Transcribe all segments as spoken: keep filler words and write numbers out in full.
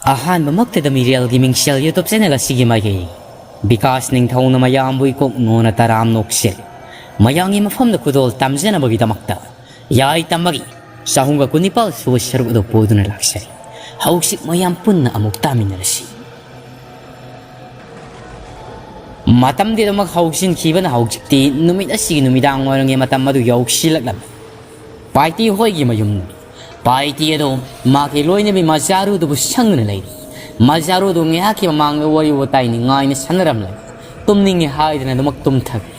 ꯑꯍꯥꯟꯕꯃꯛꯇꯗ ꯃꯤꯔꯦꯜꯒꯤ ꯃꯤꯡꯁꯦꯜ YouTube channel ꯑꯁꯤꯒꯤ ꯃꯥꯏꯀꯩ ꯕꯤꯀꯥꯁ ꯅꯤꯡꯊꯧꯅ ꯃꯌꯥꯝꯕꯨ ꯏꯀꯣꯛ ꯅꯣꯟꯅ ꯇꯔꯥꯝ ꯅꯣꯛꯁꯤꯜꯂꯤ꯫ ꯃꯌꯥꯝꯒꯤ ꯃꯐꯝꯗ ꯈꯨꯗꯣꯜ ꯇꯝꯖꯅꯕꯒꯤꯗꯃꯛꯇ ꯌꯥꯏ ꯇꯝꯕꯒꯤ ꯆꯍꯨꯝꯒ ꯀꯨꯟꯅꯤꯄꯥꯜ ꯁꯨꯕ ꯁꯔꯨꯛ ꯑꯗꯨ ꯄꯨꯗꯨꯅ ꯂꯥꯛꯆꯔꯤ꯫ ꯍꯧꯖꯤꯛ ꯃꯌꯥꯝ ꯄꯨꯟꯅ ꯑꯃꯨꯛ ꯇꯥꯃꯤꯟꯅꯔꯁꯤ꯫ ꯃꯇꯝꯗꯤ ꯑꯗꯨꯃꯛ ꯍꯧꯖꯤꯟꯈꯤꯕꯅ ꯍꯧꯖꯤꯛꯇꯤ ꯅꯨꯃꯤꯠ ꯑꯁꯤꯒꯤ ꯅꯨꯃꯤꯗꯥꯡ ꯋꯥꯏꯔꯝꯒꯤ ꯃꯇꯝ ꯑꯗꯨ ꯌꯧꯁꯤꯜꯂꯛꯂꯝꯃꯤ꯫ ꯄꯥꯏꯇꯤ ꯍꯣꯏꯒꯤ ꯃꯌꯨꯝ꯫ ꯄꯥꯏꯇꯤ ꯑꯗꯨ ꯃꯥꯒꯤ ꯂꯣꯏꯅꯕꯤ ꯃꯖꯥꯔꯨꯗꯨꯕꯨ ꯁꯪꯗꯨꯅ ꯂꯩꯔꯤ꯫ ꯃꯖꯥꯔꯨꯗꯨ ꯉꯥꯏꯍꯥꯛꯀꯤ ꯃꯃꯥꯡꯗ ꯋꯥꯔꯤ ꯋꯥꯇꯥꯏ ꯅꯤꯡꯉꯥꯏꯅ ꯁꯥꯟꯅꯔꯝꯂꯒ ꯇꯨꯝꯅꯤꯡꯉꯦ ꯍꯥꯏꯗꯨꯅ ꯑꯗꯨꯃꯛ ꯇꯨꯝꯊꯈ꯭ꯔꯦ꯫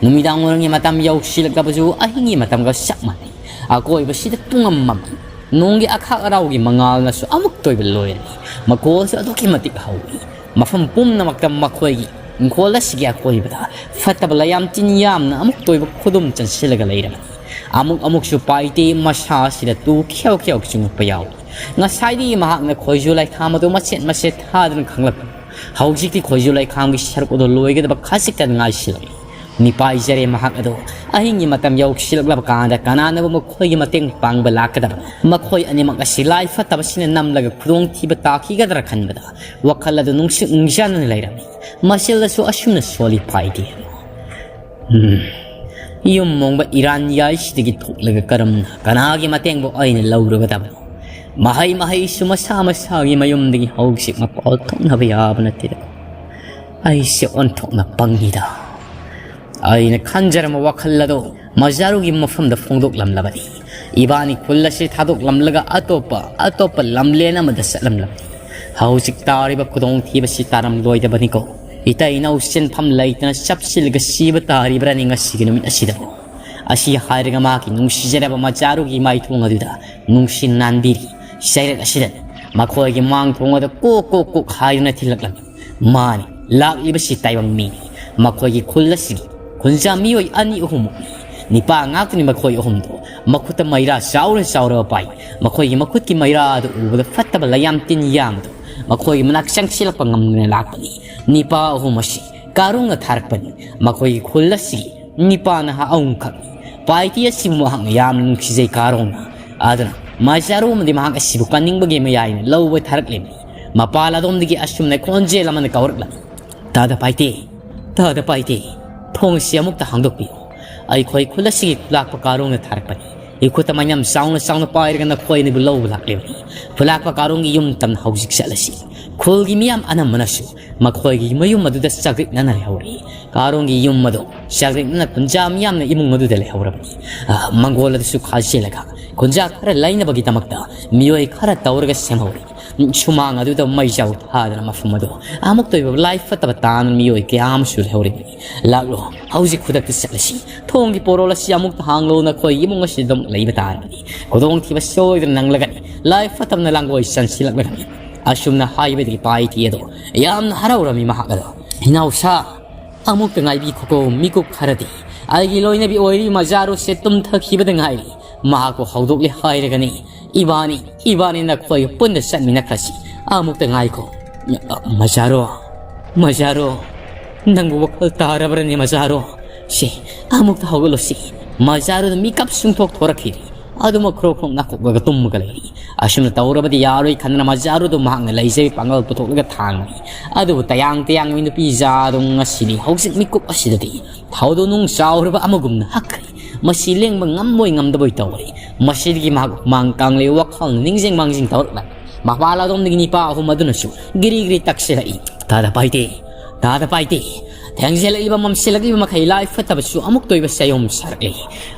ꯅꯨꯃꯤꯗꯥꯡ ꯋꯥꯏꯔꯝꯒꯤ ꯃꯇꯝ ꯌꯧꯁꯤꯜꯂꯛꯂꯕꯁꯨ ꯑꯍꯤꯡꯒꯤ ꯃꯇꯝꯒ ꯆꯞ ꯃꯥꯟꯅꯩ꯫ ꯑꯀꯣꯏꯕꯁꯤꯗ ꯄꯨꯡꯃꯝ ꯃꯝꯃꯤ꯫ ꯅꯣꯡꯒꯤ ꯑꯈꯥꯛ ꯑꯔꯥꯎꯒꯤ ꯃꯉꯥꯜꯅꯁꯨ ꯑꯃꯨꯛꯇ ꯑꯣꯏꯕ ꯂꯣꯏꯔꯅꯤ꯫ ꯃꯈꯣꯜꯁꯨ ꯑꯗꯨꯛꯀꯤ ꯃꯇꯤꯛ ꯍꯧꯏ꯫ ꯃꯐꯝ ꯄꯨꯝꯅꯃꯛꯇ ꯃꯈꯣꯏꯒꯤ ꯏꯪꯈꯣꯜ ꯑꯁꯤꯒꯤ ꯑꯀꯣꯏꯕꯗ ꯐꯠꯇꯕ ꯂꯩꯌꯥꯝ ꯇꯤꯟ ꯌꯥꯝꯅ ꯑꯃꯨꯛꯇ ꯑꯣꯏꯕ ꯈꯨꯗꯨꯝ ꯆꯟꯁꯤꯜꯂꯒ ꯂꯩꯔꯕꯅꯤ꯫ ꯑꯃꯨꯛ ꯑꯃꯨꯛꯁꯨ ꯄꯥꯏꯇꯦ ꯃꯁꯥ ꯑꯁꯤꯗ ꯇꯨ ꯈꯦꯎ ꯈꯦꯎ ꯆꯤꯡꯉꯛꯄ ꯌꯥꯎꯏ꯫ ꯉꯁꯥꯏꯗꯒꯤ ꯃꯍꯥꯛꯅ ꯈꯣꯏꯖꯨ ꯂꯩꯈꯥꯝ ꯑꯗꯨ ꯃꯆꯦꯠ ꯃꯆꯦꯠ ꯊꯥꯗꯨꯅ ꯈꯪꯂꯛꯄꯅꯤ꯫ ꯍꯧꯖꯤꯛꯇꯤ ꯈꯣꯏꯖꯨ ꯂꯩꯈꯥꯝꯒꯤ ꯁꯔꯨꯛ ꯑꯗꯨ ꯂꯣꯏꯒꯗꯕ ꯈꯖꯤꯛꯇ ꯉꯥꯏꯁꯤꯜꯂꯛꯏ꯫ ꯃꯤꯄꯥꯏꯖꯔꯦ ꯃꯍꯥꯛ ꯑꯗꯨ꯫ ꯑꯍꯤꯡꯒꯤ ꯃꯇꯝ ꯌꯧꯁꯤꯜꯂꯛꯂꯕ ꯀꯥꯟꯗ ꯀꯅꯥꯅꯕꯨ ꯃꯈꯣꯏꯒꯤ ꯃꯇꯦꯡ ꯄꯥꯡꯕ ꯂꯥꯛꯀꯗꯕꯅꯣ? ꯃꯈꯣꯏ ꯑꯅꯤꯃꯛ ꯑꯁꯤ ꯂꯥꯏ ꯐꯠꯇꯕꯁꯤꯅ ꯅꯝꯂꯒ ꯈꯨꯗꯣꯡꯊꯤꯕ ꯇꯥꯈꯤꯒꯗ꯭ꯔꯥ ꯈꯟꯕꯗ ꯋꯥꯈꯜ ꯑꯗꯨ ꯅꯨꯡꯁꯤꯛ ꯅꯨꯡꯖꯥꯅꯅ ꯂꯩꯔꯝꯃꯤ꯫ ꯃꯁꯤꯜꯗꯁꯨ ꯑꯁꯨꯝꯅ ꯁꯣꯜꯂꯤ ꯄꯥꯏꯗꯦ꯫ ꯎꯝ꯫ ꯌꯨꯝ ꯃꯣꯡꯕ ꯏꯔꯥꯟ ꯌꯥꯏꯁꯤꯗꯒꯤ ꯊꯣꯛꯂꯒ ꯀꯔꯝꯅ ꯀꯅꯥꯒꯤ ꯃꯇꯦꯡꯕꯨ ꯑꯩꯅ ꯂꯧꯔꯨꯒꯗꯕꯅꯣ? ꯃꯍꯩ ꯃꯍꯩꯁꯨ ꯃꯁꯥ ꯃꯁꯥꯒꯤ ꯃꯌꯨꯝꯗꯒꯤ ꯍꯧꯖꯤꯛ ꯃꯄꯥꯜ ꯊꯣꯛꯅꯕ ꯌꯥꯕ ꯅꯠꯇꯦꯗ꯫ ꯑꯩꯁꯦ ꯑꯣꯟꯊꯣꯛꯅ ꯄꯪꯉꯤꯗ꯫ ꯑꯩꯅ ꯈꯟꯖꯔꯝꯕ ꯋꯥꯈꯜ ꯑꯗꯨ ꯃꯖꯥꯔꯨꯒꯤ ꯃꯐꯝꯗ ꯐꯣꯡꯗꯣꯛꯂꯝꯂꯕꯅꯤ꯫ ꯏꯕꯥꯅꯤ ꯈꯨꯜ ꯑꯁꯤ ꯊꯥꯗꯣꯛꯂꯝꯂꯒ ꯑꯇꯣꯞꯄ, ꯑꯇꯣꯞꯄ ꯂꯝꯂꯦꯟ ꯑꯃꯗ ꯆꯠꯂꯝꯂꯕꯅꯤ꯫ ꯍꯧꯖꯤꯛ ꯇꯥꯔꯤꯕ ꯈꯨꯗꯣꯡꯊꯤꯕꯁꯤ ꯇꯥꯔꯝꯂꯣꯏꯗꯕꯅꯤꯀꯣ꯫ ꯏꯇꯩ ꯏꯅꯥꯎ ꯁꯤꯟꯐꯝ ꯂꯩꯇꯅ ꯆꯞꯁꯤꯜꯂꯒ ꯁꯤꯕ ꯇꯥꯔꯤꯕ꯭ꯔꯥꯅꯤ ꯉꯁꯤꯒꯤ ꯅꯨꯃꯤꯠ ꯑꯁꯤꯗꯕꯨ? ꯑꯁꯤ ꯍꯥꯏꯔꯒ ꯃꯍꯥꯛꯀꯤ ꯅꯨꯡꯁꯤꯖꯔꯕ ꯃꯆꯥꯔꯨꯒꯤ ꯃꯥꯏꯊꯣꯡ ꯑꯗꯨꯗ ꯅꯨꯡꯁꯤ ꯅꯥꯟꯕꯤꯔꯤ꯫ ꯆꯩꯔꯛ ꯑꯁꯤꯗ ꯃꯈꯣꯏꯒꯤ ꯃꯥꯡ ꯊꯣꯡ ꯑꯗꯨ ꯀꯣꯛ ꯀꯣꯛ ꯀꯣꯛ ꯍꯥꯏꯗꯨꯅ ꯊꯤꯜꯂꯛꯂꯝꯃꯤ꯫ ꯃꯥꯅꯤ, ꯂꯥꯛꯂꯤꯕꯁꯤ ꯇꯥꯏꯕꯪ ꯃꯤꯅꯤ꯫ ꯃꯈꯣꯏꯒꯤ ꯈꯨꯜ ꯑꯁꯤꯒꯤ ꯈꯨꯟꯖꯥ ꯃꯤꯑꯣꯏ ꯑꯅꯤ ꯑꯍꯨꯝꯃꯨꯛꯅꯤ꯫ ꯅꯤꯄꯥ ꯉꯥꯛꯇꯅꯤ ꯃꯈꯣꯏ ꯑꯍꯨꯝꯗꯣ꯫ ꯃꯈꯨꯠꯇ ꯃꯩꯔꯥ ꯆꯥꯎꯔ ꯆꯥꯎꯔꯕ ꯄꯥꯏ꯫ ꯃꯈꯣꯏꯒꯤ ꯃꯈꯨꯠꯀꯤ ꯃꯩꯔꯥ ꯑꯗꯨ ꯎꯕꯗ ꯐꯠꯇꯕ ꯂꯩꯌꯥꯝ ꯇꯤꯟ ꯌꯥꯝꯕꯗꯣ ꯃꯈꯣꯏꯒꯤ ꯃꯅꯥꯛ ꯆꯪꯁꯤꯜꯂꯛꯄ ꯉꯝꯗꯅ ꯂꯥꯛꯄꯅꯤ꯫ ꯅꯤꯄꯥ ꯑꯍꯨꯝ ꯑꯁꯤ ꯀꯥꯔꯣꯡꯅ ꯊꯥꯔꯛꯄꯅꯤ꯫ ꯃꯈꯣꯏꯒꯤ ꯈꯨꯜ ꯑꯁꯤꯒꯤ ꯅꯤꯄꯥ ꯅꯍꯥ ꯑꯍꯨꯝꯈꯛꯅꯤ꯫ ꯄꯥꯏꯇꯤ ꯑꯁꯤꯕꯨ ꯃꯍꯥꯛꯅ ꯌꯥꯝꯅ ꯅꯨꯡꯁꯤꯖꯩ ꯀꯥꯔꯣꯡꯅ꯫ ꯑꯗꯨꯅ ꯃꯥꯏꯆꯥꯔꯨ ꯑꯃꯗꯤ ꯃꯍꯥꯛ ꯑꯁꯤꯕꯨ ꯀꯟꯅꯤꯡꯕꯒꯤ ꯃꯌꯥꯏꯅ ꯂꯧꯕ ꯊꯥꯔꯛꯂꯤꯕꯅꯤ꯫ ꯃꯄꯥꯜ ꯑꯗꯣꯝꯗꯒꯤ ꯑꯁꯨꯝꯅ ꯈꯣꯟꯖꯦꯜ ꯑꯃꯅ ꯀꯧꯔꯛꯂꯝꯃꯤ, "ꯇꯥꯗ ꯄꯥꯏꯇꯦ, ꯇꯥꯗ ꯄꯥꯏꯇꯦ, ꯊꯣꯡꯁꯤ ꯑꯃꯨꯛꯇ ꯍꯥꯡꯗꯣꯛꯄꯤꯌꯨ꯫ ꯑꯩꯈꯣꯏ ꯈꯨꯜ ꯑꯁꯤꯒꯤ ꯈꯨꯂꯥꯛꯄ ꯀꯥꯔꯣꯡꯅ ꯊꯥꯔꯛꯄꯅꯤ꯫ ꯏꯈꯨꯠꯇ ꯃꯌꯥꯝ ꯆꯥꯎꯅ ꯆꯥꯎꯅ ꯄꯥꯏꯔꯒ ꯅꯈꯣꯏ ꯑꯅꯤꯕꯨ ꯂꯧꯕ ꯂꯥꯛꯂꯤꯕꯅꯤ꯫ ꯈꯨꯂꯥꯛꯄ ꯀꯥꯔꯣꯡꯒꯤ ꯌꯨꯝ ꯇꯝꯅ ꯍꯧꯖꯤꯛ ꯆꯠꯂꯁꯤ꯫ ꯈꯨꯜꯒꯤ ꯃꯤꯌꯥꯝ ꯑꯅꯝꯕꯅꯁꯨ ꯃꯈꯣꯏꯒꯤ ꯃꯌꯨꯝ ꯑꯗꯨꯗ ꯆꯥꯛꯔꯤꯛꯅꯅ ꯂꯩꯍꯧꯔꯤ꯫ ꯀꯥꯔꯣꯡꯒꯤ ꯌꯨꯝ ꯑꯗꯨ ꯆꯥꯛꯔꯤꯛꯅꯅ ꯈꯨꯟꯖꯥ ꯃꯤꯌꯥꯝꯅ ꯏꯃꯨꯡ ꯑꯗꯨꯗ ꯂꯩꯍꯧꯔꯕꯅꯤ꯫ ꯑ, ꯃꯪꯒꯣꯜ ꯑꯗꯨꯁꯨ ꯈꯥꯖꯤꯜꯂꯒ ꯈꯨꯟꯖꯥ ꯈꯔ ꯂꯩꯅꯕꯒꯤꯗꯃꯛꯇ ꯃꯤꯑꯣꯏ ꯈꯔ ꯇꯧꯔꯒ ꯁꯦꯝꯍꯧꯔꯤ꯫ ꯁꯨꯃꯥꯡ ꯑꯗꯨꯗ ꯃꯩꯖꯥꯎ ꯊꯥꯗꯅ ꯃꯐꯝ ꯑꯗꯨ ꯑꯃꯨꯛꯇ ꯑꯣꯏꯕ ꯂꯥꯏ ꯐꯠꯇꯕ ꯇꯥꯟꯕ ꯃꯤꯑꯣꯏ ꯀꯌꯥ ꯑꯃꯁꯨ ꯂꯩꯍꯧꯔꯤꯕꯅꯤ꯫ ꯂꯥꯛꯂꯣ, ꯍꯧꯖꯤꯛ ꯈꯨꯗꯛꯇ ꯆꯠꯂꯁꯤ꯫ ꯊꯣꯡꯒꯤ ꯄꯣꯔꯣꯜ ꯑꯁꯤ ꯑꯃꯨꯛꯇ ꯍꯥꯡꯂꯣ, ꯅꯈꯣꯏ ꯏꯃꯨꯡ ꯑꯁꯤꯗ ꯑꯗꯨꯝ ꯂꯩꯕ ꯇꯥꯔꯕꯗꯤ ꯈꯨꯗꯣꯡꯊꯤꯕ ꯁꯣꯏꯗꯅ ꯅꯪꯂꯒꯅꯤ꯫ ꯂꯥꯏ ꯐꯠꯇꯕꯅ ꯂꯥꯡꯒꯣꯏ ꯆꯟꯁꯤꯜꯂꯛꯂꯒꯅꯤ꯫ ꯑꯁꯨꯝꯅ ꯍꯥꯏꯕꯗꯒꯤ ꯄꯥꯏꯇꯤ ꯑꯗꯣ ꯌꯥꯝꯅ ꯍꯔꯥꯎꯔꯝꯃꯤ ꯃꯍꯥꯛ ꯑꯗꯣ꯫ "ꯏꯅꯥꯎꯁꯥ, ꯑꯃꯨꯛꯇ ꯉꯥꯏꯕꯤꯈꯣꯀꯣ, ꯃꯤꯀꯨꯞ ꯈꯔꯗꯤ꯫ ꯑꯩꯒꯤ ꯂꯣꯏꯅꯕꯤ ꯑꯣꯏꯔꯤꯕ ꯃꯖꯥꯔꯨꯁꯦ ꯇꯨꯝꯊꯈꯤꯕꯗ ꯉꯥꯏꯔꯤ꯫ ꯃꯍꯥꯛꯄꯨ ꯍꯧꯗꯣꯛꯂꯦ ꯍꯥꯏꯔꯒꯅꯤ꯫ ꯏꯕꯥꯅꯤ, ꯏꯕꯥꯅꯤ ꯅꯈꯣꯏ ꯄꯨꯟꯅ ꯆꯠꯃꯤꯟꯅꯈ꯭ꯔꯁꯤ꯫ ꯑꯃꯨꯛꯇ ꯉꯥꯏꯈꯣ꯫ ꯃꯖꯥꯔꯣ, ꯃꯖꯥꯔꯣ, ꯅꯪꯕꯨ ꯋꯥꯈꯜ ꯇꯥꯔꯕ꯭ꯔꯅꯦ ꯃꯖꯥꯔꯣ? ꯁꯤ, ꯑꯃꯨꯛꯇ ꯍꯧꯒꯠꯂꯣ ꯁꯤ꯫" ꯃꯖꯥꯔꯨꯗ ꯃꯤꯀꯞ ꯁꯨꯡꯊꯣꯛ ꯊꯣꯔꯛꯈꯤꯗꯦ꯫ ꯑꯗꯨꯃꯛ ꯈ꯭ꯔꯣꯛ ꯈ꯭ꯔꯣꯛ ꯅꯥꯀꯣꯛꯂꯒ ꯇꯨꯝꯃꯒ ꯂꯩꯔꯤ꯫ ꯑꯁꯨꯝꯅ ꯇꯧꯔꯕꯗꯤ ꯌꯥꯔꯣꯏ ꯈꯟꯗꯅ ꯃꯖꯥꯔꯨꯗꯨ ꯃꯍꯥꯛꯅ ꯂꯩꯖꯕ ꯄꯥꯡꯒꯜ ꯄꯨꯊꯣꯛꯂꯒ ꯊꯥꯡꯕꯅꯤ꯫ ꯑꯗꯨꯕꯨ ꯇꯌꯥꯡ ꯇꯌꯥꯡꯕ ꯅꯨꯄꯤ ꯖꯥꯗꯨ ꯉꯁꯤꯗꯤ ꯍꯧꯖꯤꯛ ꯃꯤꯀꯨꯞ ꯑꯁꯤꯗꯗꯤ ꯊꯧꯗꯣꯛ ꯅꯨꯡ ꯆꯥꯎꯔꯕ ꯑꯃꯒꯨꯝꯅ ꯍꯛꯈ꯭ꯔꯦ꯫ ꯃꯁꯤ ꯂꯦꯡꯕ ꯉꯝꯕꯣꯏ ꯉꯝꯗꯕꯣꯏ ꯇꯧꯔꯦ꯫ ꯃꯁꯤꯗꯒꯤ ꯃꯍꯥꯛ ꯍꯨꯃꯥꯡ ꯀꯥꯡꯂꯦ ꯋꯥꯈꯜ ꯅꯤꯡꯖꯤꯡ ꯃꯥꯡꯖꯤꯡ ꯇꯧꯔꯛꯂꯒ ꯃꯄꯥꯜ ꯑꯗꯣꯝꯗꯒꯤ ꯅꯤꯄꯥ ꯑꯍꯨꯝ ꯑꯗꯨꯅꯁꯨ ꯒꯤꯔꯤ ꯒꯤꯔꯤ ꯇꯛꯁꯤꯜꯂꯛꯏ꯫ "ꯇꯥꯗ ꯄꯥꯏꯇꯦ, ꯇꯥꯗ ꯄꯥꯏꯇꯦ꯫ ꯊꯦꯡꯖꯤꯜꯂꯛꯂꯤꯕ ꯃꯝꯁꯤꯜꯂꯛꯂꯤꯕ ꯃꯈꯩ ꯂꯥꯏ ꯐꯠꯇꯕꯁꯨ ꯑꯃꯨꯛꯇ ꯑꯣꯏꯕ ꯆꯌꯣꯝ ꯁꯥꯔꯛꯂꯤ꯫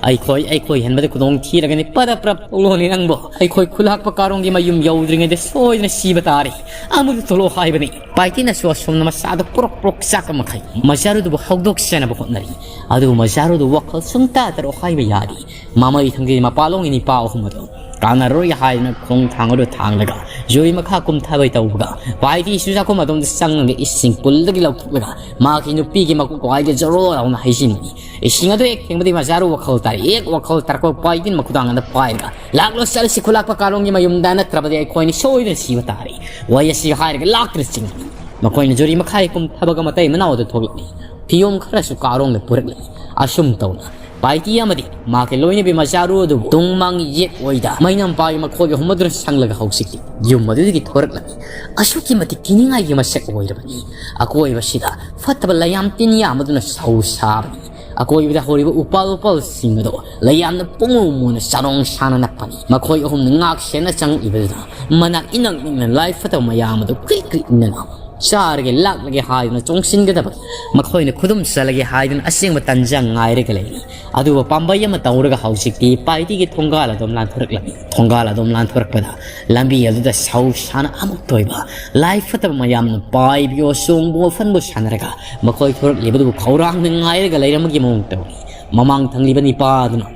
ꯑꯩꯈꯣꯏ, ꯑꯩꯈꯣꯏ ꯍꯦꯟꯕꯗ ꯈꯨꯗꯣꯡ ꯊꯤꯔꯒꯅꯤ꯫ ꯄꯔꯞ ꯄꯔꯞ ꯊꯣꯛꯂꯣꯅꯦ ꯅꯪꯕꯣ꯫ ꯑꯩꯈꯣꯏ ꯈꯨꯂꯥꯛꯄ ꯀꯥꯔꯣꯡꯒꯤ ꯃꯌꯨꯝ ꯌꯧꯗ꯭ꯔꯤꯉꯩꯗ ꯁꯣꯏꯗꯅ ꯁꯤꯕ ꯇꯥꯔꯦ꯫ ꯑꯃꯨꯛꯇ ꯊꯣꯛꯂꯛꯑꯣ ꯍꯥꯏꯕꯅꯤ꯫" ꯄꯥꯏꯇꯤꯅꯁꯨ ꯑꯁꯣꯝꯅ ꯃꯁꯥꯗ ꯄ꯭ꯔꯣꯛ ꯄ꯭ꯔꯣꯛ ꯆꯥꯛꯄ ꯃꯈꯩ ꯃꯖꯥꯔꯨꯗꯨꯕꯨ ꯍꯧꯗꯣꯛꯆꯅꯕ ꯍꯣꯠꯅꯔꯤ꯫ ꯑꯗꯨꯕꯨ ꯃꯖꯥꯔꯨꯗꯨ ꯋꯥꯈꯜ ꯁꯨꯡꯇꯥ ꯇꯥꯔꯣ ꯍꯥꯏꯕ ꯌꯥꯗꯦ꯫ ꯃꯃꯩ ꯊꯪꯖꯤꯜꯂꯤ ꯃꯄꯥꯂꯣꯝꯒꯤ ꯅꯤꯄꯥ ꯑꯍꯨꯝ ꯑꯗꯨ ꯀꯥꯟꯅꯔꯣꯏ ꯍꯥꯏꯗꯨꯅ ꯈꯣꯡ ꯊꯥꯡ ꯑꯗꯨ ꯊꯥꯡꯂꯒ ꯌꯨꯔꯤ ꯃꯈꯥ ꯀꯨꯝꯊꯕꯩ ꯇꯧꯕꯒ ꯄꯥꯏꯇꯤꯁꯨ ꯆꯥꯛꯈꯨꯝ ꯑꯗꯣꯝꯗ ꯆꯪꯂꯒ ꯏꯁꯤꯡ ꯄꯨꯜꯗꯒꯤ ꯂꯧꯊꯣꯛꯂꯒ ꯃꯍꯥꯛꯀꯤ ꯅꯨꯄꯤꯒꯤ ꯃꯀꯣꯛ ꯋꯥꯏꯗ ꯖꯣꯔꯣ ꯂꯥꯎꯅ ꯍꯩꯖꯤꯟꯕꯅꯤ꯫ ꯏꯁꯤꯡ ꯑꯗꯨ ꯍꯦꯛ ꯊꯦꯡꯕꯗꯒꯤ ꯃꯖꯥꯔꯨ ꯋꯥꯈꯜ ꯇꯥꯔꯦ꯫ ꯍꯦꯛ ꯋꯥꯈꯜ ꯇꯥꯔꯛꯄ ꯄꯥꯏꯇꯤꯟ ꯃꯈꯨꯗꯥꯡ ꯑꯗꯨ ꯄꯥꯏꯔꯒ, "ꯂꯥꯛꯂꯣ ꯆꯠꯂꯁꯤ ꯈꯨꯂꯥꯛꯄ ꯀꯥꯔꯣꯡꯒꯤ ꯃꯌꯨꯝꯗ, ꯅꯠꯇ꯭ꯔꯕꯗꯤ ꯑꯩꯈꯣꯏꯅꯤ ꯁꯣꯏꯗꯅ ꯁꯤꯕ ꯇꯥꯔꯦ꯫" ꯋꯥꯍꯩ ꯑꯁꯤ ꯍꯥꯏꯔꯒ ꯂꯥꯛꯇꯨꯅ ꯆꯤꯡꯕꯅꯤ꯫ ꯃꯈꯣꯏꯅ ꯖꯨꯔꯤ ꯃꯈꯥꯏ ꯀꯨꯝꯊꯕꯒ ꯃꯇꯩ ꯃꯅꯥꯎ ꯑꯗꯨ ꯊꯣꯛꯂꯛꯂꯤ꯫ ꯐꯤꯌꯣꯝ ꯈꯔꯁꯨ ꯀꯥꯔꯣꯡꯗ ꯄꯨꯔꯛꯂꯤ꯫ ꯑꯁꯨꯝ ꯇꯧꯅ ꯄꯥꯏꯇꯤ ꯑꯃꯗꯤ ꯃꯍꯥꯛꯀꯤ ꯂꯣꯏꯅꯕꯤ ꯃꯆꯥꯔꯨ ꯑꯗꯨꯕꯨ ꯇꯨꯡ ꯃꯥꯡ ꯌꯦꯠ ꯑꯣꯏꯗ ꯃꯩꯅꯝ ꯄꯥꯏꯕꯤ ꯃꯈꯣꯏ ꯑꯍꯨꯝ ꯑꯗꯨꯅ ꯁꯪꯂꯒ ꯍꯧꯖꯤꯛꯇꯤ ꯌꯨꯝ ꯑꯗꯨꯗꯒꯤ ꯊꯣꯔꯛꯂꯝꯃꯤ꯫ ꯑꯁꯨꯛꯀꯤ ꯃꯇꯤꯛ ꯀꯤꯅꯤꯡꯉꯥꯏꯒꯤ ꯃꯁꯛ ꯑꯣꯏꯔꯕꯅꯤ꯫ ꯑꯀꯣꯏꯕꯁꯤꯗ ꯐꯠꯇꯕ ꯂꯩꯌꯥꯝ ꯇꯤꯟ ꯌꯥꯝ ꯑꯗꯨꯅ ꯁꯧ ꯁꯥꯕꯅꯤ꯫ ꯑꯀꯣꯏꯕꯗ ꯍꯧꯔꯤꯕ ꯎꯄꯥꯜ ꯋꯥꯄꯥꯜꯁꯤꯡ ꯑꯗꯣ ꯂꯩꯌꯥꯝꯅ ꯄꯨꯡꯃꯨ ꯃꯨꯅ ꯆꯔꯣꯡ ꯁꯥꯅ ꯅꯞꯄꯅꯤ꯫ ꯃꯈꯣꯏ ꯑꯍꯨꯝꯅ ꯉꯥꯛ ꯁꯦꯟꯅ ꯆꯪꯂꯛꯂꯤꯕꯗꯨꯗ ꯃꯅꯥꯛ ꯏꯅꯛ ꯅꯛꯅ ꯂꯥꯏ ꯐꯠꯇꯕ ꯃꯌꯥꯝ ꯑꯗꯨ ꯀ꯭ꯔꯤꯛ ꯀ꯭ꯔꯤꯛ ꯏꯟꯅꯅ ꯆꯥꯔꯒꯦ ꯂꯥꯛꯂꯒꯦ ꯍꯥꯏꯗꯨꯅ ꯆꯣꯡꯁꯤꯟꯒꯗꯕꯅꯤ꯫ ꯃꯈꯣꯏꯅ ꯈꯨꯗꯨꯝ ꯆꯜꯂꯒꯦ ꯍꯥꯏꯗꯨꯅ ꯑꯁꯦꯡꯕ ꯇꯟꯖꯥ ꯉꯥꯏꯔꯒ ꯂꯩꯔꯤ꯫ ꯑꯗꯨꯕꯨ ꯄꯥꯝꯕꯩ ꯑꯃ ꯇꯧꯔꯒ ꯍꯧꯖꯤꯛꯇꯤ ꯄꯥꯏꯇꯤꯒꯤ ꯊꯣꯡꯒꯥꯜ ꯑꯗꯣꯝ ꯂꯥꯟꯊꯣꯔꯛꯂꯝꯃꯤ꯫ ꯊꯣꯡꯒꯥꯜ ꯑꯗꯣꯝ ꯂꯥꯟꯊꯣꯔꯛꯄꯗ ꯂꯝꯕꯤ ꯑꯗꯨꯗ ꯁꯧ ꯁꯥꯅ ꯑꯃꯨꯛꯇ ꯑꯣꯏꯕ ꯂꯥꯏ ꯐꯠꯇꯕ ꯃꯌꯥꯝꯅ ꯄꯥꯏꯕꯤꯌꯣ ꯆꯣꯡꯕꯣ ꯐꯟꯕꯣ ꯁꯥꯟꯅꯔꯒ ꯃꯈꯣꯏ ꯊꯣꯔꯛꯂꯤꯕꯗꯨꯕꯨ ꯈꯧꯔꯥꯡꯅ ꯉꯥꯏꯔꯒ ꯂꯩꯔꯝꯕꯒꯤ ꯃꯑꯣꯡ ꯇꯧꯔꯤ꯫ ꯃꯃꯥꯡ ꯊꯪꯂꯤꯕ ꯅꯤꯄꯥ ꯑꯗꯨꯅ,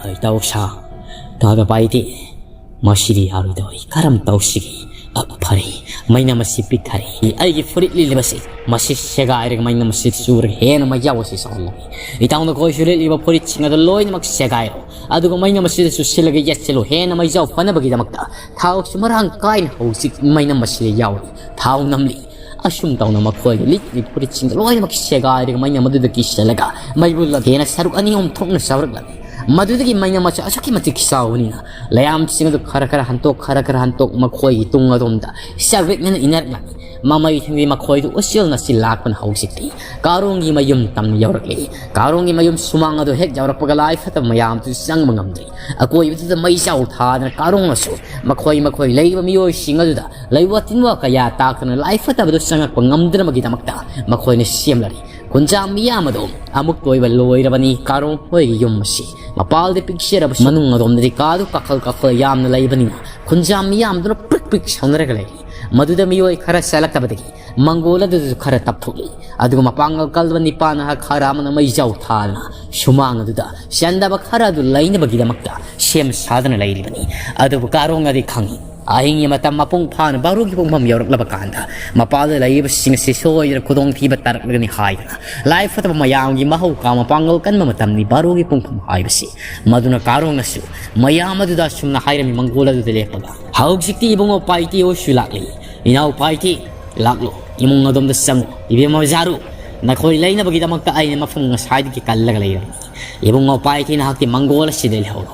"ꯑꯩ ꯇꯧꯁꯥ, ꯇꯥꯗ ꯄꯥꯏꯇꯤ, ꯃꯁꯤꯗꯤ ꯌꯥꯔꯣꯏꯗꯧꯔꯤ꯫ ꯀꯔꯝ ꯇꯧꯁꯤꯒꯦ? ꯑ, ꯐꯔꯦ, ꯃꯩꯅꯝ ꯑꯁꯤ ꯄꯤꯛꯊꯔꯦ꯫ ꯑꯩꯒꯤ ꯐꯨꯔꯤꯠ ꯂꯤꯠꯂꯤꯕꯁꯤ ꯃꯁꯤ ꯁꯦꯒꯥꯏꯔꯒ ꯃꯩꯅꯝ ꯑꯁꯤ ꯆꯨꯔꯒ ꯍꯦꯟꯅ ꯃꯩꯖꯥꯎ ꯑꯁꯤ ꯆꯥꯎꯍꯜꯂꯒꯦ꯫ ꯏꯇꯥꯎ ꯅꯈꯣꯏꯁꯨ ꯂꯤꯠꯂꯤꯕ ꯐꯨꯔꯤꯠꯁꯤꯡ ꯑꯗꯨ ꯂꯣꯏꯅꯃꯛ ꯁꯦꯒꯥꯏꯔꯣ꯫ ꯑꯗꯨꯒ ꯃꯩꯅꯝ ꯑꯁꯤꯗꯁꯨ ꯁꯤꯜꯂꯒ ꯌꯦꯠꯁꯤꯜꯂꯨ꯫ ꯍꯦꯟꯅ ꯃꯩꯖꯥꯎ ꯐꯅꯕꯒꯤꯗꯃꯛꯇ ꯊꯥꯎꯁꯨ ꯃꯔꯥꯡ ꯀꯥꯏꯅ ꯍꯧꯖꯤꯛ ꯃꯩꯅꯝ ꯑꯁꯤꯗ ꯌꯥꯎꯔꯤ꯫ ꯊꯥꯎ ꯅꯝꯂꯤ꯫ ꯑꯁꯨꯝ ꯇꯧꯅ ꯃꯈꯣꯏꯒꯤ ꯂꯤꯠꯂꯤꯕ ꯐꯨꯔꯤꯠꯁꯤꯡꯗꯨ ꯂꯣꯏꯅꯃꯛ ꯁꯦꯒꯥꯏꯔꯒ ꯃꯩꯅꯝ ꯑꯗꯨꯗ ꯀꯤꯁꯤꯜꯂꯒ ꯃꯩꯕꯨꯜ ꯑꯗꯨ ꯍꯦꯟꯅ ꯁꯔꯨꯛ ꯑꯅꯤ ꯑꯍꯨꯝ ꯊꯣꯛꯅ ꯆꯥꯎꯔꯛꯂꯝꯃꯤ꯫ ꯃꯗꯨꯗꯒꯤ ꯃꯩꯅꯝ ꯑꯁꯤ ꯑꯁꯨꯛꯀꯤ ꯃꯇꯤꯛ ꯆꯥꯎꯕꯅꯤꯅ ꯂꯩꯌꯥꯝꯁꯤꯡ ꯑꯗꯨ ꯈꯔ ꯈꯔ ꯍꯟꯇꯣꯛ, ꯈꯔ ꯈꯔ ꯍꯟꯇꯣꯛ ꯃꯈꯣꯏꯒꯤ ꯇꯨꯡ ꯑꯗꯣꯝꯗ ꯆꯥꯛꯔꯤꯛꯅꯅ ꯏꯟꯅꯔꯛꯂꯝꯃꯤ꯫ ꯃꯃꯩ ꯊꯪꯕꯤ ꯃꯈꯣꯏꯗꯨ ꯎꯆꯦꯜ ꯅꯥꯆꯤꯜ ꯂꯥꯛꯄꯅ ꯍꯧꯖꯤꯛꯇꯤ ꯀꯥꯔꯣꯡꯒꯤ ꯃꯌꯨꯝ ꯇꯝꯅ ꯌꯧꯔꯛꯂꯤ꯫ ꯀꯥꯔꯣꯡꯒꯤ ꯃꯌꯨꯝ ꯁꯨꯃꯥꯡ ꯑꯗꯨ ꯍꯦꯛ ꯌꯧꯔꯛꯄꯒ ꯂꯥꯏ ꯐꯠꯇꯕ ꯃꯌꯥꯝꯗꯨ ꯆꯪꯕ ꯉꯝꯗ꯭ꯔꯤ꯫ ꯑꯀꯣꯏꯕꯗꯨꯗ ꯃꯩ ꯆꯥꯎ ꯊꯥꯗꯅ ꯀꯥꯔꯣꯡꯅꯁꯨ ꯃꯈꯣꯏ ꯃꯈꯣꯏ ꯂꯩꯔꯤꯕ ꯃꯤꯑꯣꯏꯁꯤꯡ ꯑꯗꯨꯗ ꯂꯩꯋꯥ ꯇꯤꯟꯋꯥ ꯀꯌꯥ ꯇꯥꯛꯇꯅ ꯂꯥꯏ ꯐꯠꯇꯕꯗꯨ ꯆꯪꯉꯛꯄ ꯉꯝꯗꯅꯕꯒꯤꯗꯃꯛꯇ ꯃꯈꯣꯏꯅ ꯁꯦꯝꯂꯔꯤ꯫ ꯈꯨꯟꯖꯥ ꯃꯤꯌꯥꯝ ꯑꯗꯨ ꯑꯃꯨꯛ ꯂꯣꯏꯕ ꯂꯣꯏꯔꯕꯅꯤ꯫ ꯀꯥꯔꯣꯡ ꯍꯣꯏꯒꯤ ꯌꯨꯝ ꯑꯁꯤ ꯃꯄꯥꯜꯗꯤ ꯄꯤꯛꯆꯔꯕꯁꯨ ꯃꯅꯨꯡ ꯑꯗꯣꯝꯗꯗꯤ ꯀꯥꯗꯨ ꯀꯥꯈꯜ ꯀꯥꯈꯜ ꯌꯥꯝꯅ ꯂꯩꯕꯅꯤꯅ ꯈꯨꯟꯖꯥ ꯃꯤꯌꯥꯝꯗꯨꯅ ꯄ꯭ꯔꯤꯛ ꯄ꯭ꯔꯤꯛ ꯁꯥꯎꯅꯔꯒ ꯂꯩꯔꯤ꯫ ꯃꯗꯨꯗ ꯃꯤꯑꯣꯏ ꯈꯔ ꯆꯦꯜꯂꯛꯇꯕꯗꯒꯤ ꯃꯪꯒꯣꯜ ꯑꯗꯨꯁꯨ ꯈꯔ ꯇꯞꯊꯣꯛꯂꯤ꯫ ꯑꯗꯨꯒ ꯃꯄꯥꯡꯒꯜ ꯀꯜꯕ ꯅꯤꯄꯥ ꯅꯍꯥ ꯈꯔ ꯑꯃꯅ ꯃꯩꯖꯥꯎ ꯊꯥꯗꯨꯅ ꯁꯨꯃꯥꯡ ꯑꯗꯨꯗ ꯆꯦꯟꯗꯕ ꯈꯔ ꯑꯗꯨ ꯂꯩꯅꯕꯒꯤꯗꯃꯛꯇ ꯁꯦꯝ ꯁꯥꯗꯨꯅ ꯂꯩꯔꯤꯕꯅꯤ꯫ ꯑꯗꯨꯕꯨ ꯀꯥꯔꯣꯡꯅꯗꯤ ꯈꯪꯏ, ꯑꯍꯤꯡꯒꯤ ꯃꯇꯝ ꯃꯄꯨꯡ ꯐꯥꯅ ꯕꯥꯔꯣꯒꯤ ꯄꯨꯡꯐꯝ ꯌꯧꯔꯛꯂꯕ ꯀꯥꯟꯗ ꯃꯄꯥꯜꯗ ꯂꯩꯔꯤꯕꯁꯤꯡ ꯑꯁꯤ ꯁꯣꯏꯗꯅ ꯈꯨꯗꯣꯡꯊꯤꯕ ꯇꯥꯔꯛꯂꯒꯅꯤ ꯍꯥꯏꯗꯨꯅ ꯂꯥꯏ ꯐꯠꯇꯕ ꯃꯌꯥꯝꯒꯤ ꯃꯍꯧꯀꯥ ꯃꯄꯥꯡꯒꯜ ꯀꯟꯕ ꯃꯇꯝꯅꯤ ꯕꯥꯔꯣꯒꯤ ꯄꯨꯡꯐꯝ ꯍꯥꯏꯕꯁꯤ꯫ ꯃꯗꯨꯅ ꯀꯥꯔꯣꯡꯅꯁꯨ ꯃꯌꯥꯝ ꯑꯗꯨꯗ ꯑꯁꯨꯝꯅ ꯍꯥꯏꯔꯝꯃꯤ ꯃꯪꯒꯣꯜ ꯑꯗꯨꯗ ꯂꯦꯞꯄꯒ꯫ ꯍꯧꯖꯤꯛꯇꯤ ꯏꯕꯨꯡꯉꯣ ꯄꯥꯏꯇꯤ ꯍꯣꯏꯁꯨ ꯂꯥꯛꯂꯤ꯫ ꯏꯅꯥꯎ ꯄꯥꯏꯇꯤ, ꯂꯥꯛꯂꯣ, ꯏꯃꯨꯡ ꯑꯗꯣꯝꯗ ꯆꯪꯉꯨ꯫ ꯏꯕꯦꯝꯃ ꯖꯥꯔꯨ, ꯅꯈꯣꯏ ꯂꯩꯅꯕꯒꯤꯗꯃꯛꯇ ꯑꯩꯅ ꯃꯐꯝ ꯉꯁꯥꯏꯗꯒꯤ ꯀꯜꯂꯒ ꯂꯩꯔꯕꯅꯤ꯫ ꯏꯕꯨꯡꯉꯣ ꯄꯥꯏꯊꯤ, ꯅꯍꯥꯛꯇꯤ ꯃꯪꯒꯣꯜ ꯑꯁꯤꯗ ꯂꯩꯍꯧꯔꯣ꯫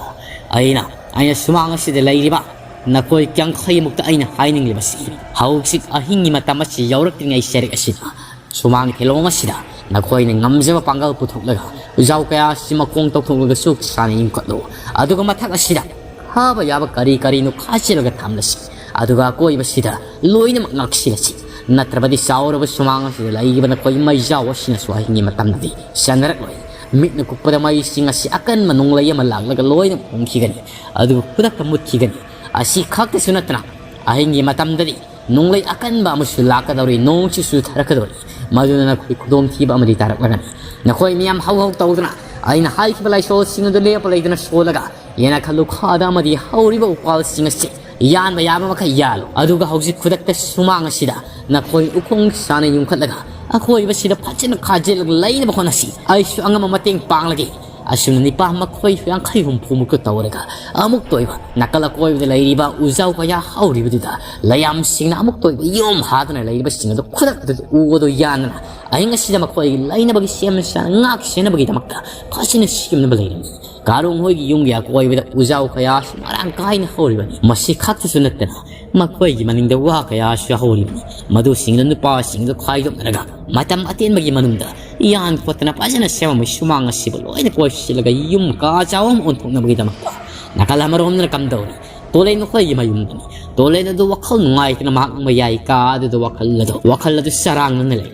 ꯑꯩꯅ, ꯑꯩꯅ ꯁꯨꯃꯥꯡ ꯑꯁꯤꯗ ꯂꯩꯔꯤꯕ ꯅꯈꯣꯏ ꯌꯥꯡꯈꯩꯃꯨꯛꯇ ꯑꯩꯅ ꯍꯥꯏꯅꯤꯡꯂꯤꯕꯁꯤ, ꯍꯧꯖꯤꯛ ꯑꯍꯤꯡꯒꯤ ꯃꯇꯝ ꯑꯁꯤ ꯌꯧꯔꯛꯇ꯭ꯔꯤꯉꯩ ꯁꯔꯨꯛ ꯑꯁꯤꯗ ꯁꯨꯃꯥꯡ ꯊꯤꯂꯣꯡ ꯑꯁꯤꯗ ꯅꯈꯣꯏꯅ ꯉꯝꯖꯕ ꯄꯥꯡꯒꯜ ꯄꯨꯊꯣꯛꯂꯒ ꯎꯖꯥꯎ ꯀꯌꯥ ꯑꯁꯤ ꯃꯈꯣꯡ ꯇꯧꯊꯣꯛꯂꯒ ꯆꯨꯛ ꯁꯥꯅ ꯌꯨꯡꯈꯠꯂꯨ꯫ ꯑꯗꯨꯒ ꯃꯊꯛ ꯑꯁꯤꯗ ꯐꯥꯕ ꯌꯥꯕ ꯀꯔꯤ ꯀꯔꯤꯅꯣ ꯈꯥꯖꯤꯜꯂꯒ ꯊꯝꯂꯁꯤ꯫ ꯑꯗꯨꯒ ꯑꯀꯣꯏꯕꯁꯤꯗ ꯂꯣꯏꯅꯃꯛ ꯉꯥꯛꯁꯤꯜꯂꯁꯤ꯫ ꯅꯠꯇ꯭ꯔꯕꯗꯤ ꯆꯥꯎꯔꯕ ꯁꯨꯃꯥꯡ ꯑꯁꯤꯗ ꯂꯩꯔꯤꯕ ꯅꯈꯣꯏ ꯃꯩꯖꯥꯎ ꯑꯁꯤꯅꯁꯨ ꯑꯍꯤꯡꯒꯤ ꯃꯇꯝꯗꯗꯤ ꯆꯟꯅꯔꯛꯂꯣꯏ꯫ ꯃꯤꯠꯅ ꯀꯨꯞꯄꯗ ꯃꯩꯁꯤꯡ ꯑꯁꯤ ꯑꯀꯟꯕ ꯅꯣꯡꯂꯩ ꯑꯃ ꯂꯥꯛꯂꯒ ꯂꯣꯏꯅ ꯎꯪꯈꯤꯒꯅꯤ꯫ ꯑꯗꯨꯒ ꯈꯨꯗꯛꯇ ꯃꯨꯠꯈꯤꯒꯅꯤ꯫ ꯑꯁꯤ ꯈꯛꯇꯁꯨ ꯅꯠꯇꯅ ꯑꯍꯤꯡꯒꯤ ꯃꯇꯝꯗꯗꯤ ꯅꯣꯡꯂꯩ ꯑꯀꯟꯕ ꯑꯃꯁꯨ ꯂꯥꯛꯀꯗꯧꯔꯤ, ꯅꯣꯡꯁꯨ ꯆꯨꯊꯔꯛꯀꯗꯧꯔꯤ꯫ ꯃꯗꯨꯅ ꯅꯈꯣꯏ ꯈꯨꯗꯣꯡꯊꯤꯕ ꯑꯃꯗꯤ ꯇꯥꯔꯛꯂꯒꯅꯤ꯫ ꯅꯈꯣꯏ ꯃꯤꯌꯥꯝ ꯍꯧ ꯍꯧ ꯇꯧꯗꯨꯅ ꯑꯩꯅ ꯍꯥꯏꯈꯤꯕ ꯂꯥꯏꯁꯣꯜꯁꯤꯡ ꯑꯗꯨ ꯂꯦꯞꯄ ꯂꯩꯇꯅ ꯁꯣꯜꯂꯒ ꯌꯦꯅꯈꯥ ꯂꯨꯈꯥꯗ ꯑꯃꯗꯤ ꯍꯧꯔꯤꯕ ꯎꯄꯥꯜꯁꯤꯡ ꯑꯁꯤ ꯌꯥꯟꯕ ꯌꯥꯕ ꯃꯈꯩ ꯌꯥꯜꯂꯨ꯫ ꯑꯗꯨꯒ ꯍꯧꯖꯤꯛ ꯈꯨꯗꯛꯇ ꯁꯨꯃꯥꯡ ꯑꯁꯤꯗ ꯅꯈꯣꯏ ꯎꯈꯣꯡ ꯁꯥꯅ ꯌꯨꯡꯈꯠꯂꯒ ꯑꯀꯣꯏꯕꯁꯤꯗ ꯐꯖꯅ ꯈꯥꯖꯤꯜꯂꯒ ꯂꯩꯅꯕ ꯍꯣꯠꯅꯁꯤ꯫ ꯑꯩꯁꯨ ꯑꯉꯝꯕ ꯃꯇꯦꯡ ꯄꯥꯡꯂꯒꯦ꯫ ꯑꯁꯨꯝꯅ ꯅꯤꯄꯥ ꯃꯈꯣꯏ ꯌꯥꯡꯈꯩ ꯍꯨꯝꯐꯨꯃꯨꯛꯇ ꯇꯧꯔꯒ ꯑꯃꯨꯛꯇ ꯑꯣꯏꯕ ꯅꯥꯀꯜ ꯑꯀꯣꯏꯕꯗ ꯂꯩꯔꯤꯕ ꯎꯖꯥꯎ ꯀꯌꯥ ꯍꯧꯔꯤꯕꯗꯨꯗ ꯂꯩꯌꯥꯝꯁꯤꯡꯅ ꯑꯃꯨꯛꯇ ꯑꯣꯏꯕ ꯌꯨꯝ ꯍꯥꯗꯨꯅ ꯂꯩꯔꯤꯕꯁꯤꯡ ꯑꯗꯨ ꯈꯨꯗꯛꯇ ꯎ ꯑꯗꯨ ꯌꯥꯟꯗꯅ ꯑꯍꯤꯡ ꯑꯁꯤꯗ ꯃꯈꯣꯏꯒꯤ ꯂꯩꯅꯕꯒꯤ ꯁꯦꯝ ꯁꯥ ꯉꯥꯛ ꯁꯦꯟꯅꯕꯒꯤꯗꯃꯛꯇ ꯐꯖꯅ ꯁꯦꯝꯅꯕ ꯂꯩꯔꯝꯃꯤ꯫ ꯀꯥꯔꯣꯡ ꯍꯣꯏꯒꯤ ꯌꯨꯝꯒꯤ ꯑꯀꯣꯏꯕꯗ ꯎꯖꯥꯎ ꯀꯌꯥꯁꯨ ꯃꯔꯥꯡ ꯀꯥꯏꯅ ꯍꯧꯔꯤꯕꯅꯤ꯫ ꯃꯁꯤ ꯈꯛꯇꯁꯨ ꯅꯠꯇꯅ ꯃꯈꯣꯏꯒꯤ ꯃꯅꯤꯡꯗ ꯋꯥ ꯀꯌꯥꯁꯨ ꯍꯧꯔꯤꯕꯅꯤ꯫ ꯃꯗꯨꯁꯤꯡꯗꯨ ꯅꯨꯄꯥꯁꯤꯡꯗꯨ ꯈꯥꯏꯗꯣꯛꯅꯔꯒ ꯃꯇꯝ ꯑꯇꯦꯟꯕꯒꯤ ꯃꯅꯨꯡꯗ ꯌꯥꯟ ꯈꯣꯠꯇꯅ ꯐꯖꯅ ꯁꯦꯝꯃꯝꯃꯤ꯫ ꯁꯨꯃꯥꯡ ꯑꯁꯤꯕꯨ ꯂꯣꯏꯅ ꯀꯣꯏꯁꯤꯜꯂꯒ ꯌꯨꯝ ꯀꯥ ꯆꯥꯎꯕ ꯑꯃ ꯑꯣꯟꯊꯣꯛꯅꯕꯒꯤꯗꯃꯛꯇ ꯅꯥꯀꯜ ꯑꯃꯔꯣꯝꯗꯅ ꯀꯝꯗꯧꯔꯤ? ꯇꯣꯂꯦꯟ ꯃꯈꯣꯏꯒꯤ ꯃꯌꯨꯝꯗꯅꯤ꯫ ꯇꯣꯂꯦꯟ ꯑꯗꯨ ꯋꯥꯈꯜ ꯅꯨꯡꯉꯥꯏꯇꯅ ꯃꯍꯥꯛ ꯃꯌꯥꯏ ꯀꯥ ꯑꯗꯨꯗ ꯋꯥꯈꯜ ꯑꯗꯨ, ꯋꯥꯈꯜ ꯑꯗꯨ ꯆꯔꯥꯡꯅꯅ ꯂꯩ꯫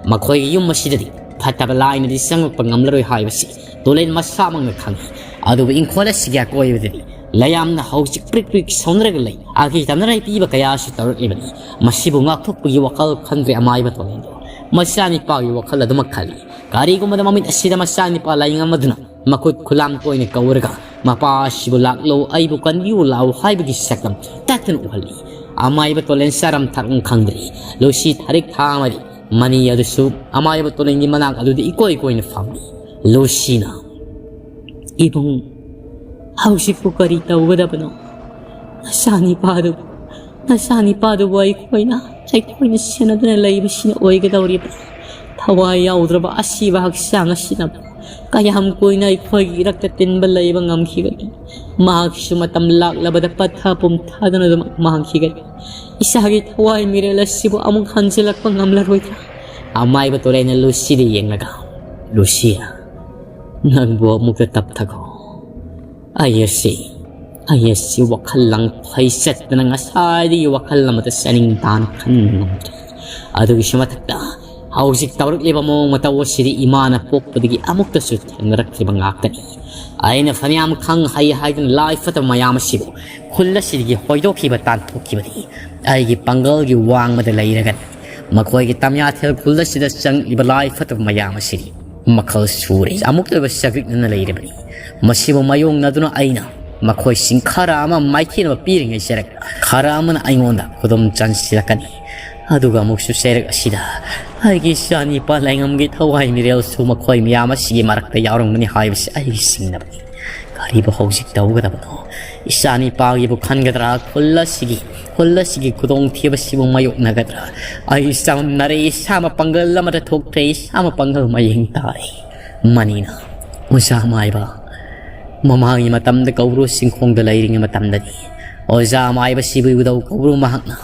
ꯃꯈꯣꯏꯒꯤ ꯌꯨꯝ ꯑꯁꯤꯗꯗꯤ ꯐꯠꯇꯕ ꯂꯥꯏꯅꯗꯤ ꯆꯪꯂꯛꯄ ꯉꯝꯂꯔꯣꯏ ꯍꯥꯏꯕꯁꯤ ꯇꯣꯂꯦꯟ ꯃꯁꯥꯃꯛꯅ ꯈꯪꯏ꯫ ꯑꯗꯨꯕꯨ ꯏꯪꯈꯣꯜ ꯑꯁꯤꯒꯤ ꯑꯀꯣꯏꯕꯗꯗꯤ ꯂꯩꯌꯥꯝꯅ ꯍꯧꯖꯤꯛ ꯄ꯭ꯔꯤꯛ ꯄ꯭ꯔꯤꯛ ꯁꯧꯅꯔꯒ ꯂꯩ꯫ ꯑꯀꯤ ꯇꯝꯅꯔꯥꯏ ꯄꯤꯕ ꯀꯌꯥꯁꯨ ꯇꯧꯔꯛꯂꯤꯕꯅꯤ꯫ ꯃꯁꯤꯕꯨ ꯉꯥꯛꯊꯣꯛꯄꯒꯤ ꯋꯥꯈꯜ ꯈꯟꯗ꯭ꯔꯦ ꯑꯃꯥꯏꯕ ꯇꯣꯂꯦꯟꯗꯣ꯫ ꯃꯆꯥꯅꯤꯄꯥꯒꯤ ꯋꯥꯈꯜ ꯑꯗꯨꯃꯛ ꯈꯜꯂꯤ꯫ ꯀꯔꯤꯒꯨꯝꯕꯗ ꯃꯃꯤꯠ ꯑꯁꯤꯗ ꯃꯆꯥꯅꯤꯄꯥ ꯂꯥꯏꯌꯦꯡ ꯑꯃꯗꯨꯅ ꯃꯈꯨꯠ ꯈꯨꯂꯥꯝ ꯇꯣꯏꯅ ꯀꯧꯔꯒ ꯃꯄꯥ ꯑꯁꯤꯕꯨ ꯂꯥꯛꯂꯣ, ꯑꯩꯕꯨ ꯀꯟꯕꯤꯌꯨ ꯂꯥꯛꯑꯣ ꯍꯥꯏꯕꯒꯤ ꯁꯛꯇꯝ ꯇꯠꯇꯅ ꯎꯍꯜꯂꯤ꯫ ꯑꯃꯥꯏꯕ ꯇꯣꯂꯦꯟ ꯆꯥꯔꯝ ꯊꯛꯂꯝ ꯈꯪꯗ꯭ꯔꯤ꯫ ꯂꯨꯁꯤ ꯊꯥꯔꯤꯛ ꯊꯥ ꯑꯃꯗꯤ ꯃꯅꯤ ꯑꯗꯨꯁꯨ ꯑꯃꯥꯏꯕ ꯇꯣꯂꯦꯟꯒꯤ ꯃꯅꯥꯛ ꯑꯗꯨꯗ ꯏꯀꯣꯏ ꯀꯣꯏꯅ ꯐꯝꯂꯤ꯫ ꯂꯨꯁꯤꯅ, "ꯏꯕꯨꯡ, ꯍꯧꯖꯤꯛꯄꯨ ꯀꯔꯤ ꯇꯧꯒꯗꯕꯅꯣ? ꯅꯆꯥꯅꯤꯄꯥꯗꯨꯕꯨ, ꯅꯆꯥꯅꯤꯄꯥꯗꯨꯕꯨ ꯑꯩꯈꯣꯏꯅ, ꯑꯩꯈꯣꯏꯅ ꯁꯦꯟꯅꯗꯨꯅ ꯂꯩꯕꯁꯤꯅ ꯑꯣꯏꯒꯗꯧꯔꯤꯕ꯭ꯔꯥ? ꯊꯋꯥꯏ ꯌꯥꯎꯗ꯭ꯔꯕ ꯑꯁꯤꯕ ꯍꯛꯆꯥꯡ ꯑꯁꯤꯅ ꯀꯌꯥꯝ ꯀꯨꯏꯅ ꯑꯩꯈꯣꯏꯒꯤ ꯏꯔꯛꯇ ꯇꯤꯟꯕ ꯂꯩꯕ ꯉꯝꯈꯤꯒꯅꯤ? ꯃꯍꯥꯛꯁꯨ ꯃꯇꯝ ꯂꯥꯛꯂꯕꯗ ꯄꯠꯊ ꯄꯨꯝꯊꯗꯨꯅ ꯑꯗꯨꯝ ꯃꯥꯡꯈꯤꯒꯅꯤ꯫ ꯏꯁꯥꯒꯤ ꯊꯋꯥꯏ ꯃꯤꯔꯦꯜ ꯑꯁꯤꯕꯨ ꯑꯃꯨꯛ ꯍꯟꯖꯤꯜꯂꯛꯄ ꯉꯝꯂꯔꯣꯏꯗ꯭ꯔꯥ? ꯑꯃꯥꯏꯕ ꯇꯣꯔꯦꯟꯅ ꯂꯨꯁꯤꯗ ꯌꯦꯡꯂꯒ, "ꯂꯨꯁꯤꯌꯥ, ꯅꯪꯕꯨ ꯑꯃꯨꯛꯇ ꯇꯞꯊꯈꯣ꯫ ꯑꯩ ꯑꯁꯤ, ꯑꯩ ꯑꯁꯤ ꯋꯥꯈꯜ ꯂꯪꯐꯩ ꯆꯠꯇꯅ ꯉꯁꯥꯏꯗꯒꯤ ꯋꯥꯈꯜ ꯑꯃꯠꯇ ꯆꯥꯅꯤꯡ ꯇꯥꯅ ꯈꯟꯕ ꯉꯝꯗ꯭ꯔꯦ꯫ ꯑꯗꯨꯒꯤꯁꯨ ꯃꯊꯛꯇ ꯍꯧꯖꯤꯛ ꯇꯧꯔꯛꯂꯤꯕ ꯃꯑꯣꯡ ꯃꯇꯧ ꯑꯁꯤꯗꯤ ꯏꯃꯥꯅ ꯄꯣꯛꯄꯗꯒꯤ ꯑꯃꯨꯛꯇꯁꯨ ꯊꯦꯡꯅꯔꯛꯇ꯭ꯔꯤꯕ ꯉꯥꯛꯇꯅꯤ꯫ ꯑꯩꯅ ꯐꯅꯌꯥꯝ ꯈꯪ ꯍꯩ ꯍꯥꯏꯗꯨꯅ ꯂꯥꯏ ꯐꯠꯇꯕ ꯃꯌꯥꯝ ꯑꯁꯤꯕꯨ ꯈꯨꯜ ꯑꯁꯤꯗꯒꯤ ꯍꯣꯏꯗꯣꯛꯈꯤꯕ, ꯇꯥꯟꯊꯣꯛꯈꯤꯕꯅꯤ꯫ ꯑꯩꯒꯤ ꯄꯥꯡꯒꯜꯒꯤ ꯋꯥꯡꯃꯗ ꯂꯩꯔꯒꯅꯤ ꯃꯈꯣꯏꯒꯤ ꯇꯝꯌꯥꯊꯦꯜ ꯈꯨꯜ ꯑꯁꯤꯗ ꯆꯪꯂꯤꯕ ꯂꯥꯏ ꯐꯠꯇꯕ ꯃꯌꯥꯝ ꯑꯁꯤꯗꯤ ꯃꯈꯜ ꯁꯨꯔꯦ꯫ ꯑꯃꯨꯛꯇ ꯑꯣꯏꯕ ꯆꯥꯕꯤꯛꯅꯅ ꯂꯩꯔꯕꯅꯤ꯫ ꯃꯁꯤꯕꯨ ꯃꯥꯌꯣꯛꯅꯗꯨꯅ ꯑꯩꯅ ꯃꯈꯣꯏꯁꯤꯡ ꯈꯔ ꯑꯃ ꯃꯥꯏꯊꯤꯅꯕ ꯄꯤꯔꯤꯉꯩ ꯆꯩꯔꯛ ꯈꯔ ꯑꯃꯅ ꯑꯩꯉꯣꯟꯗ ꯈꯨꯗꯨꯝ ꯆꯟꯁꯤꯜꯂꯛꯀꯅꯤ꯫ ꯑꯗꯨꯒ ꯑꯃꯨꯛꯁꯨ ꯆꯩꯔꯛ ꯑꯁꯤꯗ ꯑꯩꯒꯤ ꯏꯆꯥ ꯅꯤꯄꯥ ꯂꯩꯉꯝꯒꯤ ꯊꯋꯥꯏ ꯃꯤꯔꯦꯜꯁꯨ ꯃꯈꯣꯏ ꯃꯌꯥꯝ ꯑꯁꯤꯒꯤ ꯃꯔꯛꯇ ꯌꯥꯎꯔꯝꯒꯅꯤ ꯍꯥꯏꯕꯁꯤ ꯑꯩꯒꯤ ꯆꯤꯡꯅꯕꯅꯤ꯫ ꯀꯔꯤꯕꯨ ꯍꯧꯖꯤꯛ ꯇꯧꯒꯗꯕꯅꯣ? ꯏꯆꯥ ꯅꯤꯄꯥꯒꯤꯕꯨ ꯈꯟꯒꯗ꯭ꯔꯥ? ꯈꯨꯜ ꯑꯁꯤꯒꯤ, ꯈꯨꯜ ꯑꯁꯤꯒꯤ ꯈꯨꯗꯣꯡꯊꯤꯕꯁꯤꯕꯨ ꯃꯥꯌꯣꯛꯅꯒꯗ꯭ꯔꯥ? ꯑꯩ ꯆꯃꯝꯅꯔꯦ, ꯏꯁꯥ ꯃꯄꯥꯡꯒꯜ ꯑꯃꯗ ꯊꯣꯛꯇ꯭ꯔꯦ, ꯏꯁꯥ ꯃꯄꯥꯡꯒꯜ ꯃꯌꯦꯡ ꯇꯥꯔꯦ꯫ ꯃꯅꯤꯅ, "ꯑꯣꯖꯥ ꯃꯥꯏꯕ, ꯃꯃꯥꯡꯒꯤ ꯃꯇꯝꯗ ꯀꯧꯕ꯭ꯔꯨ ꯆꯤꯡꯈꯣꯡꯗ ꯂꯩꯔꯤꯉꯩ ꯃꯇꯝꯗꯗꯤ ꯑꯣꯖꯥ ꯃꯥꯏꯕ ꯁꯤꯕꯨ ꯎꯗꯧ ꯀꯧꯕ꯭ꯔꯨ ꯃꯍꯥꯛꯅ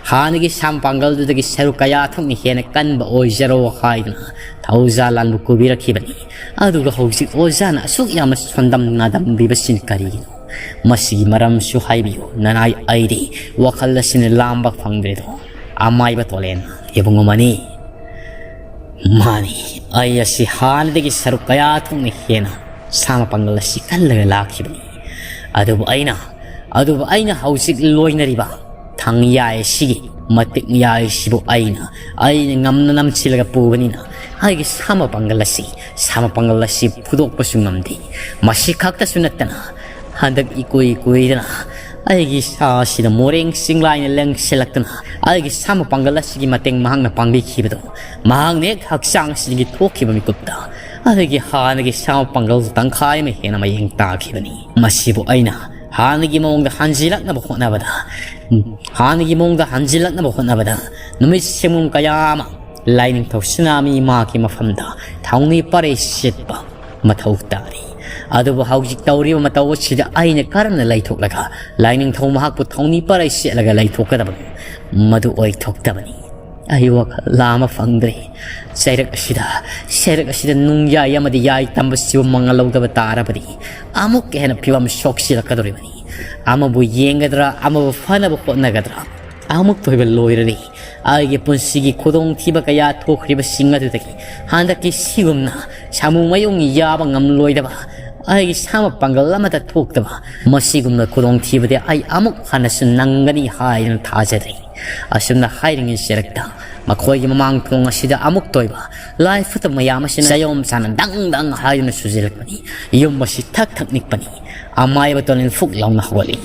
ꯍꯥꯟꯅꯒꯤ ꯁꯥ ꯃꯄꯥꯡꯒꯜꯗꯨꯗꯒꯤ ꯁꯔꯨꯛ ꯀꯌꯥ ꯊꯣꯛꯅ ꯍꯦꯟꯅ ꯀꯟꯕ ꯑꯣꯏꯖꯔꯣ" ꯍꯥꯏꯗꯨꯅ ꯊꯧꯖꯥꯜ ꯂꯥꯟꯕꯨ ꯀꯨꯕꯤꯔꯛꯈꯤꯕꯅꯤ꯫ ꯑꯗꯨꯒ ꯍꯧꯖꯤꯛ ꯑꯣꯖꯥꯅ ꯑꯁꯨꯛ ꯌꯥꯝꯅ ꯁꯣꯟꯗꯝ ꯅꯥꯗꯝꯕꯤꯕꯁꯤꯅ ꯀꯔꯤꯒꯤꯅꯣ? ꯃꯁꯤꯒꯤ ꯃꯔꯝꯁꯨ ꯍꯥꯏꯕꯤꯌꯨ꯫ ꯅꯅꯥꯏ ꯑꯩꯗꯤ ꯋꯥꯈꯜ ꯑꯁꯤꯅ ꯂꯥꯝꯕ ꯐꯪꯗ꯭ꯔꯦꯗꯣ꯫ ꯑꯃꯥꯏꯕ ꯇꯣꯂꯦꯟ, ꯏꯕꯨꯡꯉꯣ ꯃꯅꯤ꯫ ꯃꯥꯅꯤ, ꯑꯩ ꯑꯁꯤ ꯍꯥꯟꯅꯗꯒꯤ ꯁꯔꯨꯛ ꯀꯌꯥ ꯊꯣꯛꯅ ꯍꯦꯟꯅ ꯁꯥ ꯃꯄꯥꯡꯒꯜ ꯑꯁꯤ ꯀꯜꯂꯒ ꯂꯥꯛꯈꯤꯕꯅꯤ꯫ ꯑꯗꯨꯕꯨ ꯑꯩꯅ, ꯑꯗꯨꯕꯨ ꯑꯩꯅ ꯍꯧꯖꯤꯛ ꯂꯣꯏꯅꯔꯤꯕ ꯊꯥꯡ ꯌꯥꯏ ꯑꯁꯤꯒꯤ ꯃꯇꯤꯛ ꯌꯥꯏ ꯑꯁꯤꯕꯨ ꯑꯩꯅ, ꯑꯩꯅ ꯉꯝꯅ ꯅꯝꯁꯤꯜꯂꯒ ꯄꯨꯕꯅꯤꯅ ꯑꯩꯒꯤ ꯁꯥ ꯃꯄꯥꯡꯒꯜ ꯑꯁꯤ, ꯁꯥ ꯃꯄꯥꯡꯒꯜ ꯑꯁꯤ ꯐꯨꯗꯣꯛꯄꯁꯨ ꯉꯝꯗꯦ꯫ ꯃꯁꯤ ꯈꯛꯇꯁꯨ ꯅꯠꯇꯅ ꯍꯟꯗꯛ ꯏꯀꯨꯏ ꯀꯨꯏꯗꯅ ꯑꯩꯒꯤ ꯏꯁꯥ ꯑꯁꯤꯗ ꯃꯣꯔꯦꯡ ꯆꯤꯡꯂꯥꯏꯅ ꯂꯦꯡꯁꯤꯜꯂꯛꯇꯨꯅ ꯑꯩꯒꯤ ꯁꯥ ꯃꯄꯥꯡꯒꯜ ꯑꯁꯤꯒꯤ ꯃꯇꯦꯡ ꯃꯍꯥꯛꯅ ꯄꯥꯡꯕꯤꯈꯤꯕꯗꯣ, ꯃꯍꯥꯛꯅ ꯍꯦꯛ ꯍꯛꯆꯥꯡ ꯑꯁꯤꯗꯒꯤ ꯊꯣꯛꯈꯤꯕ ꯃꯤꯀꯨꯞꯇ ꯑꯩꯒꯤ ꯍꯥꯟꯅꯒꯤ ꯁꯥ ꯃꯄꯥꯡꯒꯜ ꯇꯪꯈꯥꯏ ꯑꯃ ꯍꯦꯟꯅ ꯃꯌꯦꯡ ꯇꯥꯈꯤꯕꯅꯤ꯫ ꯃꯁꯤꯕꯨ ꯑꯩꯅ ꯍꯥꯟꯅꯒꯤ ꯃꯑꯣꯡꯗ ꯍꯟꯖꯤꯜꯂꯛꯅꯕ ꯍꯣꯠꯅꯕꯗ, ꯍꯥꯟꯅꯒꯤ ꯃꯑꯣꯡꯗ ꯍꯟꯖꯤꯜꯂꯛꯅꯕ ꯍꯣꯠꯅꯕꯗ ꯅꯨꯃꯤꯠ ꯁꯦꯡꯕꯨꯝ ꯀꯌꯥ ꯑꯃ ꯂꯥꯏꯅꯤꯡꯊꯧ ꯁꯅꯥꯃꯍꯤ ꯃꯍꯥꯛꯀꯤ ꯃꯐꯝꯗ ꯊꯧꯅꯤ ꯄꯔꯩ ꯁꯦꯠꯄ ꯃꯊꯧ ꯇꯥꯔꯤ꯫ ꯑꯗꯨꯕꯨ ꯍꯧꯖꯤꯛ ꯇꯧꯔꯤꯕ ꯃꯇꯧ ꯑꯁꯤꯗ ꯑꯩꯅ ꯀꯔꯝꯅ ꯂꯩꯊꯣꯛꯂꯒ ꯂꯥꯏꯅꯤꯡꯊꯧ ꯃꯍꯥꯛꯄꯨ ꯊꯧꯅꯤ ꯄꯔꯩ ꯁꯦꯠꯂꯒ ꯂꯩꯊꯣꯛꯀꯗꯕꯅꯣ? ꯃꯗꯨ ꯑꯣꯏꯊꯣꯛꯇꯕꯅꯤ꯫ ꯑꯩ ꯋꯥꯈꯜ ꯂꯥꯝꯕ ꯐꯪꯗ꯭ꯔꯦ꯫ ꯆꯩꯔꯛ ꯑꯁꯤꯗ, ꯆꯩꯔꯛ ꯑꯁꯤꯗ ꯅꯨꯡꯌꯥꯏ ꯑꯃꯗꯤ ꯌꯥꯏ ꯇꯝꯕꯁꯤꯕꯨ ꯃꯉꯥꯜ ꯂꯧꯗꯕ ꯇꯥꯔꯕꯗꯤ ꯑꯃꯨꯛꯀ ꯍꯦꯟꯅ ꯐꯤꯕꯝ ꯁꯣꯛꯆꯤꯜꯂꯛꯀꯗꯧꯔꯤꯕꯅꯤ꯫ ꯑꯃꯕꯨ ꯌꯦꯡꯒꯗ꯭ꯔꯥ, ꯑꯃꯕꯨ ꯐꯅꯕ ꯍꯣꯠꯅꯒꯗ꯭ꯔꯥ? ꯑꯃꯨꯛꯇ ꯑꯣꯏꯕ ꯂꯣꯏꯔꯔꯤ꯫ ꯑꯩꯒꯤ ꯄꯨꯟꯁꯤꯒꯤ ꯈꯨꯗꯣꯡꯊꯤꯕ ꯀꯌꯥ ꯊꯣꯛꯈ꯭ꯔꯤꯕꯁꯤꯡ ꯑꯗꯨꯗꯒꯤ ꯍꯟꯗꯛꯀꯤ ꯁꯤꯒꯨꯝꯅ ꯁꯥꯃꯨ ꯃꯌꯨꯡ ꯌꯥꯕ ꯉꯝꯂꯣꯏꯗꯕ, ꯑꯩꯒꯤ ꯁꯥꯃ ꯄꯥꯡꯒꯜ ꯑꯃꯠꯇ ꯊꯣꯛꯇꯕ ꯃꯁꯤꯒꯨꯝꯕ ꯈꯨꯗꯣꯡꯊꯤꯕꯗꯤ ꯑꯩ ꯑꯃꯨꯛ ꯍꯟꯅꯁꯨ ꯅꯪꯒꯅꯤ ꯍꯥꯏꯗꯨꯅ ꯊꯥꯖꯗ꯭ꯔꯤ꯫ ꯑꯁꯨꯝꯅ ꯍꯥꯏꯔꯤꯉꯩ ꯆꯩꯔꯛꯇ ꯃꯈꯣꯏꯒꯤ ꯃꯃꯥꯡ ꯊꯣꯡ ꯑꯁꯤꯗ ꯑꯃꯨꯛꯇ ꯑꯣꯏꯕ ꯂꯥꯏ ꯐꯠꯇꯕ ꯃꯌꯥꯝ ꯑꯁꯤꯅ ꯆꯌꯣꯝ ꯆꯥꯅ ꯗꯪ ꯗꯪ ꯍꯥꯏꯗꯨꯅ ꯁꯨꯖꯤꯜꯂꯛꯄꯅꯤ꯫ ꯌꯨꯝ ꯑꯁꯤ ꯊꯛ ꯊꯛ ꯅꯤꯛꯄꯅꯤ꯫ ꯑꯃꯥꯏꯕ ꯇꯣꯂꯤꯟ ꯐꯨꯛ ꯂꯥꯎꯅ ꯍꯧꯒꯠꯂꯤ꯫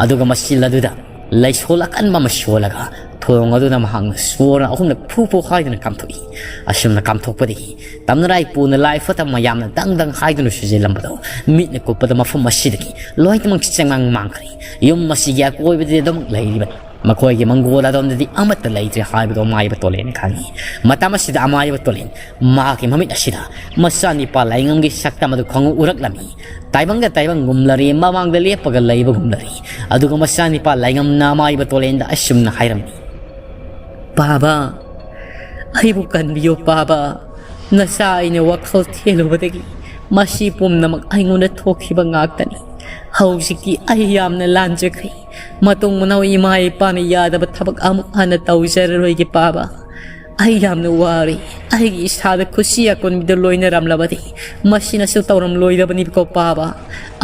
ꯑꯗꯨꯒ ꯃꯆꯤꯜ ꯑꯗꯨꯗ ꯂꯩꯁꯣꯜ ꯑꯀꯟꯕ ꯑꯃ ꯁꯣꯜꯂꯒ ꯊꯣꯡ ꯑꯗꯨꯗ ꯃꯍꯥꯛꯅ ꯁꯣꯔ ꯑꯍꯨꯝꯂꯛ ꯐꯨ ꯐꯨ ꯍꯥꯏꯗꯨꯅ ꯀꯥꯝꯊꯣꯛꯏ꯫ ꯑꯁꯨꯝꯅ ꯀꯥꯝꯊꯣꯛꯄꯗꯒꯤ ꯇꯝꯅꯔꯥꯏ ꯄꯨꯅ ꯂꯥꯏ ꯐꯠꯇꯕ ꯃꯌꯥꯝꯅ ꯗꯪ ꯗꯪ ꯍꯥꯏꯗꯨꯅ ꯁꯨꯖꯤꯜꯂꯝꯕꯗꯣ ꯃꯤꯠꯅ ꯀꯨꯞꯄꯗ ꯃꯐꯝ ꯑꯁꯤꯗꯒꯤ ꯂꯣꯏꯅꯃꯛ ꯆꯦꯡꯃꯥꯡ ꯃꯥꯡꯈ꯭ꯔꯦ꯫ ꯌꯨꯝ ꯑꯁꯤꯒꯤ ꯑꯀꯣꯏꯕꯗꯗꯤ ꯑꯗꯨꯃꯛ ꯂꯩꯔꯤꯕꯅꯤ꯫ ꯃꯈꯣꯏꯒꯤ ꯃꯪꯒꯣꯜ ꯑꯗꯣꯝꯗꯗꯤ ꯑꯃꯠꯇ ꯂꯩꯇ꯭ꯔꯦ ꯍꯥꯏꯕꯗꯨ ꯑꯃꯥꯏꯕ ꯇꯣꯂꯦꯟ ꯈꯪꯉꯤ꯫ ꯃꯇꯝ ꯑꯁꯤꯗ ꯑꯃꯥꯏꯕ ꯇꯣꯂꯦꯟ ꯃꯍꯥꯛꯀꯤ ꯃꯃꯤꯠ ꯑꯁꯤꯗ ꯃꯆꯥꯅꯤꯄꯥ ꯂꯥꯏꯉꯝꯒꯤ ꯁꯛꯇꯝ ꯑꯗꯨ ꯈꯪꯎ ꯎꯔꯛꯂꯝꯃꯤ꯫ ꯇꯥꯏꯕꯪꯒ ꯇꯥꯏꯕꯪꯒꯨꯝꯂꯔꯦ, ꯃꯃꯥꯡꯗ ꯂꯦꯞꯄꯒ ꯂꯩꯕꯒꯨꯝꯂꯔꯦ꯫ ꯑꯗꯨꯒ ꯃꯆꯥꯅꯤꯄꯥ ꯂꯥꯏꯉꯝꯅ ꯑꯃꯥꯏꯕ ꯇꯣꯂꯦꯟꯗ ꯑꯁꯨꯝꯅ ꯍꯥꯏꯔꯝꯃꯤ, "ꯄꯥꯕ, ꯑꯩꯕꯨ ꯀꯟꯕꯤꯌꯨ ꯄꯥꯕ꯫ ꯅꯆꯥ ꯑꯩꯅ ꯋꯥꯈꯜ ꯊꯦꯜꯂꯨꯕꯗꯒꯤ ꯃꯁꯤ ꯄꯨꯝꯅꯃꯛ ꯑꯩꯉꯣꯟꯗ ꯊꯣꯛꯈꯤꯕ ꯉꯥꯛꯇꯅꯤ꯫ ꯍꯧꯖꯤꯛꯇꯤ ꯑꯩ ꯌꯥꯝꯅ ꯂꯥꯟꯖꯈ꯭ꯔꯦ꯫ ꯃꯇꯨꯡ ꯃꯅꯥꯎ ꯏꯃꯥ ꯏꯄꯥꯅ ꯌꯥꯗꯕ ꯊꯕꯛ ꯑꯃꯨꯛ ꯍꯟꯅ ꯇꯧꯖꯔꯔꯣꯏꯒꯦ ꯄꯥꯕ꯫ ꯑꯩ ꯌꯥꯝꯅ ꯋꯥꯔꯦ꯫ ꯑꯩꯒꯤ ꯏꯁꯥꯗ ꯈꯨꯠꯁꯤ ꯑꯀꯣꯟꯕꯤꯗ ꯂꯣꯏꯅꯔꯝꯂꯕꯗꯤ ꯃꯁꯤꯅꯁꯨ ꯇꯧꯔꯝꯂꯣꯏꯗꯕꯅꯤꯀꯣ ꯄꯥꯕ꯫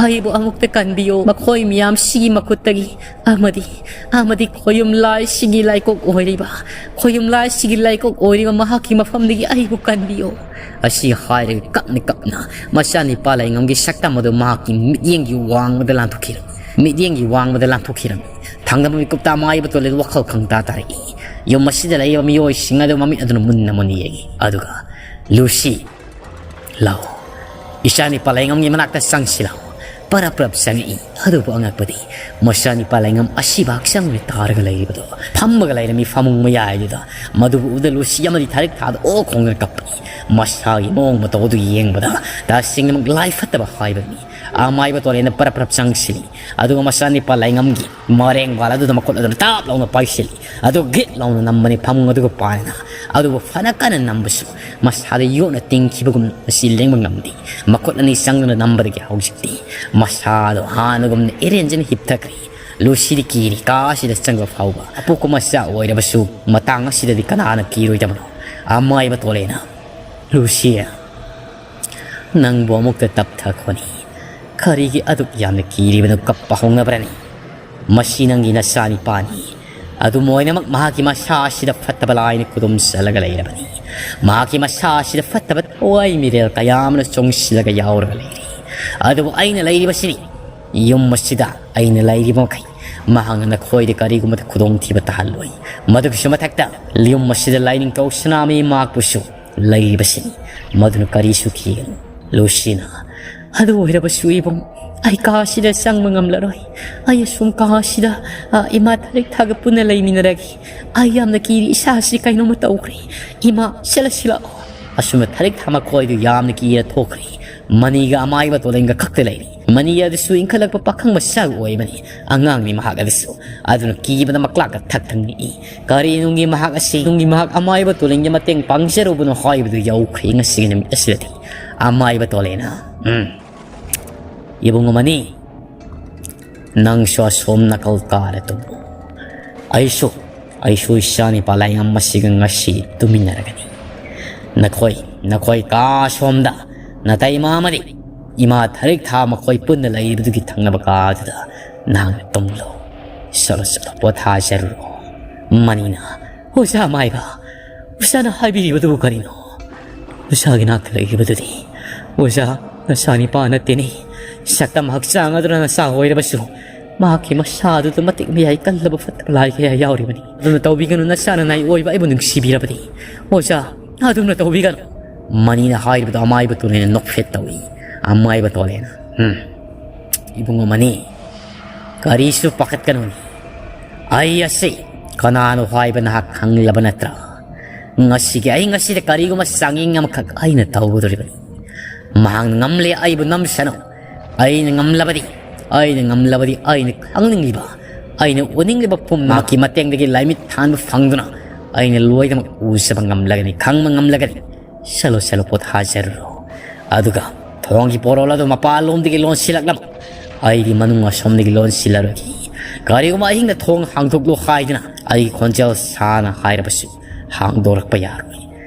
ꯑꯩꯕꯨ ꯑꯃꯨꯛꯇ ꯀꯟꯕꯤꯌꯣ ꯃꯈꯣꯏ ꯃꯤꯌꯥꯝꯁꯤꯒꯤ ꯃꯈꯨꯠꯇꯒꯤ꯫ ꯑꯃꯗꯤ, ꯑꯃꯗꯤ ꯈꯣꯌꯨꯝ ꯂꯥꯏꯁꯤꯒꯤ ꯂꯥꯏꯀꯣꯛ ꯑꯣꯏꯔꯤꯕ, ꯈꯣꯌꯨꯝ ꯂꯥꯏꯁꯤꯒꯤ ꯂꯥꯏꯀꯣꯛ ꯑꯣꯏꯔꯤꯕ ꯃꯍꯥꯛꯀꯤ ꯃꯐꯝꯗꯒꯤ ꯑꯩꯕꯨ ꯀꯟꯕꯤꯌꯣ"꯫ ꯑꯁꯤ ꯍꯥꯏꯔꯒ ꯀꯞꯅ ꯀꯞꯅ ꯃꯆꯥꯅꯤꯄꯥ ꯂꯥꯏꯉꯝꯒꯤ ꯁꯛꯇꯝ ꯑꯗꯨ ꯃꯍꯥꯛꯀꯤ ꯃꯤꯠꯌꯦꯡꯒꯤ ꯋꯥꯡꯃꯗ ꯂꯥꯟꯊꯣꯛꯈꯤꯔꯝꯃꯤ꯫ ꯃꯤꯠꯌꯦꯡꯒꯤ ꯋꯥꯡꯃꯗ ꯂꯥꯟꯊꯣꯛꯈꯤꯔꯝꯃꯤ꯫ ꯊꯥꯡꯗꯝ ꯃꯤꯀꯨꯞꯇ ꯑꯃꯥꯏꯕ ꯇꯣꯂꯦꯟ ꯋꯥꯈꯜ ꯈꯪꯇꯥ ꯇꯥꯔꯛꯏ꯫ ꯌꯨꯝ ꯑꯁꯤꯗ ꯂꯩꯔꯤꯕ ꯃꯤꯑꯣꯏꯁꯤꯡ ꯑꯗꯨ ꯃꯃꯤꯠ ꯑꯗꯨꯅ ꯃꯨꯟꯅ ꯃꯨꯟꯅ ꯌꯦꯡꯏ꯫ ꯑꯗꯨꯒ, "ꯂꯨꯁꯤ, ꯂꯥꯛꯑꯣ꯫ ꯏꯆꯥꯅꯤꯄꯥ ꯂꯥꯏꯉꯝꯒꯤ ꯃꯅꯥꯛꯇ ꯆꯪꯁꯤ ꯂꯥꯛꯑꯣ꯫ ꯄꯔꯞ ꯄꯔꯞ ꯆꯪꯉꯛꯏ꯫ ꯑꯗꯨꯕꯨ ꯑꯉꯛꯄꯗꯤ, ꯃꯆꯥꯅꯤꯄꯥ ꯂꯥꯏꯉꯝ ꯑꯁꯤꯕ ꯍꯛꯆꯥꯡ ꯑꯣꯏꯅ ꯇꯥꯔꯒ ꯂꯩꯔꯤꯕꯗꯣ, ꯐꯝꯃꯒ ꯂꯩꯔꯝꯃꯤ ꯐꯃꯨꯡ ꯃꯌꯥꯏꯗꯨꯗ꯫ ꯃꯗꯨꯕꯨ ꯎꯕꯗ ꯂꯨꯁꯤ ꯑꯃꯗꯤ ꯊꯥꯔꯤꯛ ꯊꯥꯗ ꯑꯣ ꯈꯣꯡꯗꯅ ꯀꯞꯄꯤ꯫ ꯃꯁꯥꯒꯤ ꯃꯑꯣꯡ ꯃꯇꯧ ꯑꯗꯨ ꯌꯦꯡꯕꯗ ꯇꯁꯦꯡꯅꯃꯛ ꯂꯥꯏ ꯐꯠꯇꯕ ꯍꯥꯏꯕꯅꯤ꯫ ꯑꯃꯥꯏꯕ ꯇꯣꯂꯦꯅ ꯄꯔꯞ ꯄꯔꯞ ꯆꯪꯁꯤꯜꯂꯤ꯫ ꯑꯗꯨꯒ ꯃꯆꯥꯅꯤꯄꯥ ꯂꯥꯏꯉꯝꯒꯤ ꯃꯔꯦꯡꯕꯥꯜ ꯑꯗꯨꯗ ꯃꯈꯨꯠ ꯑꯗꯨꯅ ꯇꯥꯞ ꯂꯥꯎꯅ ꯄꯥꯏꯁꯤꯜꯂꯤ꯫ ꯑꯗꯨ ꯒꯤꯠ ꯂꯥꯎꯅ ꯅꯝꯕꯅꯤ ꯐꯃꯨꯡ ꯑꯗꯨꯒ ꯄꯥꯏꯅ꯫ ꯑꯗꯨꯕꯨ ꯐꯅ ꯀꯟꯅ ꯅꯝꯕꯁꯨ ꯃꯁꯥꯗ ꯌꯣꯠꯅ ꯇꯤꯡꯈꯤꯕꯒꯨꯝ ꯃꯁꯤ ꯂꯦꯡꯕ ꯉꯝꯗꯦ꯫ ꯃꯈꯨꯠ ꯑꯅꯤ ꯆꯪꯗꯨꯅ ꯅꯝꯕꯗꯒꯤ ꯍꯧꯖꯤꯛꯇꯤ ꯃꯁꯥꯗꯣ ꯍꯥꯟꯅꯒꯨꯝꯅ ꯏꯔꯦꯟꯖꯅ ꯍꯤꯞꯊꯈ꯭ꯔꯦ꯫ ꯂꯨꯁꯤꯗꯤ ꯀꯤꯔꯤ꯫ ꯀꯥ ꯑꯁꯤꯗ ꯆꯪꯕ ꯐꯥꯎꯕ ꯑꯄꯣꯛꯄ ꯃꯆꯥ ꯑꯣꯏꯔꯕꯁꯨ ꯃꯇꯥꯡ ꯑꯁꯤꯗꯗꯤ ꯀꯅꯥꯅ ꯀꯤꯔꯣꯏꯗꯕꯅꯣ? ꯑꯃꯥꯏꯕ ꯇꯣꯂꯦꯅ, "ꯂꯨꯁꯤ, ꯅꯪꯕꯨ ꯑꯃꯨꯛꯇ ꯇꯞꯊꯈꯣꯅꯤ꯫ ꯀꯔꯤꯒꯤ ꯑꯗꯨꯛ ꯌꯥꯝꯅ ꯀꯤꯔꯤꯕꯅꯣ? ꯀꯞꯄ ꯍꯧꯅꯕ꯭ꯔꯅꯤ? ꯃꯁꯤ ꯅꯪꯒꯤ ꯅꯆꯥꯅꯤꯄꯥꯅꯤ꯫ ꯑꯗꯨꯝ ꯑꯣꯏꯅꯃꯛ ꯃꯍꯥꯛꯀꯤ ꯃꯁꯥ ꯑꯁꯤꯗ ꯐꯠꯇꯕ ꯂꯥꯏꯅ ꯈꯨꯗꯨꯝ ꯆꯜꯂꯒ ꯂꯩꯔꯕꯅꯤ꯫ ꯃꯍꯥꯛꯀꯤ ꯃꯁꯥ ꯑꯁꯤꯗ ꯐꯠꯇꯕ ꯊꯋꯥꯏ ꯃꯤꯔꯦꯜ ꯀꯌꯥ ꯑꯃꯅ ꯆꯣꯡꯁꯤꯜꯂꯒ ꯌꯥꯎꯔꯒ ꯂꯩꯔꯤ꯫ ꯑꯗꯨꯕꯨ ꯑꯩꯅ ꯂꯩꯔꯤꯕꯁꯤꯅꯤ꯫ ꯌꯨꯝ ꯑꯁꯤꯗ ꯑꯩꯅ ꯂꯩꯔꯤꯕ ꯃꯈꯩ ꯃꯍꯥꯛꯅ ꯅꯈꯣꯏꯗ ꯀꯔꯤꯒꯨꯝꯕꯗ ꯈꯨꯗꯣꯡꯊꯤꯕ ꯇꯥꯍꯜꯂꯣꯏ꯫ ꯃꯗꯨꯒꯤꯁꯨ ꯃꯊꯛꯇ ꯌꯨꯝ ꯑꯁꯤꯗ ꯂꯥꯏꯅꯤꯡꯊꯧ ꯁꯅꯥꯃꯍꯤ ꯃꯍꯥꯛꯄꯨꯁꯨ ꯂꯩꯔꯤꯕꯁꯤꯅꯤ꯫ ꯃꯗꯨꯅ ꯀꯔꯤꯁꯨ ꯀꯤꯒꯅꯨ, ꯂꯨꯁꯤꯅ꯫ ꯑꯗꯨ ꯑꯣꯏꯔꯕꯁꯨ ꯏꯕꯨꯡ, ꯑꯩ ꯀꯥ ꯑꯁꯤꯗ ꯆꯪꯕ ꯉꯝꯂꯔꯣꯏ꯫ ꯑꯩ ꯑꯁꯨꯝ ꯀꯥ ꯑꯁꯤꯗ, ꯑ, ꯏꯃꯥ ꯊꯥꯔꯤꯛ ꯊꯥꯒ ꯄꯨꯟꯅ ꯂꯩꯃꯤꯟꯅꯔꯒꯦ꯫ ꯑꯩ ꯌꯥꯝꯅ ꯀꯤꯔꯤ, ꯏꯁꯥ ꯑꯁꯤ ꯀꯩꯅꯣꯝꯃ ꯇꯧꯈ꯭ꯔꯦ꯫ ꯏꯃꯥ, ꯁꯤꯂ ꯁꯤꯂ꯫ ꯑꯁꯨꯝꯅ ꯊꯥꯔꯤꯛ ꯊꯥ ꯃꯈꯣꯏꯗꯨ ꯌꯥꯝꯅ ꯀꯤꯔ ꯊꯣꯛꯈ꯭ꯔꯦ꯫ ꯃꯅꯤꯒ ꯑꯃꯥꯏꯕ ꯇꯣꯂꯦꯟꯒ ꯈꯛꯇ ꯂꯩꯔꯤ꯫ ꯃꯅꯤ ꯑꯗꯨꯁꯨ ꯏꯟꯈꯠꯂꯛꯄ ꯄꯥꯈꯪ ꯃꯆꯥ ꯑꯣꯏꯕꯅꯤ꯫ ꯑꯉꯥꯡꯅꯤ ꯃꯍꯥꯛ ꯑꯗꯨꯁꯨ꯫ ꯑꯗꯨꯅ ꯀꯤꯕꯗ ꯃꯀ꯭ꯂꯥꯛꯀ ꯊꯛ ꯊꯛ ꯅꯤꯛꯏ꯫ ꯀꯔꯤ ꯅꯨꯡꯒꯤ ꯃꯍꯥꯛ ꯑꯁꯤ, ꯅꯨꯡꯒꯤ ꯃꯍꯥꯛ ꯑꯃꯥꯏꯕ ꯇꯣꯂꯦꯟꯒꯤ ꯃꯇꯦꯡ ꯄꯥꯡꯖꯔꯨꯕꯅꯣ ꯍꯥꯏꯕꯗꯨ ꯌꯧꯈ꯭ꯔꯦ ꯉꯁꯤꯒꯤ ꯅꯨꯃꯤꯠ ꯑꯁꯤꯗꯗꯤ꯫ ꯑꯃꯥꯏꯕ ꯇꯣꯂꯦꯟꯅ, "ꯎꯝ, ꯏꯕꯨꯡꯉꯣ ꯃꯅꯤ, ꯅꯪꯁꯨ ꯑꯁꯣꯝ ꯅꯥꯀꯜ ꯀꯥꯔ ꯇꯨꯝꯃꯨ꯫ ꯑꯩꯁꯨ, ꯑꯩꯁꯨ ꯏꯆꯥꯅꯤꯄꯥ ꯂꯥꯏꯉꯝ ꯑꯁꯤꯒ ꯉꯁꯤ ꯇꯨꯃꯤꯟꯅꯔꯒꯅꯤ꯫ ꯅꯈꯣꯏ, ꯅꯈꯣꯏ ꯀꯥ ꯑꯁꯣꯝꯗ ꯅꯇꯩꯃ ꯑꯃꯗꯤ ꯏꯃꯥ ꯊꯥꯔꯤꯛ ꯊꯥ ꯃꯈꯣꯏ ꯄꯨꯟꯅ ꯂꯩꯔꯤꯕꯗꯨꯒꯤ ꯊꯪꯅꯕ ꯀꯥꯗꯨꯗ ꯅꯍꯥꯛꯅ ꯇꯨꯝꯂꯣ꯫ ꯆꯠꯂꯣ, ꯆꯠꯂꯣ, ꯄꯣꯊꯥꯖꯔꯨꯔꯣ꯫" ꯃꯅꯤꯅ, "ꯑꯣꯖꯥ ꯃꯥꯏꯕ, ꯑꯣꯖꯥꯅ ꯍꯥꯏꯕꯤꯔꯤꯕꯗꯨꯕꯨ ꯀꯔꯤꯅꯣ? ꯑꯣꯖꯥꯒꯤ ꯅꯥꯛꯇ ꯂꯩꯔꯤꯕꯗꯨꯗꯤ ꯑꯣꯖꯥ ꯅꯆꯥꯅꯤꯄꯥ ꯅꯠꯇꯦꯅꯦ꯫ ꯁꯛꯇꯝ ꯍꯛꯆꯥꯡ ꯑꯗꯨꯅ ꯅꯆꯥ ꯑꯣꯏꯔꯕꯁꯨ ꯃꯍꯥꯛꯀꯤ ꯃꯁꯥꯗꯨꯗ ꯃꯇꯤꯛ ꯃꯌꯥꯏ ꯀꯜꯂꯕ ꯐꯠꯇꯕ ꯂꯥꯏ ꯀꯌꯥ ꯌꯥꯎꯔꯤꯕꯅꯤ꯫ ꯑꯗꯨꯅ ꯇꯧꯕꯤꯒꯅꯨ, ꯅꯆꯥ ꯅꯅꯥꯏ ꯑꯣꯏꯕ ꯑꯩꯕꯨ ꯅꯨꯡꯁꯤꯕꯤꯔꯕꯗꯤ꯫ ꯑꯣꯖꯥ, ꯑꯗꯨꯝꯅ ꯇꯧꯕꯤꯒꯅꯨ꯫" ꯃꯅꯤꯅ ꯍꯥꯏꯔꯤꯕꯗꯣ ꯑꯃꯥꯏꯕ ꯇꯣꯂꯦꯅ ꯅꯣꯛꯐꯦꯠ ꯇꯧꯏ꯫ ꯑꯃꯥꯏꯕ ꯇꯣꯂꯦꯅ, "ꯎꯝ, ꯏꯕꯨꯡꯉꯣ ꯃꯅꯤ, ꯀꯔꯤꯁꯨ ꯄꯥꯈꯠꯀꯅꯨꯅꯦ꯫ ꯑꯩ ꯑꯁꯤ ꯀꯅꯥꯅꯣ ꯍꯥꯏꯕ ꯅꯍꯥꯛ ꯈꯪꯂꯕ ꯅꯠꯇ꯭ꯔꯥ? ꯉꯁꯤꯒꯤ ꯑꯍꯤꯡ ꯑꯁꯤꯗ ꯀꯔꯤꯒꯨꯝꯕ ꯆꯥꯡꯌꯦꯡ ꯑꯃꯈꯛ ꯑꯩꯅ ꯇꯧꯒꯗꯧꯔꯤꯕꯅꯤ꯫ ꯃꯍꯥꯛꯅ ꯉꯝꯂꯦ ꯑꯩꯕꯨ ꯅꯝꯁꯅꯨ꯫ ꯑꯩꯅ ꯉꯝꯂꯕꯗꯤ, ꯑꯩꯅ ꯉꯝꯂꯕꯗꯤ ꯑꯩꯅ ꯈꯪꯅꯤꯡꯂꯤꯕ, ꯑꯩꯅ ꯎꯅꯤꯡꯂꯤꯕ ꯄꯨꯝꯅꯃꯛꯀꯤ ꯃꯇꯦꯡꯗꯒꯤ ꯂꯥꯏꯃꯤꯠ ꯊꯥꯟꯕ ꯐꯪꯗꯨꯅ ꯑꯩꯅ ꯂꯣꯏꯅꯃꯛ ꯎꯖꯕ ꯉꯝꯂꯒꯅꯤ, ꯈꯪꯕ ꯉꯝꯂꯒꯅꯤ꯫ ꯆꯠꯂꯣ, ꯆꯠꯂꯣ, ꯄꯣꯊꯥꯖꯔꯨꯔꯣ꯫ ꯑꯗꯨꯒ ꯊꯣꯡꯒꯤ ꯄꯣꯔꯣꯜ ꯑꯗꯨ ꯃꯄꯥꯟꯂꯣꯝꯗꯒꯤ ꯂꯣꯟꯁꯤꯜꯂꯛꯂꯝꯃꯨ꯫ ꯑꯩꯗꯤ ꯃꯅꯨꯡ ꯑꯁꯣꯝꯗꯒꯤ ꯂꯣꯟꯁꯤꯜꯂꯔꯣꯏꯒꯦ꯫ ꯀꯔꯤꯒꯨꯝꯕ ꯑꯍꯤꯡꯗ ꯊꯣꯡ ꯍꯥꯡꯗꯣꯛꯂꯣ ꯍꯥꯏꯗꯨꯅ ꯑꯩꯒꯤ ꯈꯣꯟꯖꯦꯜ ꯁꯥꯅ ꯍꯥꯏꯔꯕꯁꯨ ꯍꯥꯡꯗꯣꯔꯛꯄ ꯌꯥꯔꯣꯏ꯫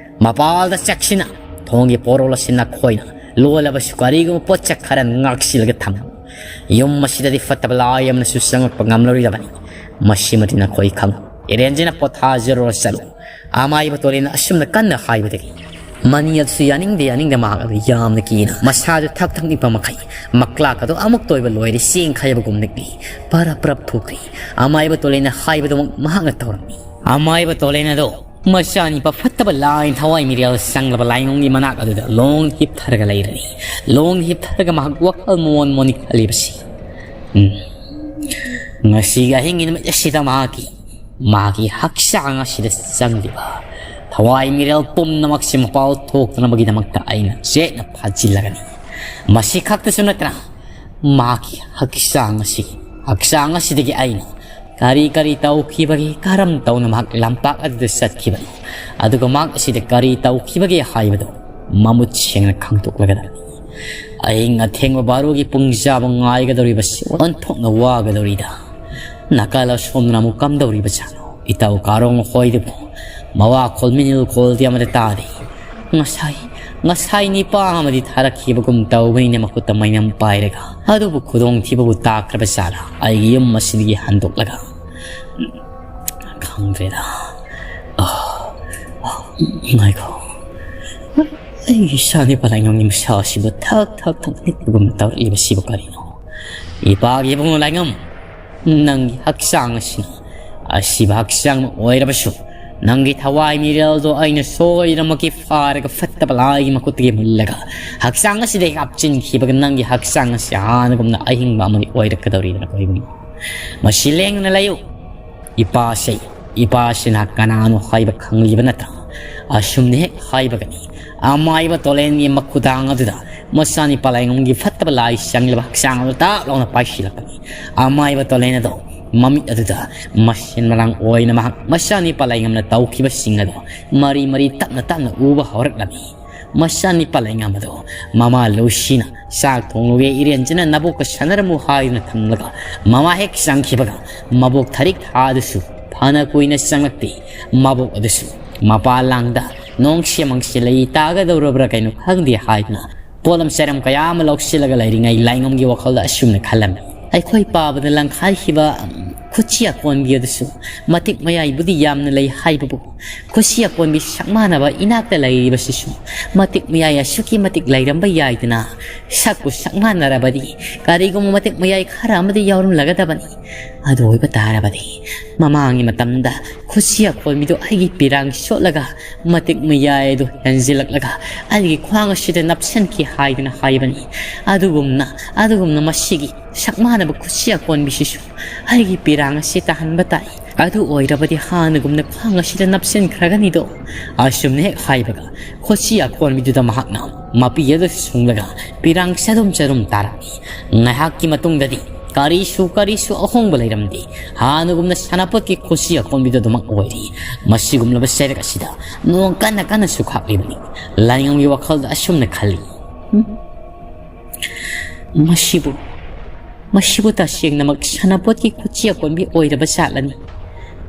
ꯃꯄꯥꯜꯗ ꯆꯦꯛꯁꯤꯟꯅ ꯊꯣꯡꯒꯤ ꯄꯣꯔꯣꯜ ꯑꯁꯤ ꯅꯈꯣꯏꯅ ꯂꯣꯜꯂꯕꯁꯨ ꯀꯔꯤꯒꯨꯝꯕ ꯄꯣꯠꯁꯛ ꯈꯔ ꯉꯥꯛꯁꯤꯜꯂꯒ ꯊꯝꯃꯨ꯫ ꯌꯨꯝ ꯑꯁꯤꯗꯗꯤ ꯐꯠꯇꯕ ꯂꯥꯏ ꯑꯃꯅꯁꯨ ꯆꯪꯂꯛꯄ ꯉꯝꯂꯔꯣꯏꯗꯕꯅꯤ꯫ ꯃꯁꯤꯃꯗꯤ ꯅꯈꯣꯏ ꯈꯪꯉꯨ꯫ ꯏꯔꯦꯟꯖꯅ ꯄꯣꯊꯥꯖꯔꯨꯔ ꯆꯠꯂꯨ꯫ ꯑꯃꯥꯏꯕ ꯇꯣꯂꯦꯅ ꯑꯁꯨꯝꯅ ꯀꯟꯅ ꯍꯥꯏꯕꯗꯒꯤ ꯃꯅꯤ ꯑꯗꯨꯁꯨ ꯌꯥꯅꯤꯡꯗꯦ ꯌꯥꯅꯤꯡꯗꯦ ꯃꯍꯥꯛ ꯑꯗꯨ ꯌꯥꯝꯅ ꯀꯤꯅ ꯃꯁꯥꯗꯨ ꯊꯛ ꯊꯛ ꯅꯤꯛꯄ ꯃꯈꯩ ꯃꯀ꯭ꯂꯥꯛ ꯑꯗꯨ ꯑꯃꯨꯛꯇ ꯑꯣꯏꯕ ꯂꯣꯏꯔꯦ ꯆꯦꯡꯈꯥꯏꯕꯒꯨꯝ ꯅꯤꯛꯂꯤ꯫ ꯄꯔꯞ ꯄꯔꯞ ꯊꯣꯛꯈ꯭ꯔꯤ꯫ ꯑꯃꯥꯏꯕ ꯇꯣꯂꯦꯅ ꯍꯥꯏꯕꯗꯨꯃꯛ ꯃꯍꯥꯛꯅ ꯇꯧꯔꯝꯃꯤ꯫ ꯑꯃꯥꯏꯕ ꯇꯣꯂꯦꯅ ꯑꯗꯨ ꯃꯆꯥꯅꯤꯄꯥ ꯐꯠꯇꯕ ꯂꯥꯏ ꯊꯋꯥꯏ ꯃꯤꯔꯦꯜ ꯆꯪꯂꯕ ꯂꯥꯏꯅꯨꯡꯒꯤ ꯃꯅꯥꯛ ꯑꯗꯨꯗ ꯂꯣꯡ ꯍꯤꯞꯊꯔꯒ ꯂꯩꯔꯅꯤ꯫ ꯂꯣꯡ ꯍꯤꯞꯊꯔꯒ ꯃꯍꯥꯛ ꯋꯥꯈꯜ ꯃꯣꯟ ꯃꯣꯟꯅꯤ ꯈꯜꯂꯤꯕꯁꯤ꯫ ꯎꯝ꯫ ꯉꯁꯤꯒꯤ ꯑꯍꯤꯡꯒꯤ ꯅꯨꯃꯤꯠ ꯑꯁꯤꯗ ꯃꯍꯥꯛꯀꯤ, ꯃꯍꯥꯛꯀꯤ ꯍꯛꯆꯥꯡ ꯑꯁꯤꯗ ꯆꯪꯂꯤꯕ ꯊꯋꯥꯏ ꯃꯤꯔꯦꯜ ꯄꯨꯝꯅꯃꯛꯁꯤ ꯃꯄꯥꯜ ꯊꯣꯛꯇꯅꯕꯒꯤꯗꯃꯛꯇ ꯑꯩꯅ ꯆꯦꯠꯅ ꯐꯥꯖꯤꯜꯂꯒꯅꯤ꯫ ꯃꯁꯤ ꯈꯛꯇꯁꯨ ꯅꯠꯇꯅ ꯃꯍꯥꯛꯀꯤ ꯍꯛꯆꯥꯡ ꯑꯁꯤ, ꯍꯛꯆꯥꯡ ꯑꯁꯤꯗꯒꯤ ꯑꯩꯅ ꯀꯔꯤ ꯀꯔꯤ ꯇꯧꯈꯤꯕꯒꯦ, ꯀꯔꯝ ꯇꯧꯅ ꯃꯍꯥꯛ ꯂꯝꯄꯥꯛ ꯑꯗꯨꯗ ꯆꯠꯈꯤꯕꯅꯣ, ꯑꯗꯨꯒ ꯃꯍꯥꯛ ꯑꯁꯤꯗ ꯀꯔꯤ ꯇꯧꯈꯤꯕꯒꯦ ꯍꯥꯏꯕꯗꯨ ꯃꯃꯨꯠ ꯁꯦꯡꯅ ꯈꯪꯗꯣꯛꯂꯒꯗꯕꯅꯤ꯫ ꯑꯍꯤꯡ ꯑꯊꯦꯡꯕ ꯕꯥꯔꯣꯒꯤ ꯄꯨꯡ ꯆꯥꯕ ꯉꯥꯏꯒꯗꯧꯔꯤꯕꯁꯤ ꯑꯣꯟꯊꯣꯛꯅ ꯋꯥꯒꯗꯧꯔꯤꯗ꯫ ꯅꯥꯀꯜ ꯑꯁꯣꯝꯗꯅ ꯑꯃꯨꯛ ꯀꯝꯗꯧꯔꯤꯕꯖꯥꯠꯅꯣ? ꯏꯇꯥꯎ ꯀꯥꯔꯣꯡ ꯃꯈꯣꯏꯗꯨꯕꯨ ꯃꯋꯥ ꯈꯣꯜ ꯃꯤꯅꯤꯜ ꯈꯣꯜꯗꯤ ꯑꯃꯠꯇ ꯇꯥꯗꯦ꯫ ꯉꯁꯥꯏ, ꯉꯁꯥꯏ ꯅꯤꯄꯥ ꯑꯃꯗꯤ ꯊꯥꯔꯛꯈꯤꯕꯒꯨꯝ ꯇꯧꯕꯅꯤꯅꯦ ꯃꯈꯨꯠꯇ ꯃꯩꯅꯝ ꯄꯥꯏꯔꯒ꯫ ꯑꯗꯨꯕꯨ ꯈꯨꯗꯣꯡꯊꯤꯕꯕꯨ ꯇꯥꯈ꯭ꯔꯕ ꯖꯥꯠꯂꯥ ꯑꯩꯒꯤ ꯌꯨꯝ ꯑꯁꯤꯗꯒꯤ ꯍꯟꯗꯣꯛꯂꯒ? ꯈꯪꯗ꯭ꯔꯦꯗ꯫ ꯑ, ꯑ, ꯉꯥꯏꯈꯣ꯫ ꯑꯩꯒꯤ ꯏꯆꯥꯅꯨꯄꯥ ꯂꯥꯏꯉꯝꯒꯤ ꯃꯁꯥ ꯑꯁꯤꯕꯨ ꯊꯛ ꯊꯛ ꯊꯛ ꯅꯤꯛꯄꯒꯨꯝ ꯇꯧꯔꯛꯂꯤꯕꯁꯤꯕꯨ ꯀꯔꯤꯅꯣ? ꯏꯄꯥꯒꯤ ꯏꯕꯨꯡꯉꯣ ꯂꯥꯏꯉꯝ, ꯅꯪꯒꯤ ꯍꯛꯆꯥꯡ ꯑꯁꯤꯅ ꯑꯁꯤꯕ ꯍꯛꯆꯥꯡ ꯑꯃ ꯑꯣꯏꯔꯕꯁꯨ, ꯅꯪꯒꯤ ꯊꯋꯥꯏ ꯃꯤꯔꯦꯜꯗꯣ ꯑꯩꯅ ꯁꯣꯏꯗꯅꯃꯛꯀꯤ ꯐꯥꯔꯒ ꯐꯠꯇꯕ ꯂꯥꯏꯒꯤ ꯃꯈꯨꯠꯇꯒꯤ ꯃꯨꯜꯂꯒ ꯍꯛꯆꯥꯡ ꯑꯁꯤꯗ ꯍꯥꯞꯆꯤꯟꯈꯤꯕꯒ ꯅꯪꯒꯤ ꯍꯛꯆꯥꯡ ꯑꯁꯤ ꯍꯥꯟꯅꯒꯨꯝꯅ ꯑꯍꯤꯡꯕ ꯑꯃꯗꯤ ꯑꯣꯏꯔꯛꯀꯗꯧꯔꯤꯗꯅꯀꯣ ꯏꯕꯨꯡꯉꯣ꯫ ꯃꯁꯤ ꯂꯦꯡꯗꯅ ꯂꯩꯌꯨ꯫ ꯏꯄꯥꯁꯦ, ꯏꯄꯥꯁꯤꯅ ꯀꯅꯥꯅꯣ ꯍꯥꯏꯕ ꯈꯪꯂꯤꯕ ꯅꯠꯇ꯭ꯔꯥ? ꯑꯁꯨꯝꯅ ꯍꯦꯛ ꯍꯥꯏꯕꯒꯅꯤ ꯑꯃꯥꯏꯕ ꯇꯣꯂꯦꯟꯒꯤ ꯃꯈꯨꯗꯥꯡ ꯑꯗꯨꯗ ꯃꯆꯥꯅꯤꯄꯥ ꯂꯥꯏꯉꯝꯒꯤ ꯐꯠꯇꯕ ꯂꯥꯏ ꯆꯪꯂꯕ ꯍꯛꯆꯥꯡ ꯑꯗꯨ ꯇꯥꯞ ꯂꯥꯎꯅ ꯄꯥꯏꯁꯤꯜꯂꯛꯄꯅꯤ꯫ ꯑꯃꯥꯏꯕ ꯇꯣꯂꯦꯟ ꯑꯗꯣ ꯃꯃꯤꯠ ꯑꯗꯨꯗ ꯃꯁꯦꯟ ꯃꯔꯥꯡ ꯑꯣꯏꯅ ꯃꯍꯥꯛ ꯃꯆꯥꯅꯤꯄꯥ ꯂꯥꯏꯉꯝꯅ ꯇꯧꯈꯤꯕꯁꯤꯡ ꯑꯗꯣ ꯃꯔꯤ ꯃꯔꯤ ꯇꯞꯅ ꯇꯞꯅ ꯎꯕ ꯍꯧꯔꯛꯂꯝꯃꯤ꯫ ꯃꯆꯥꯅꯤꯄꯥ ꯂꯥꯏꯉꯝ ꯑꯗꯣ ꯃꯃꯥ ꯂꯧꯁꯤꯅ ꯆꯥꯛ ꯊꯣꯡꯂꯨꯒꯦ, ꯏꯔꯦꯟꯖꯅ ꯅꯕꯣꯛꯀ ꯁꯥꯟꯅꯔꯝꯃꯨ ꯍꯥꯏꯗꯨꯅ ꯊꯝꯂꯒ ꯃꯃꯥ ꯍꯦꯛ ꯆꯪꯈꯤꯕꯒ ꯃꯕꯣꯛ ꯊꯔꯤꯛ ꯊꯥꯗꯨꯁꯨ ꯐꯅ ꯀꯨꯏꯅ ꯆꯪꯂꯛꯇꯦ꯫ ꯃꯕꯣꯛ ꯑꯗꯨꯁꯨ ꯃꯄꯥ ꯂꯥꯡꯗ ꯅꯣꯡꯁꯦ ꯃꯪꯁꯦ ꯂꯩ ꯇꯥꯒꯗꯧꯔꯕ꯭ꯔꯥ ꯀꯩꯅꯣ ꯈꯪꯗꯦ ꯍꯥꯏꯗꯨꯅ ꯄꯣꯠꯂꯝ ꯆꯩꯔꯝ ꯀꯌꯥ ꯑꯃ ꯂꯧꯁꯤꯜꯂꯒ ꯂꯩꯔꯤꯉꯩ ꯂꯥꯏꯉꯝꯒꯤ ꯋꯥꯈꯜꯗ ꯑꯁꯨꯝꯅ ꯈꯜꯂꯝꯃꯤ꯫ ꯑꯩꯈꯣꯏ ꯄꯥꯕꯅ ꯂꯪꯈꯥꯏꯈꯤꯕ, ꯎꯝ, ꯈꯨꯠꯁꯤ ꯑꯀꯣꯟꯕꯤ ꯑꯗꯨꯁꯨ ꯃꯇꯤꯛ ꯃꯌꯥꯏꯕꯨꯗꯤ ꯌꯥꯝꯅ ꯂꯩ ꯍꯥꯏꯕꯕꯨ, ꯈꯨꯠꯁꯤ ꯑꯀꯣꯟꯕꯤ ꯁꯛ ꯃꯥꯟꯅꯕ ꯏꯅꯥꯛꯇ ꯂꯩꯔꯤꯕꯁꯤꯁꯨ ꯃꯇꯤꯛ ꯃꯌꯥꯏ ꯑꯁꯨꯛꯀꯤ ꯃꯇꯤꯛ ꯂꯩꯔꯝꯕ ꯌꯥꯏꯗꯅ, ꯁꯛꯄꯨ ꯁꯛ ꯃꯥꯟꯅꯔꯕꯗꯤ ꯀꯔꯤꯒꯨꯝꯕ ꯃꯇꯤꯛ ꯃꯌꯥꯏ ꯈꯔ ꯑꯃꯗꯤ ꯌꯥꯎꯔꯝꯂꯒꯗꯕꯅꯤ꯫ ꯑꯗꯨ ꯑꯣꯏꯕ ꯇꯥꯔꯕꯗꯤ ꯃꯃꯥꯡꯒꯤ ꯃꯇꯝꯗ ꯈꯨꯠꯁꯤ ꯑꯀꯣꯟꯕꯤꯗꯨ ꯑꯩꯒꯤ ꯄꯤꯔꯥꯡ ꯁꯣꯠꯂꯒ ꯃꯇꯤꯛ ꯃꯌꯥꯏ ꯑꯗꯨ ꯍꯦꯟꯖꯤꯜꯂꯛꯂꯒ ꯑꯩꯒꯤ ꯈ꯭ꯋꯥꯡ ꯑꯁꯤꯗ ꯅꯞꯁꯤꯟꯈꯤ ꯍꯥꯏꯗꯨꯅ ꯍꯥꯏꯕꯅꯤ꯫ ꯑꯗꯨꯒꯨꯝꯅ, ꯑꯗꯨꯒꯨꯝꯅ ꯃꯁꯤꯒꯤ ꯁꯛ ꯃꯥꯟꯅꯕ ꯈꯨꯠꯁꯤ ꯑꯀꯣꯟꯕꯤꯁꯤꯁꯨ ꯑꯩꯒꯤ ꯄꯤꯔꯥꯡ ꯑꯁꯤ ꯇꯥꯍꯟꯕ ꯇꯥꯏ꯫ ꯑꯗꯨ ꯑꯣꯏꯔꯕꯗꯤ ꯍꯥꯟꯅꯒꯨꯝꯅ ꯈ꯭ꯋꯥꯡ ꯑꯁꯤꯗ ꯅꯞꯁꯤꯟꯈ꯭ꯔꯒꯅꯤꯗꯣ꯫ ꯑꯁꯨꯝꯅ ꯍꯦꯛ ꯍꯥꯏꯕꯒ ꯈꯨꯠꯁꯤ ꯑꯀꯣꯟꯕꯤꯗꯨꯗ ꯃꯍꯥꯛꯅ ꯃꯄꯤ ꯑꯗꯨ ꯁꯨꯡꯂꯒ ꯄꯤꯔꯥꯡ ꯆꯗꯨꯝ ꯆꯗꯨꯝ ꯇꯥꯔꯝꯃꯤ꯫ ꯉꯥꯏꯍꯥꯛꯀꯤ ꯃꯇꯨꯡꯗꯗꯤ ꯀꯔꯤꯁꯨ ꯀꯔꯤꯁꯨ ꯑꯍꯣꯡꯕ ꯂꯩꯔꯝꯗꯦ꯫ ꯍꯥꯟꯅꯒꯨꯝꯅ ꯁꯥꯟꯅꯄꯣꯠꯀꯤ ꯈꯨꯠꯁꯤ ꯑꯀꯣꯟꯕꯤꯗꯨ ꯑꯗꯨꯃꯛ ꯑꯣꯏꯔꯤ꯫ ꯃꯁꯤꯒꯨꯝꯂꯕ ꯆꯩꯔꯛ ꯑꯁꯤꯗ ꯅꯣꯡ ꯀꯟꯅ ꯀꯟꯅ ꯆꯨꯈꯥꯛꯂꯤꯕꯅꯤ꯫ ꯂꯥꯏꯉꯝꯒꯤ ꯋꯥꯈꯜꯗ ꯑꯁꯨꯝꯅ ꯈꯜꯂꯤ, "ꯍꯨꯝ? ꯃꯁꯤꯕꯨ, ꯃꯁꯤꯕꯨ ꯇꯁꯦꯡꯅꯃꯛ ꯁꯥꯟꯅꯄꯣꯠꯀꯤ ꯈꯨꯠꯁꯤ ꯑꯀꯣꯟꯕꯤ ꯑꯣꯏꯔꯕ ꯖꯥꯠꯂꯅꯤ?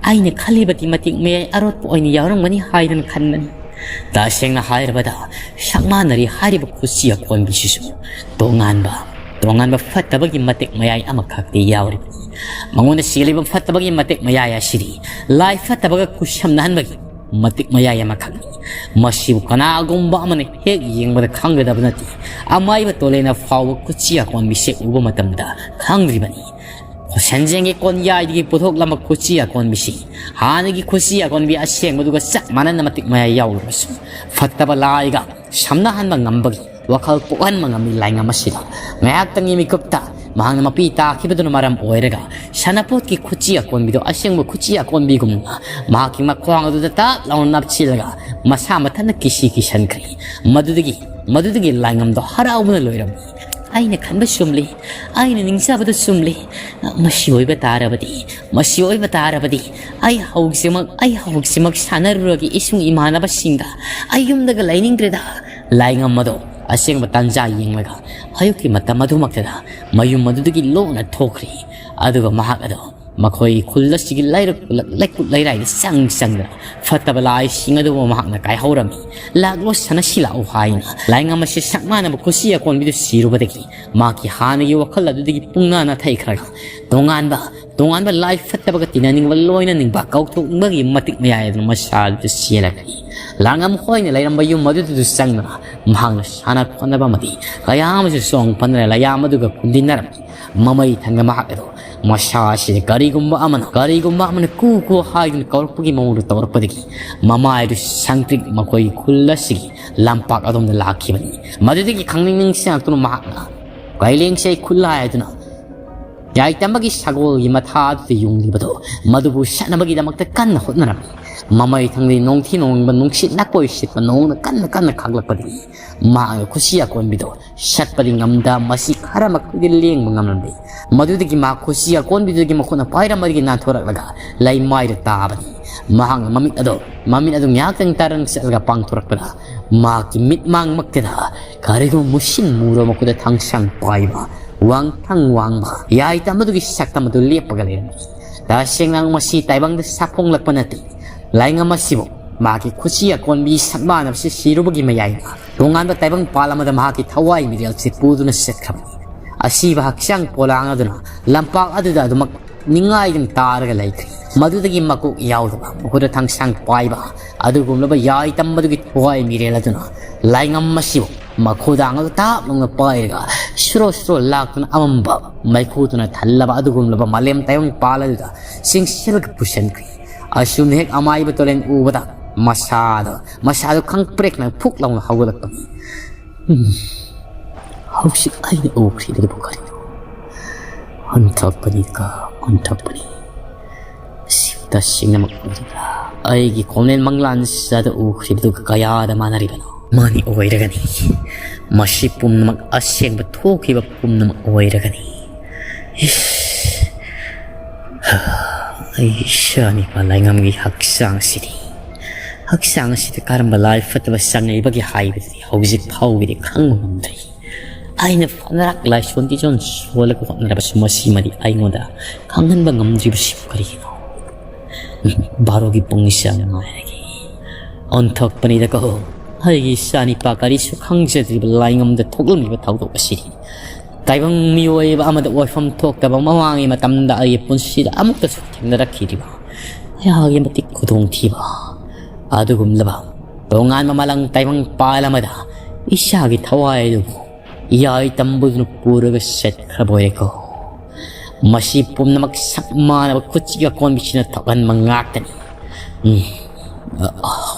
ꯑꯩꯅ ꯈꯜꯂꯤꯕꯗꯤ ꯃꯇꯤꯛ ꯃꯌꯥꯏ ꯑꯔꯣꯠꯄ ꯑꯣꯏꯅ ꯌꯥꯎꯔꯝꯒꯅꯤ ꯍꯥꯏꯗꯨꯅ ꯈꯟꯕꯅꯤ꯫ ꯇꯁꯦꯡꯅ ꯍꯥꯏꯔꯕꯗ ꯁꯛ ꯃꯥꯟꯅꯔꯤ ꯍꯥꯏꯔꯤꯕ ꯈꯨꯠꯁꯤ ꯑꯀꯣꯟꯕꯤꯁꯤꯁꯨ ꯇꯣꯉꯥꯟꯕ, ꯇꯣꯉꯥꯟꯕ ꯐꯠꯇꯕꯒꯤ ꯃꯇꯤꯛ ꯃꯌꯥꯏ ꯑꯃꯈꯛꯇꯤ ꯌꯥꯎꯔꯤꯕꯅꯤ꯫ ꯃꯉꯣꯟꯗ ꯆꯦꯜꯂꯤꯕ ꯐꯠꯇꯕꯒꯤ ꯃꯇꯤꯛ ꯃꯌꯥꯏ ꯑꯁꯤꯗꯤ ꯂꯥꯏ ꯐꯠꯇꯕꯒ ꯈꯨꯠꯁꯝꯅꯍꯟꯕꯒꯤ ꯃꯇꯤꯛ ꯃꯌꯥꯏ ꯑꯃꯈꯛꯅꯤ꯫ ꯃꯁꯤꯕꯨ ꯀꯅꯥꯒꯨꯝꯕ ꯑꯃꯅ ꯍꯦꯛ ꯌꯦꯡꯕꯗ ꯈꯪꯒꯗꯕ ꯅꯠꯇꯦ꯫ ꯑꯃꯥꯏꯕ ꯇꯣꯂꯦꯅ ꯐꯥꯎꯕ ꯈꯨꯠꯁꯤ ꯑꯀꯣꯟꯕꯤꯁꯦ ꯎꯕ ꯃꯇꯝꯗ ꯈꯪꯗ꯭ꯔꯤꯕꯅꯤ꯫ ꯁꯟꯖꯦꯡꯒꯤ ꯀꯣꯟꯌꯥꯏꯗꯒꯤ ꯄꯨꯊꯣꯛꯂꯝꯕ ꯈꯨꯠꯁꯤ ꯑꯀꯣꯟꯕꯤꯁꯤ ꯍꯥꯟꯅꯒꯤ ꯈꯨꯠꯁꯤ ꯑꯀꯣꯟꯕꯤ ꯑꯁꯦꯡꯕꯗꯨꯒ ꯆꯞ ꯃꯥꯟꯅꯅ ꯃꯇꯤꯛ ꯃꯌꯥꯏ ꯌꯥꯎꯔꯕꯁꯨ, ꯐꯠꯇꯕ ꯂꯥꯏꯒ ꯁꯝꯅꯍꯟꯕ ꯉꯝꯕꯒꯤ ꯋꯥꯈꯜ ꯄꯣꯛꯍꯟꯕ ꯉꯝꯃꯤ ꯂꯥꯏꯉꯝ ꯑꯁꯤꯗ꯫ ꯉꯥꯏꯍꯥꯛꯇꯪꯒꯤ ꯃꯤꯀꯨꯞꯇ ꯃꯍꯥꯛꯅ ꯃꯄꯤ ꯇꯥꯈꯤꯕꯗꯨꯅ ꯃꯔꯝ ꯑꯣꯏꯔꯒ, ꯁꯅꯥꯄꯣꯠꯀꯤ ꯈꯨꯠꯁꯤ ꯑꯀꯣꯟꯕꯤꯗꯣ ꯑꯁꯦꯡꯕ ꯈꯨꯠꯁꯤ ꯑꯀꯣꯟꯕꯤꯒꯨꯝꯅ ꯃꯍꯥꯛꯀꯤ ꯃꯈ꯭ꯋꯥꯡ ꯑꯗꯨꯗ ꯇꯥꯛ ꯂꯥꯎꯅ ꯅꯞꯁꯤꯜꯂꯒ ꯃꯁꯥ ꯃꯊꯟꯇ ꯀꯤꯁꯤ ꯀꯤꯁꯟꯈ꯭ꯔꯦ꯫ ꯃꯗꯨꯗꯒꯤ, ꯃꯗꯨꯗꯒꯤ ꯂꯥꯏꯉꯝꯗꯣ ꯍꯔꯥꯎꯕꯅ ꯂꯣꯏꯔꯝꯃꯤ꯫ "ꯑꯩꯅ ꯈꯟꯕ ꯆꯨꯝꯂꯤ, ꯑꯩꯅ ꯅꯤꯡꯖꯕꯗꯨ ꯆꯨꯝꯂꯤ, ꯃꯁꯤ ꯑꯣꯏꯕ ꯇꯥꯔꯕꯗꯤ, ꯃꯁꯤ ꯑꯣꯏꯕ ꯇꯥꯔꯕꯗꯤ ꯑꯩ ꯍꯧꯖꯤꯛꯃꯛ, ꯑꯩ ꯍꯧꯖꯤꯛꯃꯛ ꯁꯥꯟꯅꯔꯨꯔꯒꯦ ꯏꯁꯨꯡ ꯏꯃꯥꯟꯅꯕꯁꯤꯡꯒ, ꯑꯩ ꯌꯨꯝꯗꯒ ꯂꯩꯅꯤꯡꯗ꯭ꯔꯦꯗ"꯫ ꯂꯥꯏꯉꯝ ꯑꯗꯣ ꯑꯁꯦꯡꯕ ꯇꯥꯟꯖꯥ ꯌꯦꯡꯂꯒ ꯑꯌꯨꯛꯀꯤ ꯃꯇꯝ ꯑꯗꯨꯃꯛꯇꯗ ꯃꯌꯨꯝ ꯑꯗꯨꯗꯒꯤ ꯂꯣꯟꯅ ꯊꯣꯛꯈ꯭ꯔꯦ꯫ ꯑꯗꯨꯒ ꯃꯍꯥꯛ ꯑꯗꯣ ꯃꯈꯣꯏ ꯈꯨꯜ ꯑꯁꯤꯒꯤ ꯂꯩꯔꯛ, ꯂꯩꯀꯨꯠ ꯂꯩꯔꯥꯏꯗ ꯆꯪ ꯆꯪꯗꯅ ꯐꯠꯇꯕ ꯂꯥꯏꯁꯤꯡ ꯑꯗꯨꯕꯨ ꯃꯍꯥꯛꯅ ꯀꯥꯏꯍꯧꯔꯝꯃꯤ꯫ "ꯂꯥꯛꯂꯣ, ꯁꯥꯟꯅꯁꯤꯜꯂꯛꯎ" ꯍꯥꯏꯅ ꯂꯥꯏꯉꯝ ꯑꯁꯤ ꯁꯛ ꯃꯥꯟꯅꯕ ꯈꯨꯠꯁꯤ ꯑꯀꯣꯟꯕꯤꯗꯨ ꯁꯤꯔꯨꯕꯗꯒꯤ ꯃꯍꯥꯛꯀꯤ ꯍꯥꯟꯅꯒꯤ ꯋꯥꯈꯜ ꯑꯗꯨꯗꯒꯤ ꯄꯨꯡꯅꯥ ꯅꯥꯊꯩꯈ꯭ꯔꯒ ꯇꯣꯉꯥꯟꯕ, ꯇꯣꯉꯥꯟꯕ ꯂꯥꯏ ꯐꯠꯇꯕꯒ ꯇꯤꯟꯅꯅꯤꯡꯕ, ꯂꯣꯏꯅꯅꯤꯡꯕ, ꯀꯥꯎꯊꯣꯛꯅꯤꯡꯕꯒꯤ ꯃꯇꯤꯛ ꯃꯌꯥꯏ ꯑꯗꯨꯅ ꯃꯁꯥ ꯑꯗꯨꯗ ꯆꯦꯜꯂꯛꯏ꯫ ꯂꯥꯏꯉꯝ ꯈꯣꯏꯅ ꯂꯩꯔꯝꯕ ꯌꯨꯝ ꯑꯗꯨꯗꯨꯗ ꯆꯪꯗꯨꯅ ꯃꯍꯥꯛꯅ ꯁꯥꯟꯅ ꯈꯣꯠꯅꯕ ꯑꯃꯗꯤ ꯀꯌꯥ ꯑꯃꯁꯨ ꯆꯣꯡ ꯐꯟꯗꯨꯅ ꯂꯥꯏꯌꯥꯝ ꯑꯗꯨꯒ ꯀꯨꯟꯗꯤꯟꯅꯔꯝꯃꯤ꯫ ꯃꯃꯩ ꯊꯪꯗ ꯃꯍꯥꯛ ꯑꯗꯣ ꯃꯁꯥ ꯑꯁꯤꯗ ꯀꯔꯤꯒꯨꯝꯕ ꯑꯃꯅ, ꯀꯔꯤꯒꯨꯝꯕ ꯑꯃꯅ "ꯀꯨ ꯀꯨ" ꯍꯥꯏꯗꯨꯅ ꯀꯧꯔꯛꯄꯒꯤ ꯃꯑꯣꯡꯗ ꯇꯧꯔꯛꯄꯗꯒꯤ ꯃꯃꯥꯏ ꯑꯗꯨ ꯁꯪꯇ꯭ꯔꯤꯛ ꯃꯈꯣꯏꯒꯤ ꯈꯨꯜ ꯑꯁꯤꯒꯤ ꯂꯝꯄꯥꯛ ꯑꯗꯣꯝꯗ ꯂꯥꯛꯈꯤꯕꯅꯤ꯫ ꯃꯗꯨꯗꯒꯤ ꯈꯪꯅꯤꯡ ꯅꯤꯡꯁꯤꯡꯂꯛꯇꯨꯅ ꯃꯍꯥꯛꯅ ꯀꯩꯂꯦꯡꯁꯩ ꯈꯨꯜꯂꯥꯏ ꯍꯥꯏꯗꯨꯅ ꯌꯥꯏꯇꯝꯕꯒꯤ ꯁꯒꯣꯜꯒꯤ ꯃꯊꯥ ꯑꯗꯨꯗ ꯌꯨꯡꯂꯤꯕꯗꯣ, ꯃꯗꯨꯕꯨ ꯁꯠꯅꯕꯒꯤꯗꯃꯛꯇ ꯀꯟꯅ ꯍꯣꯠꯅꯔꯝꯃꯤ꯫ ꯃꯃꯩ ꯊꯪꯗꯤ ꯅꯣꯡꯊꯤ ꯅꯣꯡꯃ ꯅꯨꯡꯁꯤꯠ ꯅꯥꯀꯣꯏ ꯁꯤꯠꯄ ꯅꯣꯡꯅ ꯀꯟꯅ ꯀꯟꯅ ꯈꯥꯛꯂꯛꯄꯗꯒꯤ ꯃꯍꯥꯛꯅ ꯈꯨꯠꯁꯤ ꯑꯀꯣꯟꯕꯤꯗꯣ ꯁꯠꯄꯗꯤ ꯉꯝꯗ, ꯃꯁꯤ ꯈꯔ ꯃꯈꯩꯗꯤ ꯂꯦꯡꯕ ꯉꯝꯂꯝꯗꯦ꯫ ꯃꯗꯨꯗꯒꯤ ꯃꯍꯥꯛ ꯈꯨꯠꯁꯤ ꯑꯀꯣꯟꯕꯤꯗꯨꯒꯤ ꯃꯈꯨꯠꯅ ꯄꯥꯏꯔꯝꯕꯗꯒꯤ ꯅꯥꯟꯊꯣꯔꯛꯂꯒ ꯂꯩꯃꯥꯏꯗ ꯇꯥꯕꯅꯤ꯫ ꯃꯍꯥꯛꯅ ꯃꯃꯤꯠ ꯑꯗꯣ, ꯃꯃꯤꯠ ꯑꯗꯨ ꯉꯥꯏꯍꯥꯛꯇꯪ ꯇꯥꯔꯪ ꯆꯠꯂꯒ ꯄꯥꯡꯊꯣꯔꯛꯄꯗ, ꯃꯍꯥꯛꯀꯤ ꯃꯤꯠꯃꯥꯡꯃꯛꯇꯗ ꯀꯔꯤꯒꯨꯝꯕ ꯃꯨꯁꯤꯟ ꯃꯨꯔꯕ ꯃꯈꯨꯠꯇ ꯊꯥꯡꯁꯥꯡ ꯄꯥꯏꯕ, ꯋꯥꯡꯊꯪ ꯋꯥꯡꯕ, ꯌꯥꯏꯇꯝꯕꯗꯨꯒꯤ ꯁꯛꯇꯝ ꯑꯗꯨ ꯂꯦꯞꯄꯒ ꯂꯩꯔꯝꯃꯤ꯫ ꯇꯁꯦꯡꯅ ꯃꯁꯤ ꯇꯥꯏꯕꯪꯗ ꯁꯥꯐꯣꯡꯂꯛꯄ ꯅꯠꯇꯦ꯫ ꯂꯥꯏꯉꯝ ꯑꯁꯤꯕꯨ ꯃꯍꯥꯛꯀꯤ ꯈꯨꯠꯁꯤ ꯑꯀꯣꯟꯕꯤ ꯁꯛꯃꯥꯟꯅꯕꯁꯤ ꯁꯤꯔꯨꯕꯒꯤ ꯃꯌꯥꯏꯗ ꯇꯣꯉꯥꯟꯕ ꯇꯥꯏꯕꯪ ꯄꯥꯜ ꯑꯃꯗ ꯃꯍꯥꯛꯀꯤ ꯊꯋꯥꯏ ꯃꯤꯔꯦꯜꯁꯤ ꯄꯨꯗꯨꯅ ꯆꯠꯈ꯭ꯔꯕꯅꯤ꯫ ꯑꯁꯤꯕ ꯍꯛꯆꯥꯡ ꯄꯣꯂꯥꯡ ꯑꯗꯨꯅ ꯂꯝꯄꯥꯛ ꯑꯗꯨꯗ ꯑꯗꯨꯃꯛ ꯅꯤꯡꯉꯥꯏꯗꯨꯅ ꯇꯥꯔꯒ ꯂꯩꯈ꯭ꯔꯦ꯫ ꯃꯗꯨꯗꯒꯤ ꯃꯀꯣꯛ ꯌꯥꯎꯗꯕ, ꯃꯈꯨꯠꯇ ꯊꯥꯡꯁꯥꯡ ꯄꯥꯏꯕ ꯑꯗꯨꯒꯨꯝꯂꯕ ꯌꯥꯏꯇꯝꯕꯗꯨꯒꯤ ꯊꯋꯥꯏ ꯃꯤꯔꯦꯜ ꯑꯗꯨꯅ ꯂꯥꯏꯉꯝ ꯑꯁꯤꯕꯨ ꯃꯈꯨꯗꯥꯡ ꯑꯗꯨ ꯇꯥꯞ ꯂꯥꯎꯅ ꯄꯥꯏꯔꯒ ꯁꯨꯔꯣ ꯁꯨꯔꯣ ꯂꯥꯛꯇꯨꯅ ꯑꯃꯝꯕ ꯃꯩꯈꯨꯗꯨꯅ ꯊꯜꯂꯕ ꯑꯗꯨꯒꯨꯝꯂꯕ ꯃꯥꯂꯦꯝ ꯇꯥꯏꯕꯪꯄꯥꯜ ꯑꯗꯨꯗ ꯆꯤꯡꯁꯤꯜꯂꯒ ꯄꯨꯁꯤꯟꯈ꯭ꯔꯦ꯫ ꯑꯁꯨꯝꯅ ꯍꯦꯛ ꯑꯃꯥꯏꯕ ꯇꯨꯔꯦꯜ ꯎꯕꯗ ꯃꯁꯥꯗꯣ, ꯃꯁꯥꯗꯣ ꯈꯪꯄ꯭ꯔꯦꯛꯅ ꯐꯨꯛ ꯂꯥꯎꯅ ꯍꯧꯒꯠꯂꯛꯄꯅꯤ꯫ ꯎꯝ, ꯍꯧꯖꯤꯛ ꯑꯩꯅ ꯎꯈ꯭ꯔꯤꯕꯗꯨꯕꯨ ꯀꯔꯤꯅꯣ? ꯑꯣꯟꯊꯣꯛꯄꯅꯤꯀꯣ, ꯑꯣꯟꯊꯣꯛꯄꯅꯤ꯫ ꯁꯤ ꯇꯁꯦꯡꯅꯃꯛ ꯑꯣꯏꯔꯤꯕ꯭ꯔꯥ? ꯑꯩꯒꯤ ꯈꯣꯡꯂꯦꯟ ꯃꯪꯂꯥꯟꯁꯤꯗ ꯎꯈ꯭ꯔꯤꯕꯗꯨꯒ ꯀꯌꯥꯗ ꯃꯥꯟꯅꯔꯤꯕꯅꯣ? ꯃꯥꯅꯤ, ꯑꯣꯏꯔꯒꯅꯤ꯫ ꯃꯁꯤ ꯄꯨꯝꯅꯃꯛ ꯑꯁꯦꯡꯕ ꯊꯣꯛꯈꯤꯕ ꯄꯨꯝꯅꯃꯛ ꯑꯣꯏꯔꯒꯅꯤ꯫ ꯏꯁ! ꯑꯩ ꯏꯆꯥ ꯅꯤꯄꯥ ꯂꯥꯏꯉꯝꯒꯤ ꯍꯛꯆꯥꯡ ꯑꯁꯤꯗꯤ, ꯍꯛꯆꯥꯡ ꯑꯁꯤꯗ ꯀꯔꯝꯕ ꯂꯥꯏ ꯐꯠꯇꯕ ꯆꯪꯉꯛꯏꯕꯒꯦ ꯍꯥꯏꯕꯗꯨꯗꯤ ꯍꯧꯖꯤꯛ ꯐꯥꯎꯒꯤꯗꯤ ꯈꯪꯕ ꯉꯝꯗ꯭ꯔꯤ꯫ ꯑꯩꯅ ꯐꯅꯔꯥꯛ ꯂꯥꯏꯁꯣꯟ ꯇꯤꯖꯣꯟ ꯁꯣꯜꯂꯒ ꯍꯣꯠꯅꯔꯕꯁꯨ ꯃꯁꯤꯃꯗꯤ ꯑꯩꯉꯣꯟꯗ ꯈꯪꯍꯟꯕ ꯉꯝꯗ꯭ꯔꯤꯕꯁꯤꯕꯨ ꯀꯔꯤꯒꯤꯅꯣ? ꯕꯥꯔꯣꯒꯤ ꯄꯨꯡ ꯏꯆꯥ ꯉꯥꯏꯔꯒꯦ꯫ ꯑꯣꯟꯊꯣꯛꯄꯅꯤꯗꯀꯣ, ꯑꯩꯒꯤ ꯏꯆꯥ ꯅꯤꯄꯥ ꯀꯔꯤꯁꯨ ꯈꯪꯖꯗ꯭ꯔꯤꯕ ꯂꯥꯏꯉꯝꯗ ꯊꯣꯛꯂꯝꯂꯤꯕ ꯊꯧꯗꯣꯛ ꯑꯁꯤꯗꯤ ꯇꯥꯏꯕꯪ ꯃꯤꯑꯣꯏꯕ ꯑꯃꯗ ꯑꯣꯏꯐꯝ ꯊꯣꯛꯇꯕ ꯃꯃꯥꯡꯒꯤ ꯃꯇꯝꯗ ꯑꯩꯒꯤ ꯄꯨꯟꯁꯤꯗ ꯑꯃꯨꯛꯇꯁꯨ ꯊꯦꯡꯅꯔꯛꯈꯤꯗ꯭ꯔꯤꯕ ꯀꯌꯥꯒꯤ ꯃꯇꯤꯛ ꯈꯨꯗꯣꯡꯊꯤꯕ ꯑꯗꯨꯒꯨꯝꯂꯕ ꯇꯣꯉꯥꯟꯕ ꯃꯥꯂꯪ ꯇꯥꯏꯕꯪ ꯄꯥꯜ ꯑꯃꯗ ꯏꯆꯥꯒꯤ ꯊꯋꯥꯏ ꯑꯗꯨꯕꯨ ꯌꯥꯏ ꯇꯝꯕꯗꯨꯅ ꯄꯨꯔꯒ ꯆꯠꯈ꯭ꯔꯕ ꯑꯣꯏꯔꯦꯀꯣ꯫ ꯃꯁꯤ ꯄꯨꯝꯅꯃꯛ ꯁꯛ ꯃꯥꯟꯅꯕ ꯈꯨꯠꯁꯤꯒ ꯀꯣꯟꯕꯤꯁꯤꯅ ꯊꯣꯛꯍꯟꯕ ꯉꯥꯛꯇꯅꯤ꯫ ꯎꯝ,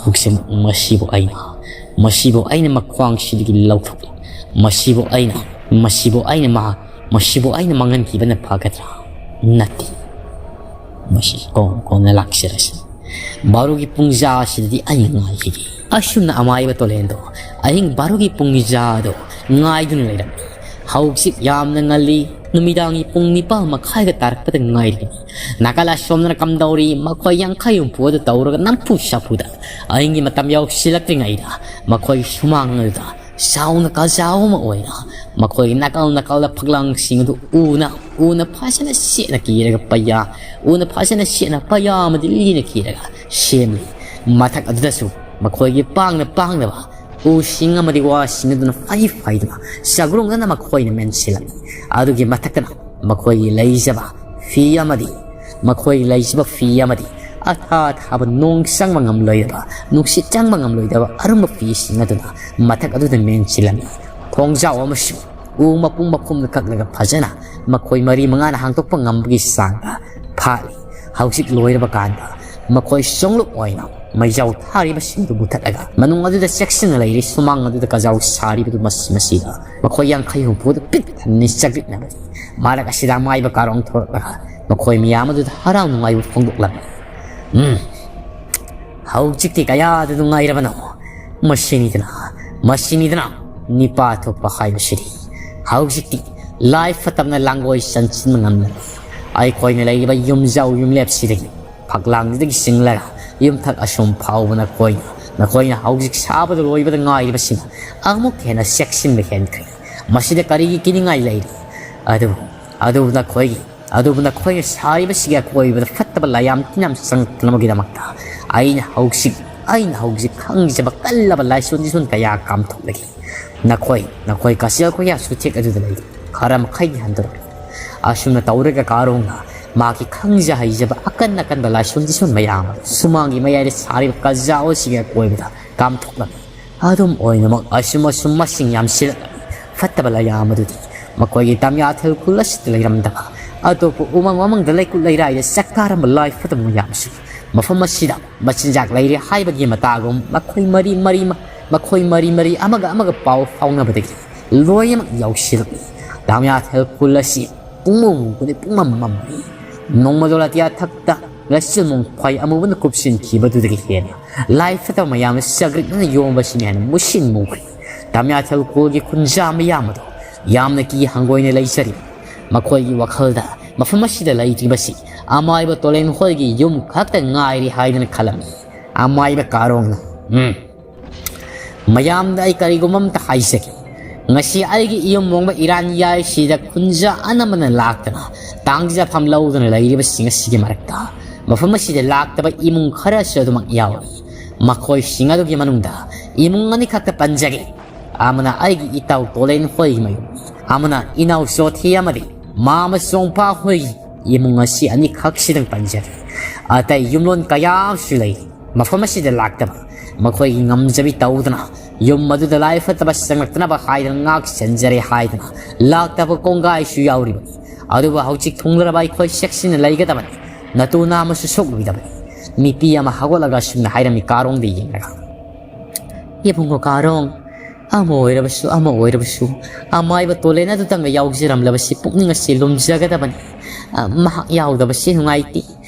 ꯍꯧꯖꯤꯛ ꯃꯁꯤꯕꯨ ꯑꯩꯅ, ꯃꯁꯤꯕꯨ ꯑꯩꯅ ꯃꯈ꯭ꯋꯥꯡꯁꯤꯗꯒꯤ ꯂꯧꯊꯣꯛꯏ꯫ ꯃꯁꯤꯕꯨ ꯑꯩꯅ, ꯃꯁꯤꯕꯨ ꯑꯩꯅ ꯃꯍꯥꯛ, ꯃꯁꯤꯕꯨ ꯑꯩꯅ ꯃꯥꯡꯍꯟꯈꯤꯕꯅ ꯐꯒꯗ꯭ꯔꯥ? ꯅꯠꯇꯦ꯫ ꯃꯁꯤ ꯀꯣꯟ ꯀꯣꯟꯅ ꯂꯥꯛꯆꯔꯁꯤ꯫ ꯕꯥꯔꯣꯒꯤ ꯄꯨꯡꯖꯥ ꯑꯁꯤꯗꯗꯤ ꯑꯩ ꯉꯥꯏꯈꯤꯒꯦ꯫ ꯑꯁꯨꯝꯅ ꯑꯃꯥꯏꯕ ꯇꯣꯂꯦꯟꯗꯣ ꯑꯍꯤꯡ ꯕꯥꯔꯣꯒꯤ ꯄꯨꯡꯖꯥꯗꯣ ꯉꯥꯏꯗꯨꯅ ꯂꯩꯔꯝꯃꯤ꯫ ꯍꯧꯖꯤꯛ ꯌꯥꯝꯅ ꯉꯜꯂꯤ, ꯅꯨꯃꯤꯗꯥꯡꯒꯤ ꯄꯨꯡ ꯅꯤꯄꯥꯜ ꯃꯈꯥꯏꯒ ꯇꯥꯔꯛꯄꯗ ꯉꯥꯏꯔꯤꯕꯅꯤ꯫ ꯅꯥꯀꯜ ꯑꯁꯣꯝꯗꯅ ꯀꯝꯗꯧꯔꯤ? ꯃꯈꯣꯏ ꯌꯥꯡꯈꯩ ꯍꯨꯝꯐꯨ ꯑꯗꯨ ꯇꯧꯔꯒ ꯅꯝꯐꯨ ꯁꯥꯐꯨꯗ ꯑꯍꯤꯡꯒꯤ ꯃꯇꯝ ꯌꯧꯁꯤꯜꯂꯛꯇ꯭ꯔꯤꯉꯩꯗ ꯃꯈꯣꯏꯒꯤ ꯁꯨꯃꯥꯡ ꯑꯗꯨꯗ ꯆꯥꯎꯅ ꯀꯥꯖꯥꯎ ꯑꯃ ꯑꯣꯏꯅ ꯃꯈꯣꯏꯒꯤ ꯅꯥꯀꯜ ꯅꯥꯀꯜꯗ ꯐꯛꯂꯥꯡꯁꯤꯡ ꯑꯗꯨ ꯎꯅ, ꯎꯅ ꯐꯖꯅ ꯁꯦꯠꯅ ꯀꯤꯔꯒ ꯄꯩꯌꯥ, ꯎꯅ ꯐꯖꯅ ꯁꯦꯠꯅ ꯄꯩꯌꯥ ꯑꯃꯗꯤ ꯂꯤꯅ ꯀꯤꯔꯒ ꯁꯦꯝꯂꯤ꯫ ꯃꯊꯛ ꯑꯗꯨꯗꯁꯨ ꯃꯈꯣꯏꯒꯤ ꯄꯥꯡꯅ ꯄꯥꯡꯅꯕ ꯎꯁꯤꯡ ꯑꯃꯗꯤ ꯋꯥꯁꯤꯡ ꯑꯗꯨꯅ ꯐꯩ ꯐꯩꯗꯨꯅ ꯆꯥꯛꯔꯣꯡꯗꯅ ꯃꯈꯣꯏꯅ ꯃꯦꯟꯁꯤꯜꯂꯝꯃꯤ꯫ ꯑꯗꯨꯒꯤ ꯃꯊꯛꯇꯅ ꯃꯈꯣꯏꯒꯤ ꯂꯩꯖꯕ ꯐꯤ ꯑꯃꯗꯤ, ꯃꯈꯣꯏꯒꯤ ꯂꯩꯖꯕ ꯐꯤ ꯑꯃꯗꯤ ꯑꯊꯥ ꯑꯊꯥꯕ ꯅꯣꯡ ꯆꯪꯕ ꯉꯝꯂꯣꯏꯗꯕ, ꯅꯨꯡꯁꯤꯠ ꯆꯪꯕ ꯉꯝꯂꯣꯏꯗꯕ ꯑꯔꯨꯝꯕ ꯐꯤꯁꯤꯡ ꯑꯗꯨꯅ ꯃꯊꯛ ꯑꯗꯨꯗ ꯃꯦꯟꯁꯤꯜꯂꯝꯃꯤ꯫ ꯊꯣꯡꯖꯥꯎ ꯑꯃꯁꯨ ꯎ ꯃꯄꯨꯝ ꯃꯄꯨꯝꯗ ꯀꯛꯂꯒ ꯐꯖꯅ ꯃꯈꯣꯏ ꯃꯔꯤ ꯃꯉꯥꯅ ꯍꯥꯡꯗꯣꯛꯄ ꯉꯝꯕꯒꯤ ꯆꯥꯡꯗ ꯐꯥꯠꯂꯤ꯫ ꯍꯧꯖꯤꯛ ꯂꯣꯏꯔꯕ ꯀꯥꯟꯗ ꯃꯈꯣꯏ ꯁꯣꯡꯂꯨꯞ ꯑꯣꯏꯅ ꯃꯩꯖꯥꯎ ꯊꯥꯔꯤꯕꯁꯤꯡꯗꯨ ꯃꯨꯊꯠꯂꯒ ꯃꯅꯨꯡ ꯑꯗꯨꯗ ꯆꯦꯛꯁꯤꯟꯅ ꯂꯩꯔꯤ꯫ ꯁꯨꯃꯥꯡ ꯑꯗꯨꯗ ꯀꯖꯥꯎ ꯁꯥꯔꯤꯕꯗꯨ ꯃꯁꯤ ꯃꯁꯤꯗ ꯃꯈꯣꯏ ꯌꯥꯡꯈꯩ ꯍꯨꯝꯐꯨꯗ ꯄꯤꯛ ꯊꯟꯅ ꯆꯒ꯭ꯔꯤꯛꯅꯕꯅꯤ꯫ ꯃꯔꯛ ꯑꯁꯤꯗ ꯑꯃꯥꯏꯕ ꯀꯥꯔꯣꯡ ꯊꯣꯔꯛꯂꯒ ꯃꯈꯣꯏ ꯃꯤꯌꯥꯝ ꯑꯗꯨꯗ ꯍꯔꯥꯎ ꯅꯨꯡꯉꯥꯏꯕ ꯐꯣꯡꯗꯣꯛꯂꯝꯃꯤ꯫ "ꯎꯝ, ꯍꯧꯖꯤꯛꯇꯤ ꯀꯌꯥꯗ ꯅꯨꯡꯉꯥꯏꯔꯕꯅꯣ? ꯃꯁꯤꯅꯤꯗꯅ, ꯃꯁꯤꯅꯤꯗꯅ ꯅꯤꯄꯥ ꯊꯣꯛꯄ ꯍꯥꯏꯕꯁꯤꯗꯤ꯫ ꯍꯧꯖꯤꯛꯇꯤ ꯂꯥꯏ ꯐꯠꯇꯕꯅ ꯂꯥꯡꯒꯣꯏ ꯆꯟꯁꯤꯟꯕ ꯉꯝꯂꯔꯣꯏ꯫ ꯑꯩꯈꯣꯏꯅ ꯂꯩꯔꯤꯕ ꯌꯨꯝꯖꯥꯎ ꯌꯨꯝꯂꯦꯞꯁꯤꯗꯒꯤ ꯐꯛꯂꯥꯡꯁꯤꯗꯒꯤ ꯆꯤꯡꯂꯒ ꯌꯨꯝꯊꯛ ꯑꯁꯨꯝ ꯐꯥꯎꯕ ꯅꯈꯣꯏꯅ, ꯅꯈꯣꯏꯅ ꯍꯧꯖꯤꯛ ꯁꯥꯕꯗ ꯂꯣꯏꯕꯗ ꯉꯥꯏꯔꯤꯕꯁꯤꯡ ꯑꯃꯨꯛ ꯍꯦꯟꯅ ꯆꯦꯛꯁꯤꯟꯕ ꯍꯦꯟꯈ꯭ꯔꯦ꯫ ꯃꯁꯤꯗ ꯀꯔꯤꯒꯤ ꯀꯤꯅꯤꯡꯉꯥꯏ ꯂꯩꯔꯤ? ꯑꯗꯨꯕꯨ, ꯑꯗꯨꯕꯨ ꯅꯈꯣꯏꯒꯤ, ꯑꯗꯨꯕꯨ ꯅꯈꯣꯏꯅ ꯁꯥꯔꯤꯕꯁꯤꯒꯤ ꯑꯀꯣꯏꯕꯗ ꯐꯠꯇꯕ ꯂꯥꯏꯌꯥꯝ ꯇꯤꯟꯌꯥꯝ ꯆꯪꯂꯛꯇꯅꯕꯒꯤꯗꯃꯛꯇ ꯑꯩꯅ ꯍꯧꯖꯤꯛ, ꯑꯩꯅ ꯍꯧꯖꯤꯛ ꯈꯪꯖꯕ ꯀꯜꯂꯕ ꯂꯥꯏꯁꯣꯟ ꯇꯤꯁꯣꯟ ꯀꯌꯥ ꯀꯥꯝꯊꯣꯛꯂꯒꯦ꯫ ꯅꯈꯣꯏ, ꯅꯈꯣꯏ ꯀꯁꯤꯜ ꯈꯣꯏꯌꯥ ꯆꯨꯊꯦꯛ ꯑꯗꯨꯗ ꯂꯩ꯫ ꯈꯔ ꯃꯈꯩꯗꯤ ꯍꯟꯗꯣꯔꯛꯂꯤ꯫" ꯑꯁꯨꯝꯅ ꯇꯧꯔꯒ ꯀꯥꯔꯣꯡꯅ ꯃꯥꯒꯤ ꯈꯪꯖ ꯍꯩꯖꯕ ꯑꯀꯟ ꯑꯀꯟꯕ ꯂꯥꯏꯁꯣꯟ ꯇꯤꯁꯣꯟ ꯃꯌꯥꯝ ꯑꯗꯨ ꯁꯨꯃꯥꯡꯒꯤ ꯃꯌꯥꯏꯗ ꯁꯥꯔꯤꯕ ꯀꯖꯥꯎ ꯑꯁꯤꯒꯤ ꯑꯀꯣꯏꯕꯗ ꯀꯥꯝꯊꯣꯛꯂꯝꯃꯤ꯫ ꯑꯗꯨꯝ ꯑꯣꯏꯅꯃꯛ, ꯑꯁꯨꯝ ꯑꯁꯨꯝ ꯃꯁꯤꯡ ꯌꯥꯝꯁꯤꯜꯂꯛꯂꯝꯃꯤ꯫ ꯐꯠꯇꯕ ꯂꯥꯏꯌꯥꯝ ꯑꯗꯨꯗꯤ ꯃꯈꯣꯏꯒꯤ ꯇꯝꯌꯥꯊꯦꯜ ꯈꯨꯜ ꯑꯁꯤꯗ ꯂꯩꯔꯝꯗꯕ ꯑꯇꯣꯞꯄ ꯎꯃꯪ ꯋꯥꯃꯪꯗ ꯂꯩꯀꯨꯠ ꯂꯩꯔꯥꯏꯗ ꯆꯥꯛꯇꯥꯔꯝꯕ ꯂꯥꯏ ꯐꯠꯇꯕ ꯃꯌꯥꯝꯁꯨ ꯃꯐꯝ ꯑꯁꯤꯗ ꯃꯆꯤꯟꯖꯥꯛ ꯂꯩꯔꯦ ꯍꯥꯏꯕꯒꯤ ꯃꯇꯥꯒꯨꯝ ꯃꯈꯣꯏ ꯃꯔꯤ ꯃꯔꯤ, ꯃꯈꯣꯏ ꯃꯔꯤ ꯃꯔꯤ ꯑꯃꯒ ꯑꯃꯒ ꯄꯥꯎ ꯐꯥꯎꯅꯕꯗꯒꯤ ꯂꯣꯏꯅꯃꯛ ꯌꯥꯎꯁꯤꯜꯂꯛꯂꯤ꯫ ꯇꯝꯌꯥꯊꯦꯜ ꯈꯨꯜ ꯑꯁꯤ ꯄꯨꯡꯃꯝ ꯃꯝꯕꯅꯤ, ꯄꯨꯡꯃꯝ ꯃꯝꯕꯅꯤ꯫ ꯅꯣꯡꯃꯗꯣ ꯑꯇꯤꯌꯥ ꯊꯛꯇ ꯂꯩꯆꯤꯜ ꯃꯣꯡꯐꯥꯏ ꯑꯃꯨꯕꯅ ꯀꯨꯞꯁꯤꯟꯈꯤꯕꯗꯨꯗꯒꯤ ꯍꯦꯟꯅ ꯂꯥꯏ ꯐꯠꯇꯕ ꯃꯌꯥꯝꯅ ꯆꯒ꯭ꯔꯤꯛꯅ ꯌꯣꯝꯕꯁꯤꯅ ꯍꯦꯟꯅ ꯃꯨꯁꯤꯟ ꯃꯨꯈ꯭ꯔꯦ꯫ ꯇꯝꯌꯥꯊꯦꯜ ꯈꯨꯜꯒꯤ ꯈꯨꯟꯖꯥ ꯃꯌꯥꯝ ꯑꯗꯣ ꯌꯥꯝꯅ ꯀꯤ ꯍꯪꯒꯣꯏꯅ ꯂꯩꯖꯔꯤ꯫ ꯃꯈꯣꯏꯒꯤ ꯋꯥꯈꯜꯗ ꯃꯐꯝ ꯑꯁꯤꯗ ꯂꯩꯇ꯭ꯔꯤꯕꯁꯤ ꯑꯃꯥꯏꯕ ꯇꯣꯂꯦꯟ ꯍꯣꯏꯒꯤ ꯌꯨꯝ ꯈꯛꯇ ꯉꯥꯏꯔꯤ ꯍꯥꯏꯗꯅ ꯈꯜꯂꯝꯃꯤ꯫ ꯑꯃꯥꯏꯕ ꯀꯥꯔꯣꯡꯅ, "ꯎꯝ, ꯃꯌꯥꯝꯗ ꯑꯩ ꯀꯔꯤꯒꯨꯝꯕ ꯑꯝꯇ ꯍꯥꯏꯖꯒꯦ꯫ ꯉꯁꯤ ꯑꯩꯒꯤ ꯏꯌꯨꯝ ꯃꯣꯡꯕ ꯏꯔꯥꯟ ꯌꯥꯏꯁꯤꯗ ꯈꯨꯟꯖꯥ ꯑꯅꯝꯕꯅ ꯂꯥꯛꯇꯅ ꯇꯥꯡꯖꯐꯝ ꯂꯧꯗꯨꯅ ꯂꯩꯔꯤꯕꯁꯤꯡ ꯑꯁꯤꯒꯤ ꯃꯔꯛꯇ ꯃꯐꯝ ꯑꯁꯤꯗ ꯂꯥꯛꯇꯕ ꯏꯃꯨꯡ ꯈꯔꯁꯨ ꯑꯗꯨꯃꯛ ꯌꯥꯎꯔꯤ꯫ ꯃꯈꯣꯏꯁꯤꯡ ꯑꯗꯨꯒꯤ ꯃꯅꯨꯡꯗ ꯏꯃꯨꯡ ꯑꯅꯤꯈꯛꯇ ꯄꯟꯖꯒꯦ꯫ ꯑꯃꯅ ꯑꯩꯒꯤ ꯏꯇꯥꯎ ꯇꯣꯂꯦꯟ ꯍꯣꯏꯒꯤ ꯃꯌꯨꯝ, ꯑꯃꯅ ꯏꯅꯥꯎ ꯆꯣꯊꯤ ꯑꯃꯗꯤ ꯃꯥꯃ ꯆꯣꯡꯄꯥ ꯍꯣꯏꯒꯤ ꯏꯃꯨꯡ ꯑꯁꯤ ꯑꯅꯤꯈꯛꯁꯤꯗꯪ ꯄꯟꯖꯒꯦ꯫ ꯑꯇꯩ ꯌꯨꯝꯂꯣꯟ ꯀꯌꯥꯁꯨ ꯂꯩ꯫ ꯃꯐꯝ ꯑꯁꯤꯗ ꯂꯥꯛꯇꯕ, ꯃꯈꯣꯏꯒꯤ ꯉꯝꯖꯕꯤ ꯇꯧꯗꯅ, ꯌꯨꯝ ꯑꯗꯨꯗ ꯂꯥꯏ ꯐꯠꯇꯕ ꯆꯪꯂꯛꯇꯅꯕ ꯍꯥꯏꯗꯅ ꯉꯥꯛ ꯁꯦꯟꯖꯔꯦ ꯍꯥꯏꯗꯅ ꯂꯥꯛꯇꯕ ꯀꯣꯡꯒꯥꯏꯁꯨ ꯌꯥꯎꯔꯤꯕꯅꯤ꯫ ꯑꯗꯨꯕꯨ ꯍꯧꯖꯤꯛ ꯊꯨꯡꯂꯔꯕ ꯑꯩꯈꯣꯏ ꯆꯦꯛꯁꯤꯟꯅ ꯂꯩꯒꯗꯕꯅꯤ꯫ ꯅꯇꯨ ꯅꯥꯝꯃꯁꯨ ꯁꯣꯛꯂꯣꯏꯗꯕꯅꯤ꯫ ꯅꯨꯄꯤ ꯑꯃ ꯍꯧꯒꯠꯂꯒ ꯑꯁꯨꯝꯅ ꯍꯥꯏꯔꯝꯃꯤ ꯀꯥꯔꯣꯡꯗ ꯌꯦꯡꯂꯒ, "ꯏꯕꯨꯡꯉꯣ ꯀꯥꯔꯣꯡ, ꯑꯃ ꯑꯣꯏꯔꯕꯁꯨ ꯑꯃ ꯑꯣꯏꯔꯕꯁꯨ, ꯑꯃꯥꯏꯕ ꯇꯣꯂꯦꯟ ꯑꯗꯨꯇꯪꯒ ꯌꯥꯎꯖꯔꯝꯂꯕꯁꯤ ꯄꯨꯛꯅꯤꯡ ꯑꯁꯤ ꯂꯨꯝꯖꯒꯗꯕꯅꯤ꯫ ꯑ, ꯃꯍꯥꯛ ꯌꯥꯎꯗꯕꯁꯤ ꯅꯨꯡꯉꯥꯏꯇꯦ꯫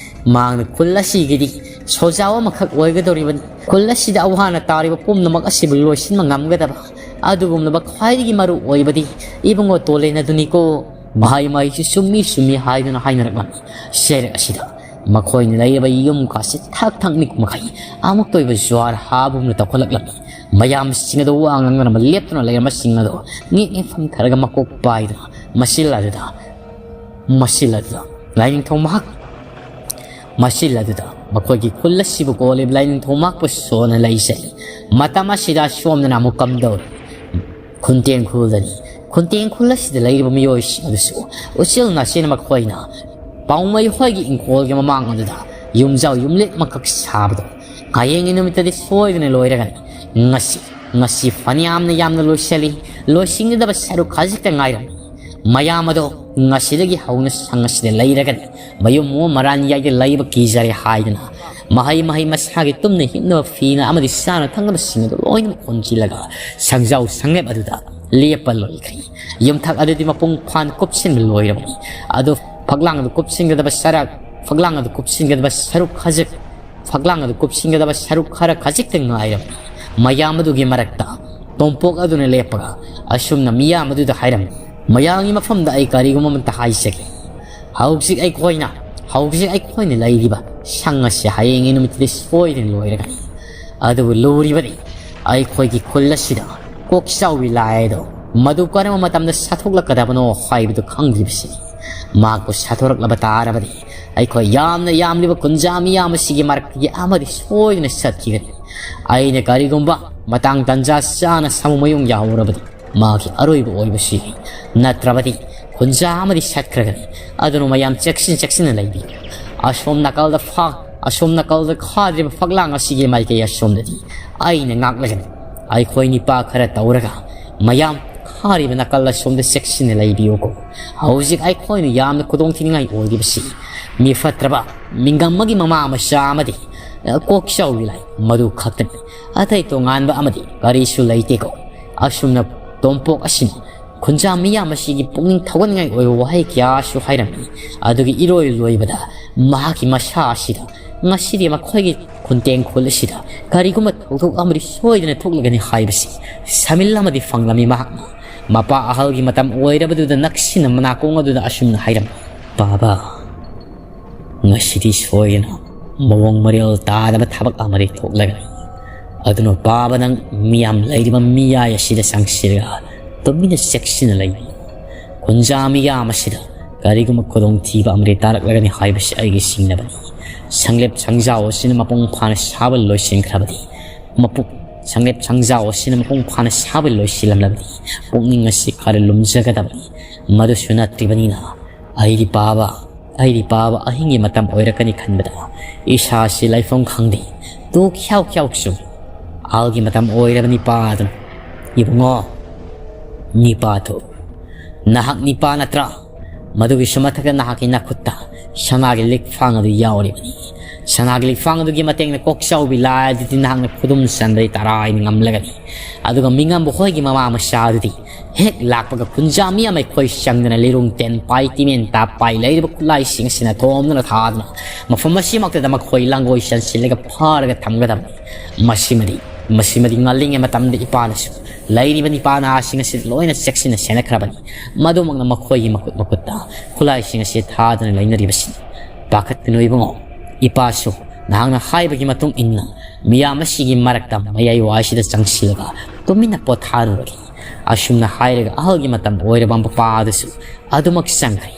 ꯃꯍꯥꯛꯅ ꯈꯨꯜ ꯑꯁꯤꯒꯤꯗꯤ ꯁꯣꯖꯥꯎ ꯑꯃꯈꯛ ꯑꯣꯏꯒꯗꯧꯔꯤꯕꯅꯤ꯫ ꯈꯨꯜ ꯑꯁꯤꯗ ꯑꯋꯥ ꯑꯅꯥ ꯇꯥꯔꯤꯕ ꯄꯨꯝꯅꯃꯛ ꯑꯁꯤꯕꯨ ꯂꯣꯏꯁꯤꯟꯕ ꯉꯝꯒꯗꯕ꯫ ꯑꯗꯨꯒꯨꯝꯂꯕ ꯈ꯭ꯋꯥꯏꯗꯒꯤ ꯃꯔꯨ ꯑꯣꯏꯕꯗꯤ ꯏꯕꯨꯡꯉꯣ ꯇꯣꯂꯦꯟ ꯑꯗꯨꯅꯤꯀꯣ꯫ ꯃꯍꯩ ꯃꯍꯩꯁꯨ ꯆꯨꯝꯃꯤ ꯆꯨꯝꯃꯤ" ꯍꯥꯏꯗꯨꯅ ꯍꯥꯏꯅꯔꯛꯂꯝꯃꯤ꯫ ꯆꯩꯔꯛ ꯑꯁꯤꯗ ꯃꯈꯣꯏꯅ ꯂꯩꯔꯤꯕ ꯌꯨꯝ ꯀꯥꯁꯦ ꯊꯛ ꯊꯛ ꯅꯤꯛꯄ ꯃꯈꯩ ꯑꯃꯨꯛꯇ ꯑꯣꯏꯕ ꯖ꯭ꯋꯥꯔ ꯍꯥꯕꯒꯨꯝꯅ ꯇꯧꯈꯠꯂꯛꯂꯝꯃꯤ꯫ ꯃꯌꯥꯝꯁꯤꯡ ꯑꯗꯨ ꯋꯥ ꯉꯥꯡꯅꯔꯝꯕ ꯂꯦꯞꯇꯨꯅ ꯂꯩꯔꯝꯕꯁꯤꯡ ꯑꯗꯨ ꯅꯤꯛ ꯅꯤꯛ ꯐꯝꯊꯔꯒ ꯃꯀꯣꯛ ꯄꯥꯏꯗꯨꯅ ꯃꯆꯤꯜ ꯑꯗꯨꯗ, ꯃꯆꯤꯜ ꯑꯗꯨꯗ ꯂꯥꯏꯅꯤꯡꯊꯧ ꯃꯍꯥꯛ, ꯃꯆꯤꯜ ꯑꯗꯨꯗ ꯃꯈꯣꯏꯒꯤ ꯈꯨꯜ ꯑꯁꯤꯕꯨ ꯀꯣꯜꯂꯤꯕ ꯂꯥꯏꯅꯤꯡꯊꯧ ꯃꯍꯥꯛꯄꯨ ꯁꯣꯟꯅ ꯂꯩꯖꯩ꯫ ꯃꯇꯝ ꯑꯁꯤꯗ ꯁꯣꯝꯗꯅ ꯑꯃꯨꯛ ꯀꯝꯗꯧꯔꯤ? ꯈꯨꯟꯇꯦꯡ ꯈꯨꯜꯗꯅꯤ꯫ ꯈꯨꯟꯇꯦꯡ ꯈꯨꯜ ꯑꯁꯤꯗ ꯂꯩꯔꯤꯕ ꯃꯤꯑꯣꯏꯁꯤꯡ ꯑꯗꯨꯁꯨ ꯎꯆꯤꯜ ꯅꯥꯆꯤꯟꯅ ꯃꯈꯣꯏꯅ ꯄꯥꯎꯃꯩ ꯍꯣꯏꯒꯤ ꯏꯪꯈꯣꯜꯒꯤ ꯃꯃꯥꯡ ꯑꯗꯨꯗ ꯌꯨꯝꯖꯥꯎ ꯌꯨꯝꯂꯤꯠ ꯑꯃꯈꯛ ꯁꯥꯕꯗꯣ ꯍꯌꯦꯡꯒꯤ ꯅꯨꯃꯤꯠꯇꯗꯤ ꯁꯣꯏꯗꯅ ꯂꯣꯏꯔꯒꯅꯤ꯫ ꯉꯁꯤ, ꯉꯁꯤ ꯐꯅꯌꯥꯝꯅ ꯌꯥꯝꯅ ꯂꯣꯏꯁꯤꯜꯂꯤ꯫ ꯂꯣꯏꯁꯤꯟꯒꯗꯕ ꯁꯔꯨꯛ ꯈꯖꯤꯛꯇ ꯉꯥꯏꯔꯝꯃꯤ꯫ ꯃꯌꯥꯝ ꯑꯗꯣ ꯉꯁꯤꯗꯒꯤ ꯍꯧꯅ ꯁꯪ ꯑꯁꯤꯗ ꯂꯩꯔꯒꯅꯤ꯫ ꯃꯌꯨꯝ ꯑꯃ ꯃꯔꯥꯟ ꯌꯥꯏꯗ ꯂꯩꯕ ꯀꯤꯖꯔꯦ ꯍꯥꯏꯗꯅ ꯃꯍꯩ ꯃꯍꯩ ꯃꯁꯥꯒꯤ ꯇꯨꯝꯅ ꯍꯤꯞꯅꯕ ꯐꯤꯅ ꯑꯃꯗꯤ ꯆꯥꯅ ꯊꯛꯅꯕꯁꯤꯡ ꯑꯗꯨ ꯂꯣꯏꯅꯃꯛ ꯍꯣꯟꯖꯤꯜꯂꯒ ꯁꯪꯖꯥꯎ ꯁꯪꯂꯦꯞ ꯑꯗꯨꯗ ꯂꯦꯞꯄ ꯂꯣꯏꯈ꯭ꯔꯦ꯫ ꯌꯨꯝꯊꯛ ꯑꯗꯨꯗꯤ ꯃꯄꯨꯡ ꯐꯥꯅ ꯀꯨꯞꯁꯤꯟꯕ ꯂꯣꯏꯔꯕꯅꯤ꯫ ꯑꯗꯨ ꯐꯛꯂꯥꯡ ꯑꯗꯨ ꯀꯨꯞꯁꯤꯟꯒꯗꯕ ꯁꯔꯨꯛ, ꯐꯛꯂꯥꯡ ꯑꯗꯨ ꯀꯨꯞꯁꯤꯟꯒꯗꯕ ꯁꯔꯨꯛ ꯈꯖꯤꯛ, ꯐꯛꯂꯥꯡ ꯑꯗꯨ ꯀꯨꯞꯁꯤꯟꯒꯗꯕ ꯁꯔꯨꯛ ꯈꯔ ꯈꯖꯤꯛꯇ ꯉꯥꯏꯔꯕꯅꯤ꯫ ꯃꯌꯥꯝ ꯑꯗꯨꯒꯤ ꯃꯔꯛꯇ ꯇꯣꯝꯄꯣꯛ ꯑꯗꯨꯅ ꯂꯦꯞꯄꯒ ꯑꯁꯨꯝꯅ ꯃꯤꯌꯥꯝ ꯑꯗꯨꯗ ꯍꯥꯏꯔꯝꯃꯤ, "ꯃꯌꯥꯝꯒꯤ ꯃꯐꯝꯗ ꯑꯩ ꯀꯔꯤꯒꯨꯝꯕ ꯑꯃꯇ ꯍꯥꯏꯖꯒꯦ꯫ ꯍꯧꯖꯤꯛ ꯑꯩꯈꯣꯏꯅ, ꯍꯧꯖꯤꯛ ꯑꯩꯈꯣꯏꯅ ꯂꯩꯔꯤꯕ ꯁꯪ ꯑꯁꯤ ꯍꯌꯦꯡꯒꯤ ꯅꯨꯃꯤꯠꯇꯗꯤ ꯁꯣꯏꯗꯅ ꯂꯣꯏꯔꯒꯅꯤ꯫ ꯑꯗꯨꯕꯨ ꯂꯨꯔꯤꯕꯗꯤ ꯑꯩꯈꯣꯏꯒꯤ ꯈꯨꯜ ꯑꯁꯤꯗ ꯀꯣꯛꯆꯥꯎꯕꯤ ꯂꯥꯏ ꯑꯗꯣ ꯃꯗꯨ ꯀꯔꯝꯕ ꯃꯇꯝꯗ ꯁꯥꯊꯣꯛꯂꯛꯀꯗꯕꯅꯣ ꯍꯥꯏꯕꯗꯨ ꯈꯪꯗ꯭ꯔꯤꯕꯁꯤꯅꯤ꯫ ꯃꯍꯥꯛꯄꯨ ꯁꯥꯊꯣꯔꯛꯂꯕ ꯇꯥꯔꯕꯗꯤ ꯑꯩꯈꯣꯏ ꯌꯥꯝꯅ ꯌꯥꯝꯂꯤꯕ ꯀꯨꯟꯖꯥ ꯃꯤꯌꯥꯝ ꯑꯁꯤꯒꯤ ꯃꯔꯛꯇꯒꯤ ꯑꯃꯗꯤ ꯁꯣꯏꯗꯅ ꯆꯠꯈꯤꯒꯅꯤ꯫ ꯑꯩꯅ ꯀꯔꯤꯒꯨꯝꯕ ꯃꯇꯥꯡ ꯇꯟꯖꯥ ꯆꯥꯅ ꯁꯥꯃꯨ ꯃꯌꯨꯡ ꯌꯥꯍꯧꯔꯕꯗꯤ ꯃꯥꯒꯤ ꯑꯔꯣꯏꯕ ꯑꯣꯏꯕꯁꯤ, ꯅꯠꯇ꯭ꯔꯕꯗꯤ ꯈꯨꯟꯖꯥ ꯑꯃꯗꯤ ꯁꯠꯈ꯭ꯔꯒꯅꯤ꯫ ꯑꯗꯨꯅ ꯃꯌꯥꯝ ꯆꯦꯛꯁꯤꯟ ꯆꯦꯛꯁꯤꯟꯅ ꯂꯩꯕꯤꯌꯨ꯫ ꯑꯁꯣꯝ ꯅꯥꯀꯜꯗ ꯐꯥ-, ꯑꯁꯣꯝ ꯅꯥꯀꯜꯗ ꯈꯥꯗ꯭ꯔꯤꯕ ꯐꯛꯂꯥꯡ ꯑꯁꯤꯒꯤ ꯃꯥꯏꯀꯩ ꯑꯁꯣꯝꯗꯗꯤ ꯑꯩꯅ ꯉꯥꯛꯂꯒꯅꯤ꯫ ꯑꯩꯈꯣꯏ ꯅꯤꯄꯥ ꯈꯔ ꯇꯧꯔꯒ ꯃꯌꯥꯝ ꯈꯥꯔꯤꯕ ꯅꯥꯀꯜ ꯑꯁꯣꯝꯗ ꯆꯦꯛꯁꯤꯟꯅ ꯂꯩꯕꯤꯌꯨꯀꯣ꯫ ꯍꯧꯖꯤꯛ ꯑꯩꯈꯣꯏꯅ ꯌꯥꯝꯅ ꯈꯨꯗꯣꯡꯊꯤꯅꯤꯡꯉꯥꯏ ꯑꯣꯏꯔꯤꯕꯁꯤ ꯃꯤ ꯐꯠꯇ꯭ꯔꯕ ꯃꯤꯡꯒꯝ ꯑꯃꯒꯤ ꯃꯃꯥ ꯃꯆꯥ ꯑꯃꯗꯤ, ꯑ, ꯀꯣꯛꯆꯥꯎꯕꯤ ꯂꯥꯏ ꯃꯗꯨ ꯈꯛꯇꯅꯤ꯫ ꯑꯇꯩ ꯇꯣꯉꯥꯟꯕ ꯑꯃꯗꯤ ꯀꯔꯤꯁꯨ ꯂꯩꯇꯦꯀꯣ꯫ ꯑꯁꯨꯝꯅ ꯇꯣꯝꯄꯣꯛ ꯑꯁꯤꯅ ꯈꯨꯟꯖꯥ ꯃꯤꯌꯥꯝ ꯑꯁꯤꯒꯤ ꯄꯨꯛꯅꯤꯡ ꯊꯧꯒꯠꯅꯤꯡꯉꯥꯏ ꯑꯣꯏꯕ ꯋꯥꯍꯩ ꯀꯌꯥꯁꯨ ꯍꯥꯏꯔꯝꯃꯤ꯫ ꯑꯗꯨꯒꯤ ꯏꯔꯣꯏ ꯂꯣꯏꯕꯗ ꯃꯍꯥꯛꯀꯤ ꯃꯁꯥ ꯑꯁꯤꯗ ꯉꯁꯤꯗꯤ ꯃꯈꯣꯏꯒꯤ ꯈꯨꯟꯇꯦꯡ ꯈꯨꯜ ꯑꯁꯤꯗ ꯀꯔꯤꯒꯨꯝꯕ ꯊꯧꯗꯣꯛ ꯑꯃꯗꯤ ꯁꯣꯏꯗꯅ ꯊꯣꯛꯂꯒꯅꯤ ꯍꯥꯏꯕꯁꯤ ꯁꯃꯤꯜ ꯑꯃꯗꯤ ꯐꯪꯂꯝꯃꯤ꯫ ꯃꯍꯥꯛꯅ ꯃꯄꯥ ꯑꯍꯜꯒꯤ ꯃꯇꯝ ꯑꯣꯏꯔꯕꯗꯨꯗ ꯅꯛꯁꯤꯟꯅ ꯃꯅꯥꯀꯣꯡ ꯑꯗꯨꯗ ꯑꯁꯨꯝꯅ ꯍꯥꯏꯔꯝꯃꯤ, "ꯕꯥꯕꯥ, ꯉꯁꯤꯗꯤ ꯁꯣꯏꯗꯅ ꯃꯑꯣꯡ ꯃꯔꯤꯜ ꯇꯥꯗꯕ ꯊꯕꯛ ꯑꯃꯗꯤ ꯊꯣꯛꯂꯒꯅꯤ꯫ ꯑꯗꯨꯅ ꯕꯥꯕꯥ, ꯅꯪ ꯃꯤꯌꯥꯝ ꯂꯩꯔꯤꯕ ꯃꯤꯌꯥꯏ ꯑꯁꯤꯗ ꯆꯪꯁꯤꯜꯂꯒ ꯇꯨꯃꯤꯟꯅ ꯆꯦꯛꯁꯤꯟꯅ ꯂꯩꯕꯤꯌꯨ꯫ ꯈꯨꯟꯖꯥ ꯃꯤꯌꯥꯝ ꯑꯁꯤꯗ ꯀꯔꯤꯒꯨꯝꯕ ꯈꯨꯗꯣꯡꯊꯤꯕ ꯑꯃꯗꯤ ꯇꯥꯔꯛꯂꯒꯅꯤ ꯍꯥꯏꯕꯁꯤ ꯑꯩꯒꯤ ꯁꯤꯡꯅꯕꯅꯤ꯫ ꯁꯪꯂꯦꯞ ꯁꯪꯖꯥꯎ ꯑꯁꯤꯅ ꯃꯄꯨꯡ ꯐꯥꯅ ꯁꯥꯕ ꯂꯣꯏꯁꯤꯟꯈ꯭ꯔꯕꯗꯤ, ꯃꯄꯨ-, ꯁꯪꯂꯦꯞ ꯁꯪꯖꯥꯎ ꯑꯁꯤꯅ ꯃꯄꯨꯡ ꯐꯥꯅ ꯁꯥꯕ ꯂꯣꯏꯁꯤꯜꯂꯝꯂꯕꯗꯤ, ꯄꯨꯛꯅꯤꯡ ꯑꯁꯤ ꯈꯔ ꯂꯨꯝꯖꯒꯗꯕꯅꯤ꯫ ꯃꯗꯨꯁꯨ ꯅꯠꯇ꯭ꯔꯤꯕꯅꯤꯅ, ꯑꯩꯗꯤ ꯄꯥꯕ, ꯑꯩꯗꯤ ꯄꯥꯕ ꯑꯍꯤꯡꯒꯤ ꯃꯇꯝ ꯑꯣꯏꯔꯛꯀꯅꯤ ꯈꯟꯕꯗ ꯏꯁꯥꯁꯤ ꯂꯩꯐꯝ ꯈꯪꯗꯦ꯫ ꯇꯨ ꯈ꯭ꯌꯥꯎ ꯈ꯭ꯌꯥꯎ ꯆꯨꯝ꯫ ꯑꯍꯜꯒꯤ ꯃꯇꯝ ꯑꯣꯏꯔꯕꯅꯤ ꯄꯥꯗꯨꯅ꯫ ꯏꯕꯨꯡꯉꯣ, ꯅꯤꯄꯥꯗꯨ, ꯅꯍꯥꯛ ꯅꯤꯄꯥ ꯅꯠꯇ꯭ꯔꯥ? ꯃꯗꯨꯒꯤꯁꯨ ꯃꯊꯛꯇ ꯅꯍꯥꯛꯀꯤ ꯅꯈꯨꯠꯇ ꯁꯅꯥꯒꯤ ꯂꯤꯛꯐꯥꯡ ꯑꯗꯨ ꯌꯥꯎꯔꯤꯕꯅꯤ꯫ ꯁꯅꯥꯒꯤ ꯂꯤꯛꯐꯥꯡ ꯑꯗꯨꯒꯤ ꯃꯇꯦꯡꯅ ꯀꯣꯛꯆꯥꯎꯕꯤ ꯂꯥꯏ ꯑꯗꯨꯗꯤ ꯅꯍꯥꯛꯅ ꯈꯨꯗꯨꯝ ꯆꯟꯕꯗꯤ ꯇꯔꯥꯏꯅ ꯉꯝꯂꯒꯅꯤ꯫ ꯑꯗꯨꯒ ꯃꯤꯉꯝꯕ ꯍꯣꯏꯒꯤ ꯃꯃꯥ ꯃꯆꯥ ꯑꯗꯨꯗꯤ ꯍꯦꯛ ꯂꯥꯛꯄꯒ ꯈꯨꯟꯖꯥ ꯃꯤꯌꯥꯝ ꯑꯩꯈꯣꯏ ꯆꯪꯗꯅ ꯂꯤꯔꯨꯡ ꯇꯦꯟ ꯄꯥꯏ ꯇꯤꯃꯦꯟ ꯇꯥ ꯄꯥꯏ ꯂꯩꯔꯤꯕ ꯈꯨꯠꯂꯥꯏꯁꯤꯡ ꯑꯁꯤꯅ ꯊꯣꯝꯗꯨꯅ ꯊꯥꯗꯨꯅ ꯃꯐꯝ ꯑꯁꯤꯃꯛꯇꯗ ꯃꯈꯣꯏ ꯂꯥꯡꯒꯣꯏ ꯆꯟꯁꯤꯜꯂꯒ ꯐꯥꯔꯒ ꯊꯝꯒꯗꯕꯅꯤ꯫ ꯃꯁꯤꯃꯗꯤ, ꯃꯁꯤꯃꯗꯤ ꯉꯜꯂꯤꯉꯩ ꯃꯇꯝꯗ ꯏꯄꯥꯅꯁꯨ ꯂꯩꯔꯤꯕ ꯅꯤꯄꯥ ꯅꯍꯥꯁꯤꯡ ꯑꯁꯤ ꯂꯣꯏꯅ ꯆꯦꯛꯁꯤꯟꯅ ꯁꯦꯟꯅꯈ꯭ꯔꯕꯅꯤ꯫ ꯃꯗꯨꯃꯛꯅ ꯃꯈꯣꯏꯒꯤ ꯃꯈꯨꯠ ꯃꯈꯨꯠꯇ ꯈꯨꯠꯂꯥꯏꯁꯤꯡ ꯑꯁꯤ ꯊꯥꯗꯨꯅ ꯂꯩꯅꯔꯤꯕꯁꯤꯅꯤ꯫ ꯄꯥꯈꯠꯀꯅꯨ ꯏꯕꯨꯡꯉꯣ, ꯏꯄꯥꯁꯨ ꯅꯍꯥꯛꯅ ꯍꯥꯏꯕꯒꯤ ꯃꯇꯨꯡ ꯏꯟꯅ ꯃꯤꯌꯥꯝ ꯑꯁꯤꯒꯤ ꯃꯔꯛꯇ ꯃꯌꯥꯏ ꯋꯥꯏꯁꯤꯗ ꯆꯪꯁꯤꯜꯂꯒ ꯇꯨꯃꯤꯟꯅ ꯄꯣꯊꯥꯔꯨꯔꯒꯦ꯫ ꯑꯁꯨꯝꯅ ꯍꯥꯏꯔꯒ ꯑꯍꯜꯒꯤ ꯃꯇꯝ ꯑꯣꯏꯔꯕ ꯃꯄꯥ ꯑꯗꯨꯁꯨ ꯑꯗꯨꯃꯛ ꯆꯪꯈ꯭ꯔꯦ꯫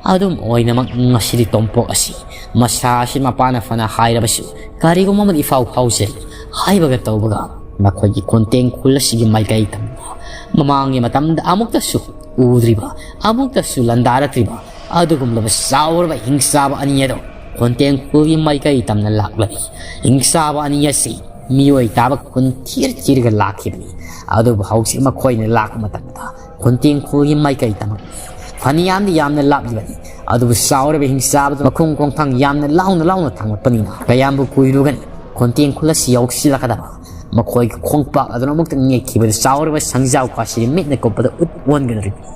ꯑꯗꯨꯝ ꯑꯣꯏꯅꯃꯛ ꯉꯁꯤꯗꯤ ꯇꯣꯝꯄꯣꯛ ꯑꯁꯤ ꯃꯁꯥ ꯑꯁꯤ ꯃꯄꯥꯅ ꯐꯅ ꯍꯥꯏꯔꯕꯁꯨ ꯀꯔꯤꯒꯨꯝꯕ ꯑꯃꯗꯤ ꯏꯐꯥꯎ ꯐꯥꯎꯖꯔꯤ ꯍꯥꯏꯕꯒ ꯇꯧꯕꯒ ꯃꯈꯣꯏꯒꯤ ꯈꯨꯟꯇꯦꯡ ꯈꯨꯜ ꯑꯁꯤꯒꯤ ꯃꯥꯏꯀꯩ ꯇꯝꯕ ꯃꯃꯥꯡꯒꯤ ꯃꯇꯝꯗ ꯑꯃꯨꯛꯇꯁꯨ ꯎꯗ꯭ꯔꯤꯕ, ꯑꯃꯨꯛꯇꯁꯨ ꯂꯥꯟꯗꯥꯔꯛꯇ꯭ꯔꯤꯕ ꯑꯗꯨꯒꯨꯝꯂꯕ ꯆꯥꯎꯔꯕ ꯍꯤꯡꯆꯥꯕ ꯑꯅꯤ ꯑꯗꯨ ꯈꯣꯟꯇꯦꯡꯈꯣꯜꯒꯤ ꯃꯥꯏꯀꯩ ꯇꯝꯅ ꯂꯥꯛꯂꯝꯃꯤ꯫ ꯍꯤꯡꯆꯥꯕ ꯑꯅꯤ ꯑꯁꯤ ꯃꯤꯑꯣꯏ ꯇꯥꯕ ꯈꯨꯟ ꯊꯤꯔ ꯊꯤꯔꯒ ꯂꯥꯛꯈꯤꯕꯅꯤ꯫ ꯑꯗꯨꯕꯨ ꯍꯧꯖꯤꯛ ꯃꯈꯣꯏꯅ ꯂꯥꯛꯄ ꯃꯇꯝꯗ ꯈꯣꯟꯇꯦꯡꯈꯣꯜꯒꯤ ꯃꯥꯏꯀꯩ ꯇꯝꯃꯛꯂꯤ꯫ ꯐꯅꯌꯥꯝꯗꯤ ꯌꯥꯝꯅ ꯂꯥꯞꯂꯤꯕꯅꯤ꯫ ꯑꯗꯨꯕꯨ ꯆꯥꯎꯔꯕ ꯍꯤꯡꯆꯥꯕꯗꯨ ꯃꯈꯣꯡ ꯈꯣꯡꯊꯥꯡ ꯌꯥꯝꯅ ꯂꯥꯎꯅ ꯂꯥꯎꯅ ꯊꯥꯡꯂꯛꯄꯅꯤꯅ ꯀꯌꯥꯝꯕꯨ ꯀꯨꯏꯔꯨꯒꯅꯤ ꯈꯣꯟꯇꯦꯡꯈꯣꯜ ꯑꯁꯤ ꯌꯧꯁꯤꯜꯂꯛꯀꯗꯕ꯫ ꯃꯈꯣꯏꯒꯤ ꯈꯣꯡꯄꯥꯛ ꯑꯗꯨꯅ ꯑꯃꯨꯛꯇꯪ ꯅꯦꯠꯈꯤꯕꯗ ꯆꯥꯎꯔꯕ ꯁꯪꯖꯥꯎ ꯀꯥꯁꯤꯗꯤ ꯃꯤꯠꯅ ꯀꯨꯞꯄꯗ ꯎꯠ ꯑꯣꯟꯒꯗꯧꯔꯤꯕꯅꯤ꯫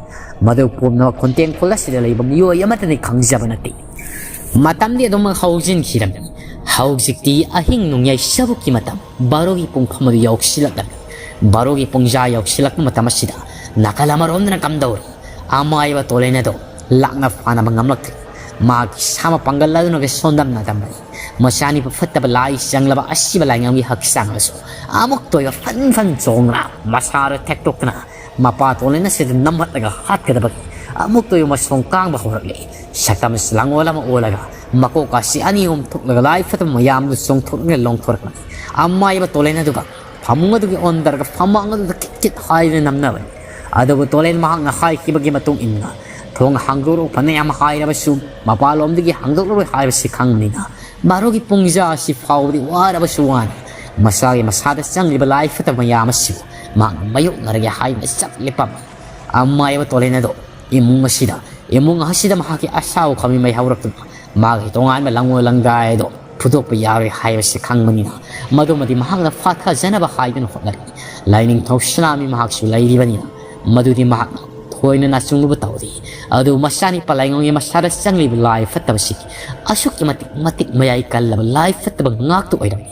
ꯃꯗꯨ ꯄꯨꯝꯅꯃꯛ ꯈꯣꯟꯇꯦꯡꯈꯣꯜ ꯑꯁꯤꯗ ꯂꯩꯕ ꯃꯤꯑꯣꯏ ꯑꯃꯠꯇꯅ ꯈꯪꯖꯕ ꯅꯠꯇꯦ꯫ ꯃꯇꯝꯗꯤ ꯑꯗꯨꯃꯛ ꯍꯧꯖꯤꯟꯈꯤꯔꯝꯃꯤ꯫ ꯍꯧꯖꯤꯛꯇꯤ ꯑꯍꯤꯡ ꯅꯣꯡꯌꯥꯏ ꯆꯕꯨꯛꯀꯤ ꯃꯇꯝ, ꯕꯥꯔꯣꯒꯤ ꯄꯨꯡꯐꯝ ꯑꯗꯨ ꯌꯧꯁꯤꯜꯂꯛꯂꯝꯃꯤ꯫ ꯕꯥꯔꯣꯒꯤ ꯄꯨꯡꯖꯥ ꯌꯧꯁꯤꯜꯂꯛꯄ ꯃꯇꯝ ꯑꯁꯤꯗ ꯅꯥꯀꯜ ꯑꯃꯔꯣꯝꯗꯅ ꯀꯝꯗꯧꯔꯤ? ꯑꯃꯥꯏꯕ ꯇꯣꯂꯦꯟ ꯑꯗꯣ ꯂꯥꯛꯅ ꯐꯥꯅꯕ ꯉꯝꯂꯛꯇ꯭ꯔꯤ꯫ ꯃꯍꯥꯛꯀꯤ ꯁꯥ ꯃꯄꯥꯡꯒꯜ ꯑꯗꯨꯅꯒ ꯁꯣꯟꯗꯝꯅ ꯇꯝꯕꯅꯤ꯫ ꯃꯆꯥꯅꯤꯄꯥ ꯐꯠꯇꯕ ꯂꯥꯏ ꯆꯪꯂꯕ ꯑꯁꯤꯕ ꯂꯥꯏꯉꯝꯒꯤ ꯍꯛꯆꯥꯡ ꯑꯗꯨꯁꯨ ꯑꯃꯨꯛꯇ ꯑꯣꯏꯕ ꯐꯟ ꯐꯟ ꯆꯣꯡꯗꯨꯅ ꯃꯁꯥꯗ ꯊꯦꯛꯇꯣꯛꯇꯨꯅ ꯃꯄꯥ ꯇꯣꯂꯦꯟ ꯑꯁꯤꯗ ꯅꯝꯍꯠꯂꯒ ꯍꯥꯠꯀꯗꯕꯒꯤ ꯑꯃꯨꯛꯇ ꯑꯣꯏꯕ ꯃꯁꯣꯡ ꯀꯥꯡꯕ ꯍꯧꯔꯛꯂꯦ꯫ ꯁꯛꯇꯝ ꯑꯁꯤ ꯂꯥꯡꯑꯣꯜ ꯑꯃ ꯑꯣꯜꯂꯒ ꯃꯀꯣꯛ ꯑꯁꯤ ꯑꯅꯤ ꯑꯍꯨꯝ ꯊꯣꯛꯂꯒ ꯂꯥꯏ ꯐꯠꯇꯕ ꯃꯌꯥꯝꯗꯨ ꯆꯣꯡꯊꯣꯛꯂꯒ ꯂꯣꯡꯊꯣꯔꯛꯄꯅꯤ꯫ ꯑꯃꯥꯏꯕ ꯇꯣꯂꯦꯟ ꯑꯗꯨꯒ ꯐꯃꯨꯡ ꯑꯗꯨꯒꯤ ꯑꯣꯟꯗꯔꯒ ꯐꯃꯥꯡ ꯑꯗꯨꯗ ꯈꯤꯠ ꯈꯤꯠ ꯍꯥꯏꯗꯨꯅ ꯅꯝꯅꯕꯅꯤ꯫ ꯑꯗꯨꯕꯨ ꯇꯣꯂꯦꯟ ꯃꯍꯥꯛꯅ ꯍꯥꯏꯈꯤꯕꯒꯤ ꯃꯇꯨꯡ ꯏꯟꯅ ꯊꯣꯡ ꯍꯥꯡꯗꯣꯔꯛꯎ ꯐꯅꯌꯥꯝ ꯍꯥꯏꯔꯕꯁꯨ ꯃꯄꯥꯟꯂꯣꯝꯗꯒꯤ ꯍꯥꯡꯗꯣꯛꯂꯔꯣꯏ ꯍꯥꯏꯕꯁꯤ ꯈꯪꯕꯅꯤꯅ ꯕꯥꯔꯣꯒꯤ ꯄꯨꯡꯖꯥ ꯑꯁꯤ ꯐꯥꯎꯕꯗꯤ ꯋꯥꯔꯕꯁꯨ ꯋꯥꯅ ꯃꯁꯥꯒꯤ ꯃꯁꯥꯗ ꯆꯪꯂꯤꯕ ꯂꯥꯏ ꯐꯠꯇꯕ ꯃꯌꯥꯝ ꯑꯁꯤꯕꯨ ꯃꯍꯥꯛꯅ ꯃꯥꯌꯣꯛꯅꯔꯒꯦ ꯍꯥꯏꯗꯨꯅ ꯆꯞ ꯂꯦꯞꯄꯝꯃꯤ꯫ ꯑꯃꯥꯏꯕ ꯇꯣꯂꯦꯟ ꯑꯗꯣ ꯏꯃꯨꯡ ꯑꯁꯤꯗ, ꯏꯃꯨꯡ ꯑꯁꯤꯗ ꯃꯍꯥꯛꯀꯤ ꯑꯁꯥꯎ ꯈꯥꯃꯤ ꯃꯩ ꯍꯧꯔꯛꯇꯨꯅ ꯃꯥꯒꯤ ꯇꯣꯉꯥꯟꯕ ꯂꯪꯑꯣ ꯂꯪꯗꯥꯏ ꯑꯗꯣ ꯐꯨꯗꯣꯛꯄ ꯌꯥꯔꯣꯏ ꯍꯥꯏꯕꯁꯤ ꯈꯪꯕꯅꯤꯅ ꯃꯗꯨꯃꯗꯤ ꯃꯍꯥꯛꯅ ꯐꯥꯊꯖꯅꯕ ꯍꯥꯏꯗꯨꯅ ꯍꯣꯠꯅꯔꯤ꯫ ꯂꯥꯏꯅꯤꯡꯊꯧ ꯁꯅꯥꯃꯤ ꯃꯍꯥꯛꯁꯨ ꯂꯩꯔꯤꯕꯅꯤꯅ ꯃꯗꯨꯗꯤ ꯃꯍꯥꯛꯅ ꯊꯣꯏꯅ ꯅꯥꯆꯨꯡꯂꯨꯕ ꯇꯧꯗꯦ꯫ ꯑꯗꯨꯕꯨ ꯃꯆꯥꯅꯤꯄꯥ ꯂꯥꯏꯉꯝꯒꯤ ꯃꯁꯥꯗ ꯆꯪꯂꯤꯕ ꯂꯥꯏ ꯐꯠꯇꯕꯁꯤ ꯑꯁꯨꯛꯀꯤ ꯃꯇꯤꯛ ꯃꯇꯤꯛ ꯃꯌꯥꯏ ꯀꯜꯂꯕ ꯂꯥꯏ ꯐꯠꯇꯕ ꯉꯥꯛꯇ ꯑꯣꯏꯔꯝꯃꯤ꯫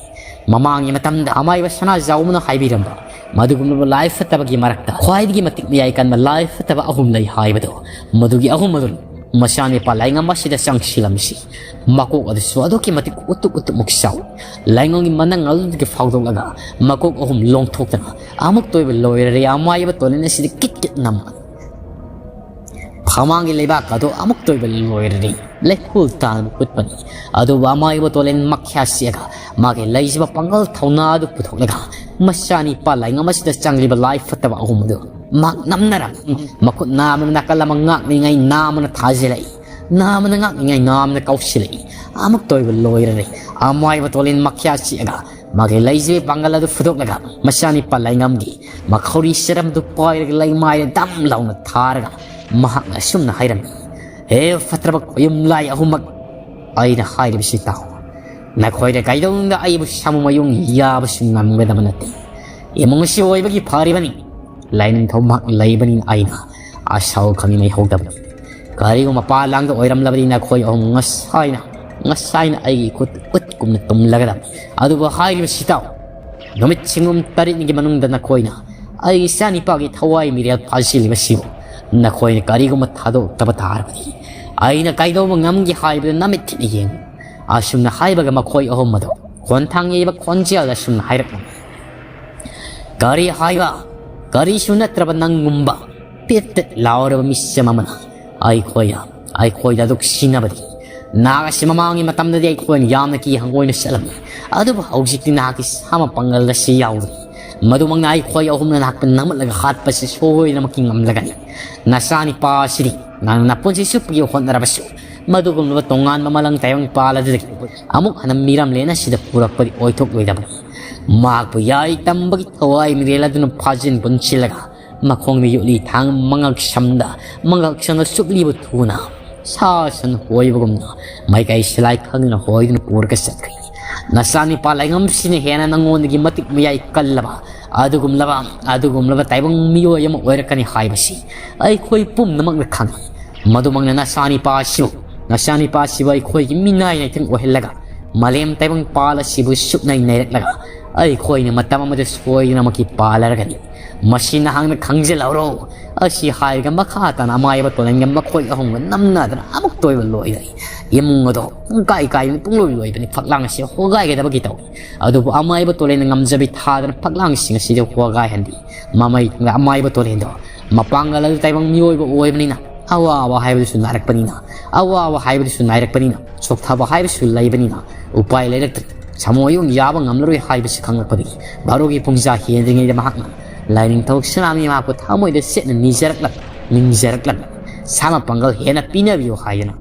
ꯃꯃꯥꯡꯒꯤ ꯃꯇꯝꯗ ꯑꯃꯥꯏꯕ ꯁꯅꯥꯖꯥꯎꯕꯅ ꯍꯥꯏꯕꯤꯔꯝꯕ ꯃꯗꯨꯒꯨꯝꯂꯕ ꯂꯥꯏ ꯐꯠꯇꯕꯒꯤ ꯃꯔꯛꯇ ꯈ꯭ꯋꯥꯏꯗꯒꯤ ꯃꯇꯤꯛ ꯃꯌꯥꯏ ꯀꯟꯕ ꯂꯥꯏ ꯐꯠꯇꯕ ꯑꯍꯨꯝ ꯂꯩ ꯍꯥꯏꯕꯗꯣ, ꯃꯗꯨꯒꯤ ꯑꯍꯨꯝ ꯑꯗꯨ ꯃꯆꯥꯅꯤꯄꯥ ꯂꯥꯏꯉꯝ ꯑꯁꯤꯗ ꯆꯪꯁꯤꯜꯂꯝꯃꯤꯁꯤ꯫ ꯃꯀꯣꯛ ꯑꯗꯨꯁꯨ ꯑꯗꯨꯛꯀꯤ ꯃꯇꯤꯛ ꯎꯇꯨꯛ ꯎꯇꯨꯛꯃꯨꯛ ꯆꯥꯎꯏ꯫ ꯂꯥꯏꯉꯝꯒꯤ ꯃꯅꯪ ꯑꯗꯨꯗꯒꯤ ꯐꯥꯎꯗꯣꯛꯂꯒ ꯃꯀꯣꯛ ꯑꯍꯨꯝ ꯂꯣꯡꯊꯣꯛꯇꯅ ꯑꯃꯨꯛꯇ ꯑꯣꯏꯕ ꯂꯣꯏꯔꯔꯦ ꯑꯃꯥꯏꯕ ꯇꯣꯂꯦꯟ ꯑꯁꯤꯗ ꯀꯤꯠ ꯀꯤꯠ ꯅꯝꯃ ꯐꯃꯥꯡꯒꯤ ꯂꯩꯕꯥꯛ ꯑꯗꯨ ꯑꯃꯨꯛꯇ ꯑꯣꯏꯕ ꯂꯣꯏꯔꯔꯦ꯫ ꯂꯩꯈꯣꯜ ꯇꯥꯅ ꯀꯨꯠꯄꯅꯤ꯫ ꯑꯗꯨꯕꯨ ꯑꯃꯥꯏꯕ ꯇꯣꯂꯦꯟ ꯃꯈ꯭ꯌꯥ ꯁꯤꯛꯑꯒ ꯃꯥꯒꯤ ꯂꯩꯖꯕ ꯄꯥꯡꯒꯜ ꯊꯧꯅꯥ ꯑꯗꯨ ꯄꯨꯊꯣꯛꯂꯒ ꯃꯆꯥꯅꯤꯄꯥ ꯂꯥꯏꯉꯝ ꯑꯁꯤꯗ ꯆꯪꯂꯤꯕ ꯂꯥꯏ ꯐꯠꯇꯕ ꯑꯍꯨꯝ ꯑꯗꯨ ꯃꯍꯥꯛ ꯅꯝꯅꯔꯝꯃꯤ꯫ ꯃꯈꯨꯠ ꯅꯥꯝꯃꯅ ꯅꯥꯀꯜ ꯑꯃ ꯉꯥꯛꯂꯤꯉꯩ ꯅꯥꯝꯃꯅ ꯊꯥꯖꯤꯜꯂꯛꯏ꯫ ꯅꯥꯝꯃꯅ ꯉꯥꯛꯅꯤꯡꯉꯥꯏ ꯅꯥꯝꯃꯅ ꯀꯥꯎꯁꯤꯜꯂꯛꯏ꯫ ꯑꯃꯨꯛꯇ ꯑꯣꯏꯕ ꯂꯣꯏꯔꯔꯦ꯫ ꯑꯃꯥꯏꯕ ꯇꯣꯂꯦꯟ ꯃꯈ꯭ꯌꯥ ꯆꯤꯛꯑꯒ ꯃꯥꯒꯤ ꯂꯩꯖꯕꯤ ꯄꯥꯡꯒꯜ ꯑꯗꯨ ꯐꯨꯗꯣꯛꯂꯒ ꯃꯆꯥꯅꯤꯄꯥ ꯂꯥꯏꯉꯝꯒꯤ ꯃꯈꯧꯔꯤ ꯆꯔꯝꯗꯨ ꯄꯥꯏꯔꯒ ꯂꯩꯃꯥꯏꯗ ꯗꯝ ꯂꯥꯎꯅ ꯊꯥꯔꯒ ꯃꯍꯥꯛꯅ ꯑꯁꯨꯝꯅ ꯍꯥꯏꯔꯝꯃꯤ, "ꯍꯦ ꯐꯠꯇ꯭ꯔꯕ ꯈꯣꯌꯨꯝ ꯂꯥꯏ ꯑꯍꯨꯝꯃꯛ, ꯑꯩꯅ ꯍꯥꯏꯔꯤꯕꯁꯤ ꯇꯥꯎ꯫ ꯅꯈꯣꯏꯅ ꯀꯩꯗꯧꯅꯨꯡꯗ ꯑꯩꯕꯨ ꯁꯥꯃꯨ ꯃꯌꯨꯡ ꯌꯥꯕꯁꯨ ꯉꯝꯒꯗꯕ ꯅꯠꯇꯦ꯫ ꯏꯃꯨꯡ ꯑꯁꯤ ꯑꯣꯏꯕꯒꯤ ꯐꯔꯤꯕꯅꯤ꯫ ꯂꯥꯏꯅꯤꯡꯊꯧ ꯃꯍꯥꯛ ꯂꯩꯕꯅꯤꯅ ꯑꯩꯅ ꯑꯁꯥꯎ ꯈꯪꯅꯤꯡꯉꯩ ꯍꯧꯗꯕꯅꯤ꯫ ꯀꯔꯤꯒꯨꯝꯕ ꯄꯥ ꯂꯥꯡꯗ ꯑꯣꯏꯔꯝꯂꯕꯗꯤ ꯅꯈꯣꯏ ꯑꯍꯨꯝ ꯉꯁꯥꯏꯅ, ꯉꯁꯥꯏꯅ ꯑꯩꯒꯤ ꯈꯨꯠ ꯎꯠꯀꯨꯝꯅ ꯇꯨꯝꯂꯒꯗꯕꯅꯤ꯫ ꯑꯗꯨꯕꯨ ꯍꯥꯏꯔꯤꯕꯁꯤ ꯇꯥꯎ꯫ ꯅꯨꯃꯤꯠ ꯁꯤꯡꯒꯨꯝ ꯇꯔꯦꯠꯅꯤꯒꯤ ꯃꯅꯨꯡꯗ ꯅꯈꯣꯏꯅ ꯑꯩꯒꯤ ꯏꯆꯥꯅꯤꯄꯥꯒꯤ ꯊꯋꯥꯏ ꯃꯤꯔꯦꯜ ꯐꯥꯖꯤꯜꯂꯤꯕꯁꯤꯕꯨ ꯅꯈꯣꯏꯅ ꯀꯔꯤꯒꯨꯝꯕ ꯊꯥꯗꯣꯛꯇꯕ ꯇꯥꯔꯕꯗꯤ ꯑꯩꯅ ꯀꯩꯗꯧꯕ ꯉꯝꯒꯦ ꯍꯥꯏꯕꯗꯨ ꯅꯃꯤꯠ ꯊꯤꯅ ꯌꯦꯡꯉꯨ꯫" ꯑꯁꯨꯝꯅ ꯍꯥꯏꯕꯒ ꯃꯈꯣꯏ ꯑꯍꯨꯝ ꯑꯗꯨ ꯈꯣꯟꯊꯥꯡ ꯌꯩꯕ ꯈꯣꯟꯖꯦꯜꯗ ꯑꯁꯨꯝꯅ ꯍꯥꯏꯔꯛꯂꯝꯃꯤ, "ꯀꯔꯤ ꯍꯥꯏꯕ? ꯀꯔꯤꯁꯨ ꯅꯠꯇ꯭ꯔꯕ ꯅꯪꯒꯨꯝꯕ ꯄꯦꯠ ꯄꯦꯠ ꯂꯥꯎꯔꯕ ꯃꯤꯁꯛ ꯑꯃꯅ ꯑꯩꯈꯣꯏ, ꯑꯩꯈꯣꯏꯗ ꯑꯗꯨꯛ ꯁꯤꯟꯅꯕꯗꯤ? ꯅꯍꯥꯛ ꯑꯁꯤ ꯃꯃꯥꯡꯒꯤ ꯃꯇꯝꯗꯗꯤ ꯑꯩꯈꯣꯏꯅ ꯌꯥꯝꯅ ꯀꯤ ꯍꯪꯒꯣꯏꯅ ꯆꯠꯂꯝꯃꯤ, ꯑꯗꯨꯕꯨ ꯍꯧꯖꯤꯛꯇꯤ ꯅꯍꯥꯛꯀꯤ ꯁꯥꯃ ꯄꯥꯡꯒꯜ ꯑꯁꯤ ꯌꯥꯎꯗ꯭ꯔꯦ꯫ ꯃꯗꯨꯃꯛꯅ ꯑꯩꯈꯣꯏ ꯑꯍꯨꯝꯅ ꯅꯍꯥꯛꯄꯨ ꯅꯝꯃꯠꯂꯒ ꯍꯥꯠꯄꯁꯤ ꯁꯣꯏꯗꯅꯃꯛꯀꯤ ꯉꯝꯂꯒꯅꯤ꯫ ꯅꯆꯥꯅꯤꯄꯥ ꯑꯁꯤꯗꯤ ꯅꯪꯅ ꯅꯄꯨꯟꯁꯤ ꯆꯨꯞꯄꯒꯤ ꯍꯣꯠꯅꯔꯕꯁꯨ ꯃꯗꯨꯒꯨꯝꯂꯕ ꯇꯣꯉꯥꯟꯕ ꯃꯂꯪ ꯇꯥꯏꯕꯪ ꯄꯥꯜ ꯑꯗꯨꯗꯒꯤ ꯑꯃꯨꯛ ꯍꯟꯅ ꯃꯤꯔꯝꯂꯦꯟ ꯑꯁꯤꯗ ꯄꯨꯔꯛꯄꯗꯤ ꯑꯣꯏꯊꯣꯛꯂꯣꯏꯗꯕꯅꯤ꯫ ꯃꯍꯥꯛꯄꯨ ꯌꯥꯏ ꯇꯝꯕꯒꯤ ꯊꯋꯥꯏ ꯃꯤꯔꯦꯜ ꯑꯗꯨꯅ ꯐꯥꯖꯤꯟ ꯄꯨꯟꯁꯤꯜꯂꯒ ꯃꯈꯣꯡꯗ ꯌꯣꯠꯂꯤ ꯊꯥꯡ ꯃꯉꯛ ꯁꯝꯗ, ꯃꯉꯛ ꯁꯝꯗ ꯆꯨꯞꯂꯤꯕ ꯊꯨꯅ ꯁꯥ ꯁꯟ ꯍꯣꯏꯕꯒꯨꯝꯅ ꯃꯥꯏꯀꯩ ꯁꯤꯂꯥꯏ ꯈꯪꯗꯅ ꯍꯣꯏꯗꯨꯅ ꯄꯨꯔꯒ ꯆꯠꯈ꯭ꯔꯦ꯫ ꯅꯆꯥꯅꯤꯄꯥ ꯂꯥꯏꯉꯝꯁꯤꯅ ꯍꯦꯟꯅ ꯅꯉꯣꯟꯗꯒꯤ ꯃꯇꯤꯛ ꯃꯌꯥꯏ ꯀꯜꯂꯕ ꯑꯗꯨꯒꯨꯝꯂꯕ, ꯑꯗꯨꯒꯨꯝꯂꯕ ꯇꯥꯏꯕꯪ ꯃꯤꯑꯣꯏ ꯑꯃ ꯑꯣꯏꯔꯛꯀꯅꯤ ꯍꯥꯏꯕꯁꯤ ꯑꯩꯈꯣꯏ ꯄꯨꯝꯅꯃꯛꯅ ꯈꯪꯏ꯫ ꯃꯗꯨꯃꯛꯅ ꯅꯆꯥꯅꯤꯄꯥ ꯑꯁꯤꯕꯨ, ꯅꯆꯥꯅꯤꯄꯥ ꯑꯁꯤꯕꯨ ꯑꯩꯈꯣꯏꯒꯤ ꯃꯤꯅꯥꯏ ꯅꯥꯏꯊꯪ ꯑꯣꯏꯍꯜꯂꯒ ꯃꯥꯂꯦꯝ ꯇꯥꯏꯕꯪ ꯄꯥꯜ ꯑꯁꯤꯕꯨ ꯁꯨꯞꯅꯩ ꯅꯩꯔꯛꯂꯒ ꯑꯩꯈꯣꯏꯅ ꯃꯇꯝ ꯑꯃꯗ ꯁꯣꯏꯗꯅꯃꯛꯀꯤ ꯄꯥꯜꯂꯔꯒꯅꯤ꯫ ꯃꯁꯤ ꯅꯍꯥꯛꯅ ꯈꯪꯖꯤꯜꯍꯧꯔꯣ꯫" ꯑꯁꯤ ꯍꯥꯏꯔꯒ ꯃꯈꯥ ꯇꯥꯅ ꯑꯃꯥꯏꯕ ꯇꯣꯂꯦꯟꯒ ꯃꯈꯣꯏ ꯑꯍꯨꯝꯒ ꯅꯝꯅꯗꯅ ꯑꯃꯨꯛꯇ ꯑꯣꯏꯕ ꯂꯣꯏꯔꯦ꯫ ꯏꯃꯨꯡ ꯑꯗꯣ ꯄꯨꯡꯀꯥꯏ ꯀꯥꯏꯕꯅꯤ, ꯄꯨꯡꯂꯣꯏ ꯂꯣꯏꯕꯅꯤ꯫ ꯐꯛꯂꯥꯡ ꯑꯁꯤ ꯍꯣꯒꯥꯏꯒꯗꯕꯒꯤ ꯇꯧꯏ꯫ ꯑꯗꯨꯕꯨ ꯑꯃꯥꯏꯕ ꯇꯣꯂꯦꯟꯅ ꯉꯝꯖꯕꯤ ꯊꯥꯗꯅ ꯐꯛꯂꯥꯡꯁꯤꯡ ꯑꯁꯤꯗ ꯍꯣꯒꯥꯏꯍꯟꯗꯦ꯫ ꯃꯃꯩ ꯊꯪꯗ ꯑꯃꯥꯏꯕ ꯇꯣꯂꯦꯟꯗꯣ ꯃꯄꯥꯡꯒꯜ ꯑꯗꯨ ꯇꯥꯏꯕꯪ ꯃꯤꯑꯣꯏꯕ ꯑꯣꯏꯕꯅꯤꯅ, ꯑꯋꯥꯕ ꯍꯥꯏꯕꯗꯨꯁꯨ ꯅꯥꯔꯛꯄꯅꯤꯅ, ꯑꯋꯥꯕ ꯍꯥꯏꯕꯗꯨꯁꯨ ꯅꯥꯏꯔꯛꯄꯅꯤꯅ, ꯁꯣꯛꯊꯕ ꯍꯥꯏꯕꯁꯨ ꯂꯩꯕꯅꯤꯅ, ꯎꯄꯥꯏ ꯂꯩꯔꯛꯇ꯭ꯔꯦ꯫ ꯁꯥꯃꯣꯌꯨꯡ ꯌꯥꯕ ꯉꯝꯂꯔꯣꯏ ꯍꯥꯏꯕꯁꯤ ꯈꯪꯂꯛꯄꯗꯒꯤ ꯕꯥꯔꯣꯒꯤ ꯄꯨꯡꯖꯥ ꯍꯦꯟꯗ꯭ꯔꯤꯉꯩꯗ ꯃꯍꯥꯛꯅ ꯂꯥꯏꯅꯤꯡꯊꯧ ꯁꯅꯥꯃꯍꯤ ꯃꯍꯥꯛꯄꯨ ꯊꯃꯣꯏꯗ ꯆꯦꯠꯅ ꯅꯤꯖꯔꯛꯂꯝꯃꯤ, ꯅꯤꯡꯖꯔꯛꯂꯝꯃꯤ꯫ ꯁꯥ ꯃꯄꯪꯒꯜ ꯍꯦꯟꯅ ꯄꯤꯅꯕꯤꯌꯨ ꯍꯥꯏꯗꯨꯅ